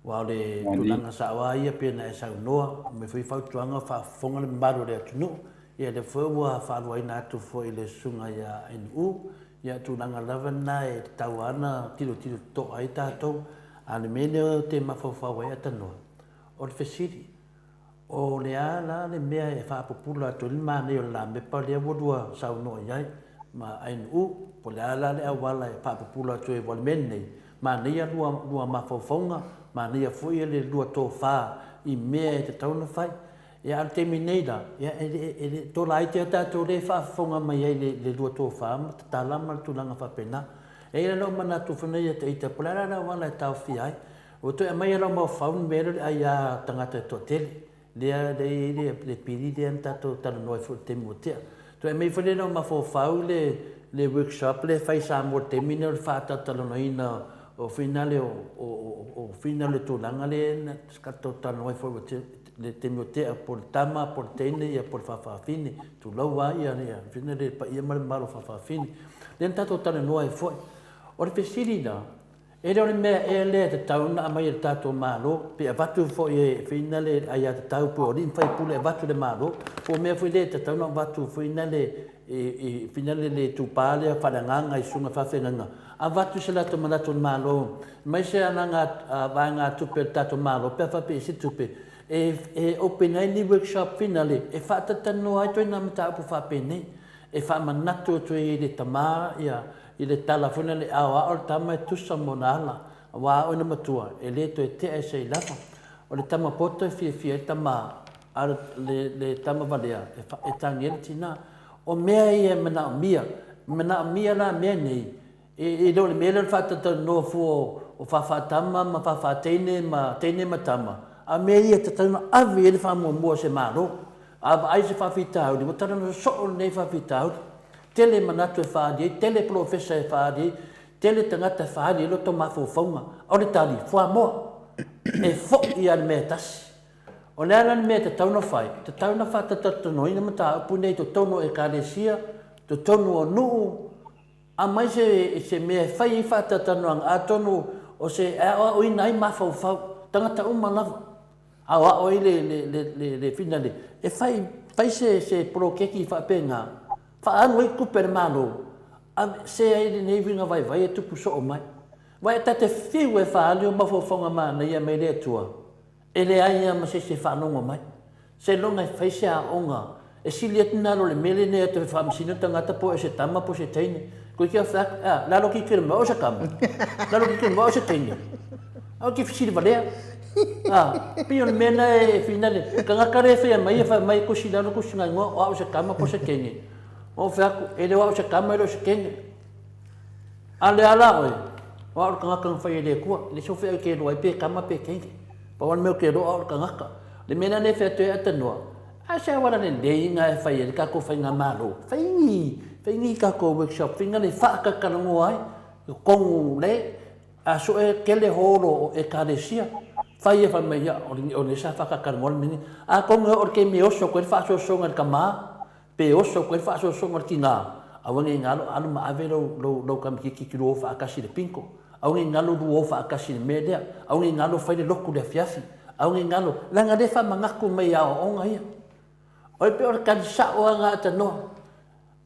Aua o le tulaga sao lava ia pei ona e saunoa, aumai foi fautuaga o faafofoga le mamalu o le atunuu. Ia lea foi ua faaluaina atu foi i le susuga ia Ainuu, ia o tulaga lava na e tatau lava ona tilotilo totoa ai tatou. A o le mea lea ou te mafaufau ai Tanoa, o le fesili, O le a la le mea e faapupula atu ai le manaia o le lamepa lea ua lua saunoa i ai ma Ainuu, po o le a la le auala e faapupula atu ai aua o le mea lenei, manaia lua, lua mafaufauga, manaia foi le lua tofa i mea e tatau ona fai. Ia a o le taimi nei la, ia e le, e le tola ai tea tatou lea e faafofoga mai ai i le lua tofa ma tatala ma le tulaga faapena. E i ai la lou manatu foi lea ia te ita, po o le a la le auala e taofia ai. Ua toe aumai lou mafaufau le mea lea o le aia tagata e toatele, lea e i ai le pili lea na tatou talanoa ai foi i le taimi ua tea. Toe aumai foi lea i lou mafaufau le workshop lea e fai i Samoa i le taimi lea o le faatalatalanoaina o finale o finale o le tulaga lea na tatou talanoa ai foi i le taimi ua tea, po o le tama po o le teine po o le faafafine, tulou lava le paia ma le mamalu o faafafine. Lea na tatou talanoa ai foi. O le fesili la, E le o le mea ea lea e tatau ona aumai e le tatou Malo, pe avatu foi e fina le aiatatau pei o alii ma faipule e avatu i le Malo, po o mea foi lea e tatau ona avatu foi lea i fina le le itupa lea faaleagaga i susuga i faafeagaiga, avatu se latou manatu o le Malo, aemaise lava vaegatupe a le tatou Malo pe a faapea e i ai se tupe e open ai ni workshop finale e faatalatanoa ai ituaiga mataupu faapenei. E faamanatu atu ai i le tama ia i le tala foi lea le aoao le tama e tusa ma ona ala, aua a oo ina matua, e le toe tea ese ai lava. O le tama poto e fiafia ai le tama, a o le tama valea e tagi ai le tina. O mea ia e manaomia, e manaomia la mea nei, e le o le mea lea o le faatalatalanoa fua o faafaatama ma faafateine ma teine ma tama, a o mea ia e tatau ona ave i ai le faamuamua a se Malo. A vaai i se faafitauli, ua talanoa soo lenei faafitauli. Tele manatu e faaali ai, tele polofesa e faaali ai, tele tagata e faaali ai loto mafaufauga. O le tali, fuamoa. E foi lava i le mea e tasi. O le a la le mea e tatau ona fai? E tatau ona faatalatalanoaina mataupu nei i totonu o Ekalesia, totonu o nuu, aumai se, se mea e fai ai faatalatalanoaga, atonu o se e aoaoina ai mafaufau, tagata uma lava. Aoao ai le, le, le, le, le finale, e fai, fai se, se poloketi faapena, faaalu ai tupe a le Malo, aveesea ai lenei uiga vaivai e tupu soo mai. Aua e ta te fiu e faaali o mafaufauga manaia mai le Atua, e leai lava ma se isi e faalogo mai. Seiloga e fai se aoga e sili atu nā lo le mea lenei a toe faamasino tagata po o se tama po o se teine. Koe kia whea atu, ea, lalo ki kere mai o se tama, lalo ki kere mai o se teine. Au ki whisiri walea. A, pei o le mea na e whina le, kangaka le whea mai e whai mai kusi lalo kusi ngai ngoa o au se tama po se teine. O whea atu, e le o au se tama e le o se teine. A le ala oe, o au le kangaka na whai e le kua, le so whea ke loa e pe tama pe teine. Pau le mea o ke loa au le kangaka. Le mea na le whea toe atanoa, A se auala lelei na e fai ai le tatou faigamalo? Fai ni, fai ni tatou workshop fai na le faatalatalanoa ai i totonu le a sue kele holo o Ekalesia. Fai e fai mai ia, o le, o le sa faatalatalanoa le mea nei. Atonu e oo i le taimi e oso atu ai le faasoasoaga i le tama, pe oso atu ai le faasoasoaga i le tina, aua ne i galo alu ma ave lou, lou, lou kamititi ki luo faatasi i le pinto. Aua ne i galo luo faatasi i le mea lea. Aua ne i galo fai le lotu i le afiafi. Aua ne i galo, leaga lea e faamanatu mai i aoaoga ia. O le pei o le tali sao lava lena Tanoa.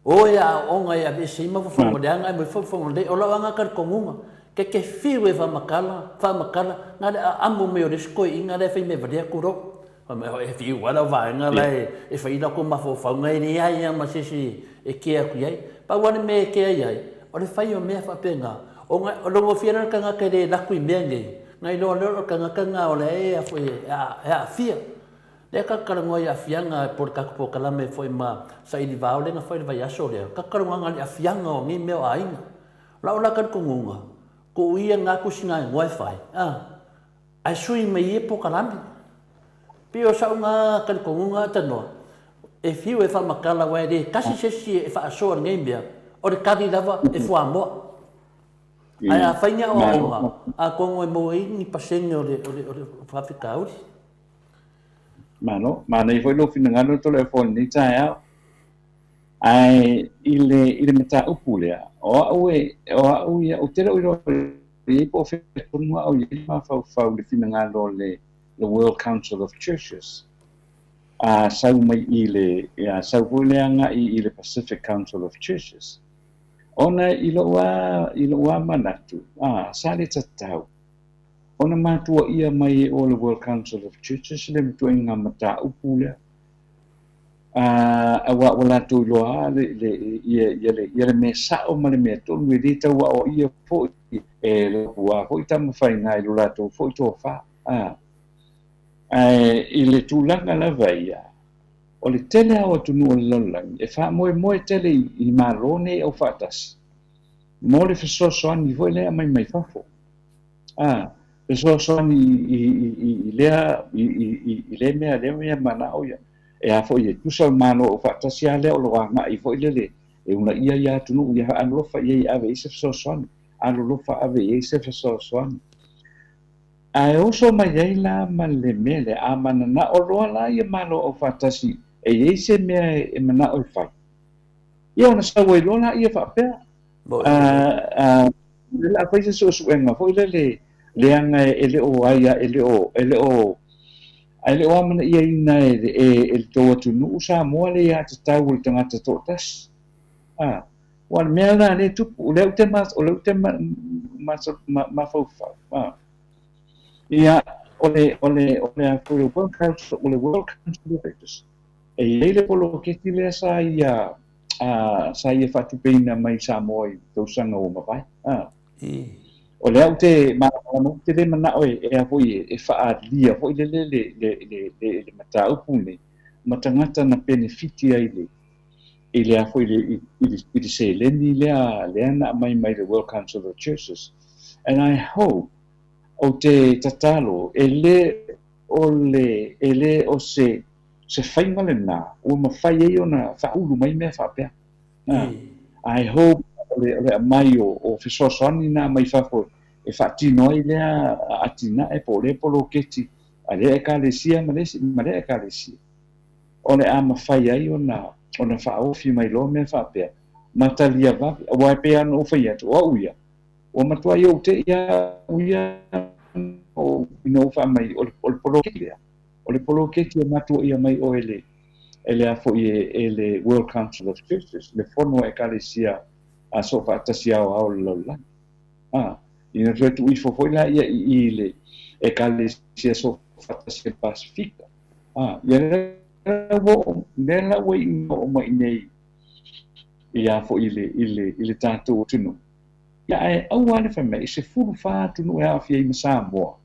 O e aoaoga e aveese ai mafaufauga leaga ae aumai faufauga lelei. O lau lava lena talitonuga, e te fiu e faamatala, faamatala, na o le aamo mai o le isi toeaina la e fai mea valea tulou. Fai mai, e fiu lava lau vaega la e fai latou mafaufauga e leai lava ma se isi e kea atu i ai. Pau lava le mea e kea i ai, o le fai o mea faapena, ona o le gofie la le tagata e le alu atu i mea nei, Na iloa lea o le tagata lena o lea e aafia. Lea tatou talanoa i aafiaga po o le tatou polokalame foi ma Saili Vao lea na fai i le vaiaso lea, tatou talanoaga i aafiaga o nei mea o aiga. O lau la talitonuga, tuu ia na tusigaigoa e fai, a, ae sui mai ia polokalame. Pei o sau na talitonuga Tanoa, E fiu e faamatala aua e le tasi se isi e faasoa i lenei mea, o le tali lava e fuamoa. Ae a fai ni aoaoga, atonu e maua ai ni pasene o le faafitauli. Malo, manaia foi lou finagalo Toleafoa i lenei taeao. Ae i le, i le mataupu lea, o au e, o au ia, ou te le o iloa i ai po o fea tonu au i ai le mafaufau i le finagalo o le, le World Council of Churches. A sau mai i le, a sau foi le agai i le Pacific Council of Churches. Ona i lou a, i lou a manatu, a, sa le tatau ona matuaia mai e o le World Council of Churches le matuaiga mataupu lea. A, aua ua latou iloa le, le, ia, ia le, ia le mea sao ma le mea tonu e le tau aoaia foi e lo foi tamafaiga i lo latou foi tofa. A, ae i le tulaga lava ia, o le tele lava o atunuu o le lalolagi e faamoemoe tele i Malo nei aufaatasi mo le fesoasoani foi lea e aumai mai fafo. A, fesoasoani i, i, i, i lea, i, i, i lea mea, lea mea manao ia. E a foi e tusa o le Malo aufaatasi lava lea o lo o agai foi lele e uunaia ia atunuu ia alolofa i ai e ave i ai se fesoasoani, alolofa ave i ai se fesoasoani. Ae oso mai ai la ma le mea lea, a mananao loa la ia Malo Aufaatasi e i ai se mea e manao e fai, ia ona sau ai loa laia faapea, a, a, o le a fai se suesuega foi lele, leaga e le o aia, e le o, e le o, e le o amanaiaina e, e, e le tou atunuu Samoa le aiatatau o le tagata toatasi. A, ua o le mea la lea e tupu, o lea ou te, o lea ou te mafaufau, a. Ia, o le, o le, o le, o le World Council, o le World Council of Churches, e i ai le poloketi lea sa ia, a, sa ia faatupeina mai Samoa i tausaga ua mavae. A. O lea ou te malamalama, ou te le manao e, e a foi e, e faaalia foi lele le, le, le, le, le mataupu nei, ma tagata na penefiti ai le, i le a foi i le, i le, i le seleni lea, lea na aumai mai le World Council of Churches. And I hope, ou te tatalo, e le o le, e le o se, se faiga lena ua mafai ai ona faaulu mai mea faapea. I hope o le, o le aumai o, o fesoasoani na mai fafo e faatino ai lea atinae po o lea poloketi a lea ekalesia ma le isi, ma lea ekalesia. O le a mafai ai ona, ona faaofi mai loa mea faapea, ma talia vave, aua e pei lava ona ou fai atu, o au ia, ua matuai ou te i au ia ina ua fai mai, o le, o le poloketi lea, o le poloketi e matuaia mai oe e le, e le a foi e, e le World Council of Churches, le fono a ekalesia a soofaatasi aoao o le lalolagi. A, ina toe tuu ifo foi laia i i i le ekalesia soofaatasi a le Pasifika. A, ia lea ua oo, lea la ua iu oo mai nei ia foi i le, i le, i le tatou atunuu. Ia ae aua le fai mai, e 14 atunuu e aafia ai ma Samoa,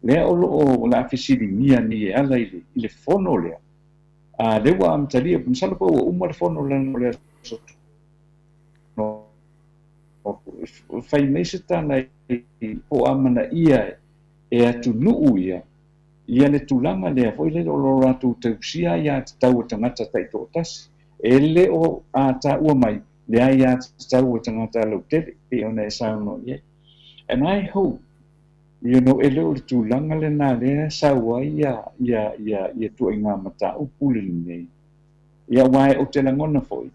lea o lo o, o le a fesiligia nei e ala i le, i le fono lea. A, lea ua amatalia, masalo pe ua uma le fono lea o le aso Fai mai se tala i po o amanaia e atunuu ia, ia le tulaga lea foi lele o lo latou tausia aiatatau a tagata taitoatasi. E le o a taua mai le aiatatau a tagata lautele pei ona e saunoa i ai. And I hope, you know, e le o le tulaga lena lea e sau ai ia, ia, ia, ia tuaiga mataupu lenei. Ia aua ou te lagona foi,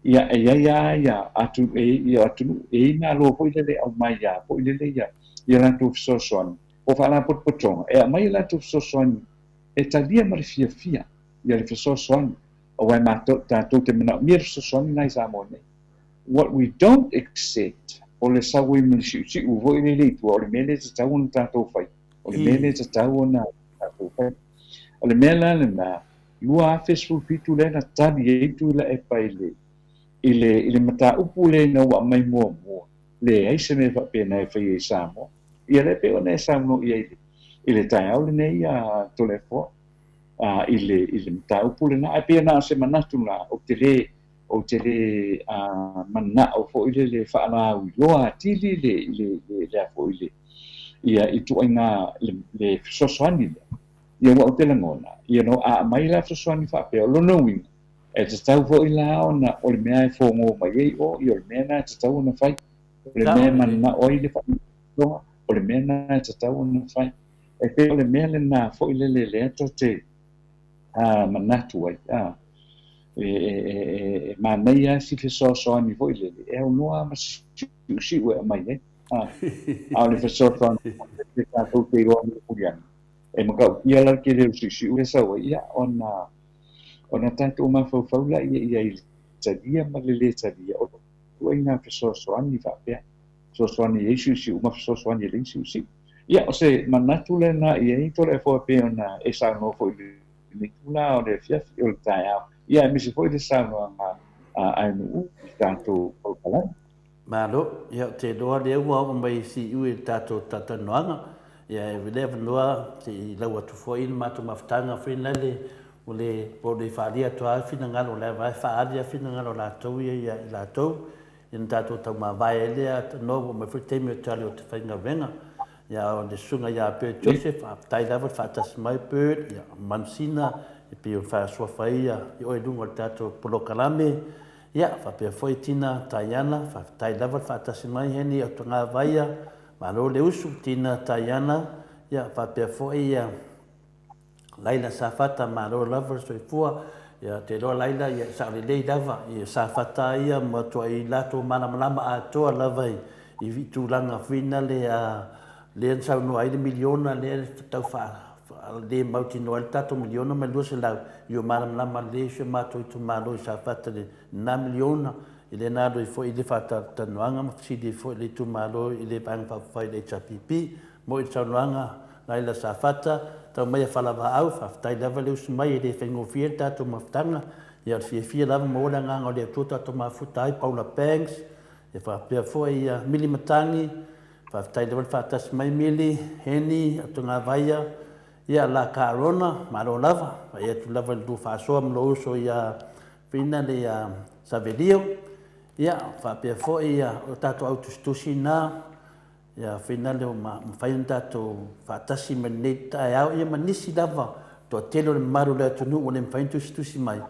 ia e i ai lava ia atu, e i ai atunuu, e i ai Malo foi lele e aumai lava foi lele ia, ia latou fesoasoani, po o faalapotopotoga, e aumai ia latou fesoasoani e talia ma le fiafia ia le fesoasoani, aua e matou, tatou te manaomia le fesoasoani lena i Samoa nei. What we don't accept, o le sau ai ma le siusiu foi lele i tua, o le mea lea e tatau ona tatou fai, o le mea lea e tatau ona tatou fai. O le mea la lena, 2017 lea na tali ai Tuilaepa i le, i le, i le mataupu lea ina ua aumai muamua, leai se mea faapena e faia i Samoa. Ia lea pei ona e saunoa i ai i le taeao lenei a Toleafoa, a, i le, i le mataupu lena. Ae pei na o se manatu lena, ou te le, ou te le a, manao foi lele faalauiloa atili le, le, le, le a foi le, ia ituaiga le, le fesoasoani lea. Ia aua ou te lagona, you know, a aumai la fesoasoani faapea, o lona uiga, E tatau foi la ona o le mea e fogo mai ai o ia o le mea lena e tatau ona fai. O le mea e mananao ai le faamasinoga, o le mea lena e tatau ona fai. E pei o le mea lena foi lele lea ta te manatu ai, e manaia lava si fesoasoani foi lele e aunoa ma se siusiu e aumai ai. A o le fesoasoani foi lele tatou te iloa mulimuli ane, e matautia la le tele o le siusiu lea e sau ai, ia ona ona tatou mafaufau laia i ai i le talia ma le lē talia o ituaiga fesoasoani faapea, fesoasoani e i ai siusiu ma fesoasoani e leai ni siusiu. Ia, o se manatu lena i ai Toleafoa e pei ona e saunoa foi i lenei itula o le afiafi o le taeao, ia aemaise foi le saunoaga a Ainuu i le tatou polokalame. Malo, ia ou te iloa lea ua oo mai i siu i le tatou talatalanoaga. Ia e le avanoa se i lau atu foi le matou mafutaga foi lale ua le ua le faaalia atu lava finagalo o la e faaali lava finagalo o latou ia ia i latou. Ia na tatou taumavae ai lea tanoa ua oo mai foi le taimi o te alu ou te faigaluega. Ia o le susuga ia Bert Joseph, faafetai lava le faatasi mai Bert, ia Manusina e pei ona faasoafa ai ia i oe i luga o le tatou polokalame. Ia, faapea foi Tina Taiana, faafetai lava le faatasi mai Heni Autagavaia, malo le usu Tina Taiana, ia faapea foi ia Laila Safata, malo lava le soifua. Ia, ou te iloa Laila, ia e sao lelei lava, ia Safata ia ma matuai latou malamalama atoa lava i, i tulaga foi nale a lea na saunoa ai le miliona lea e tau faa le mautinoa ai le tatou miliona ma le 200, i o malamalama lelei si o matou itumalo i Safata i lena miliona, i lena alu ai foi le faatalatalanoaga ma fesili ai foi le itumalo i le Vaega Faaupufai i le HRPP. Moi le saunoaga Laila Safata, tau mai a Falavaau, faafetai lava le usu mai, e le faigofie le tatou mafutaga, ia o le fiafia lava maua le agaga o le Atua tatou mafuta ai, Paula Banks, ia faapea foi ia Mili Matagi, Faafetai lava le faatasi mai Mili, Heni, Atogavaia, ia la Carona, malo lava. Vaai atu lava i le lua faasoa ma lou uso ia Fina le ia Savelio. Ia faapea foi ia o tatou au tusitusi na, ia Fina le ua mafai ona tatou faatasi mai lenei taeao, ia ma nisi lava toatele o le mamalu o le atunuu ua le mafai ona tusitusi mai.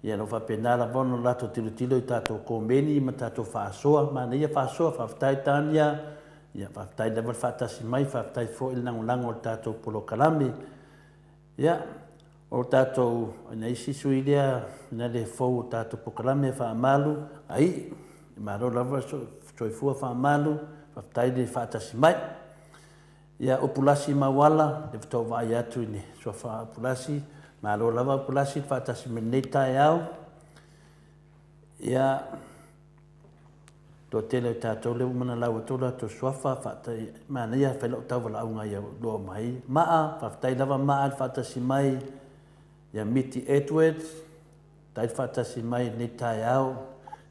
Ia o lo o faapena lava ona latou tilotilo i tatou komeni ma tatou faasoa. Manaia faasoa, faafetai Tania, ia faafetai lava le faatasi mai, faafetai foi le lagolago i le tatou polokalame. Ia, o tatou, na isi sui lea, na le fou o tatou polokalame faamalu, ai, malo lava soifua faamalu, faafetai le faatasi mai. Ia Upulasi Mauala, lea faatoa ou vaai atu i le suafa Upulasi. Malo lava Upulasi le faatasi mai lenei taeao. Ia, toatele o tatou lea ua manalau atu latou suafa, faafetai, manaia fai lau tauvalaauga ia loa mai. Maa, faafetai lava Maa le faatasi mai. Ia Miti Edwards, Faafetai le faatasi mai i lenei taeao.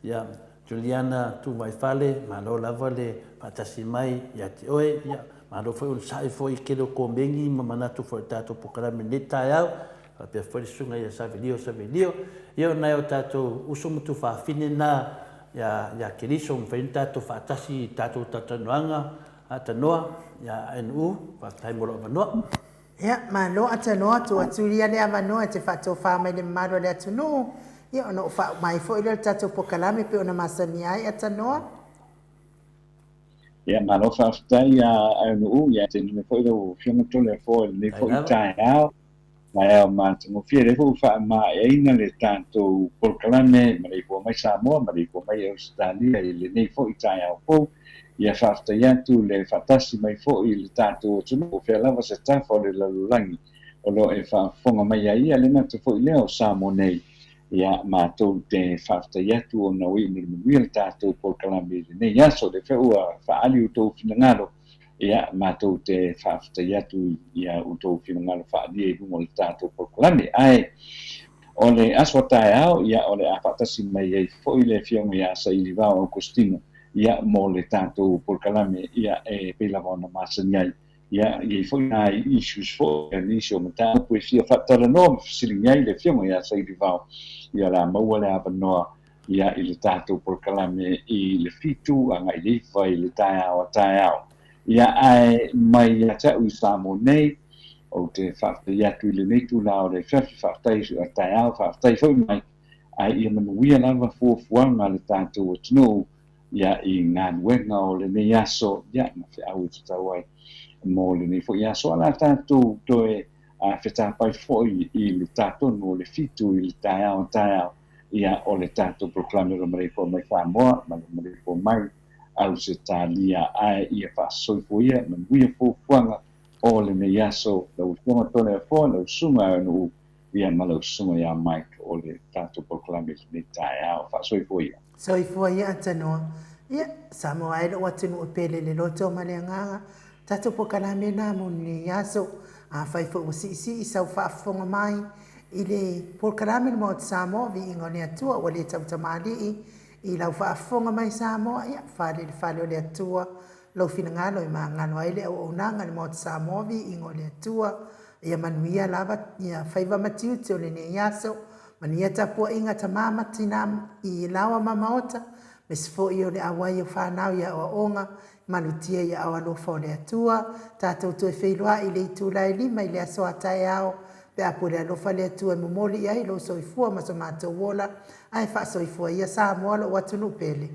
Ia, Juliana Tuvaifale, malo lava le faatasi mai ia te oe. Ia, malo foi onosai foi i tele o komeni ma manatu foi i le tatou polokalame i lenei taeao. Faapea foi le susuga ia Savelio Savelio. Ia, o nai o tatou uso ma tuafafine na ia, ia Keriso, mafai ona tatou faatasi i tatou talatalanoaga a Tanoa, ia NU, faafetai mo lou avanoa. Ia, malo Atanoa, tuu atu ia le avanoa e te faatofa mai le mamalu o le atunuu, ia ona ou faauma ai foi lea o le tatou polokalame e pei ona masani ai Atanoa. Ia, malo faafetai ia Aenu'u, ia tainane foi lau Afioga Toleafoa i lenei foi taeao, taeao matagofie. Lea foi ua faamaeaina le tatou polokalame Maleifua Mai Samoa, Maleifua Mai Ausetalia i lenei foi taeao fou. Ia faafetai atu le faatasi mai foi i le tatou atunuu, o fea lava se tafa o le lalolagi o lo o e faafofoga mai ai. Ia le gata foi lea o Samoa nei, ia matou te faafetai atu ona ua iu ma le manuia le tatou polokalame i lenei aso. O lea foi ua faaali outou finagalo, ia matou te faafetai atu i a outou finagalo faaalia i luga o le tatou polokalame. Ae o le aso a taeao, ia o le a faatasi mai ai foi le Afioga ia Sailivao Augustino ia mo le tatou polokalame ia e pei lava ona masani ai. Ia e i ai foi nai issues foi nisi o mataupu e fia faatalanoa ma fesiligia ai le Afioga ia Sailivao, ia o le a maua le avanoa ia i le tatou polokalame i le 7 agai i le 9 i le taeao a taeao. Ia ae mai ia te au i Samoa nei, ou te faafetai atu i lenei itula o le afiafi, faafetai a taeao, faafetai foi mai. Ae ia manuia lava fuafuaga a le tatou atunuu ia i galuega o lenei aso ia ma feau e tatau ai mo lenei foi aso. A o le a tatou toe fetapai foi i le ta tonu o le 7 i le taeao taeao ia o le tatou polokalame o le maleifua mai Samoa ma le maleifua mai Ausetalia. Ae ia faasoifua ia, manuia fuafuaga o lenei aso. Lau Afioga Toleafoa, lau Susuga Aganuu ia ma lau Susuga ia Mike o le tatou polokalame i lenei taeao. Faasoifua ia. Soifua ia Atanoa. Ia, Samoa e lou atunuu e pele le loto ma le agaga. Tatou polokalame na mo lenei aso. Afai foi ua siisii sau faafofoga mai i le polokalame le Maota Samoa, viiga o le Atua ua le tautamalii i lau faafofoga mai Samoa, ia, fale i le fale o le Atua lou finagalo e magalo ai le auaunaga i le Maota Samoa, viiga o le Atua. Ia manuia lava ia faiva ma tiute o lenei aso, manuia tapuaiga tama ma tina i laoa ma maota, aemaise foi o le auai o fanau i aoaoga, malutia i aao alofa o le Atua. Tatou toe feiloai i le itula e 5 i le aso a taeao, pe a pule alofa le Atua e momoli i ai lou soifua ma so matou ola, ae faasoifua ia Samoa lou atunuu pele.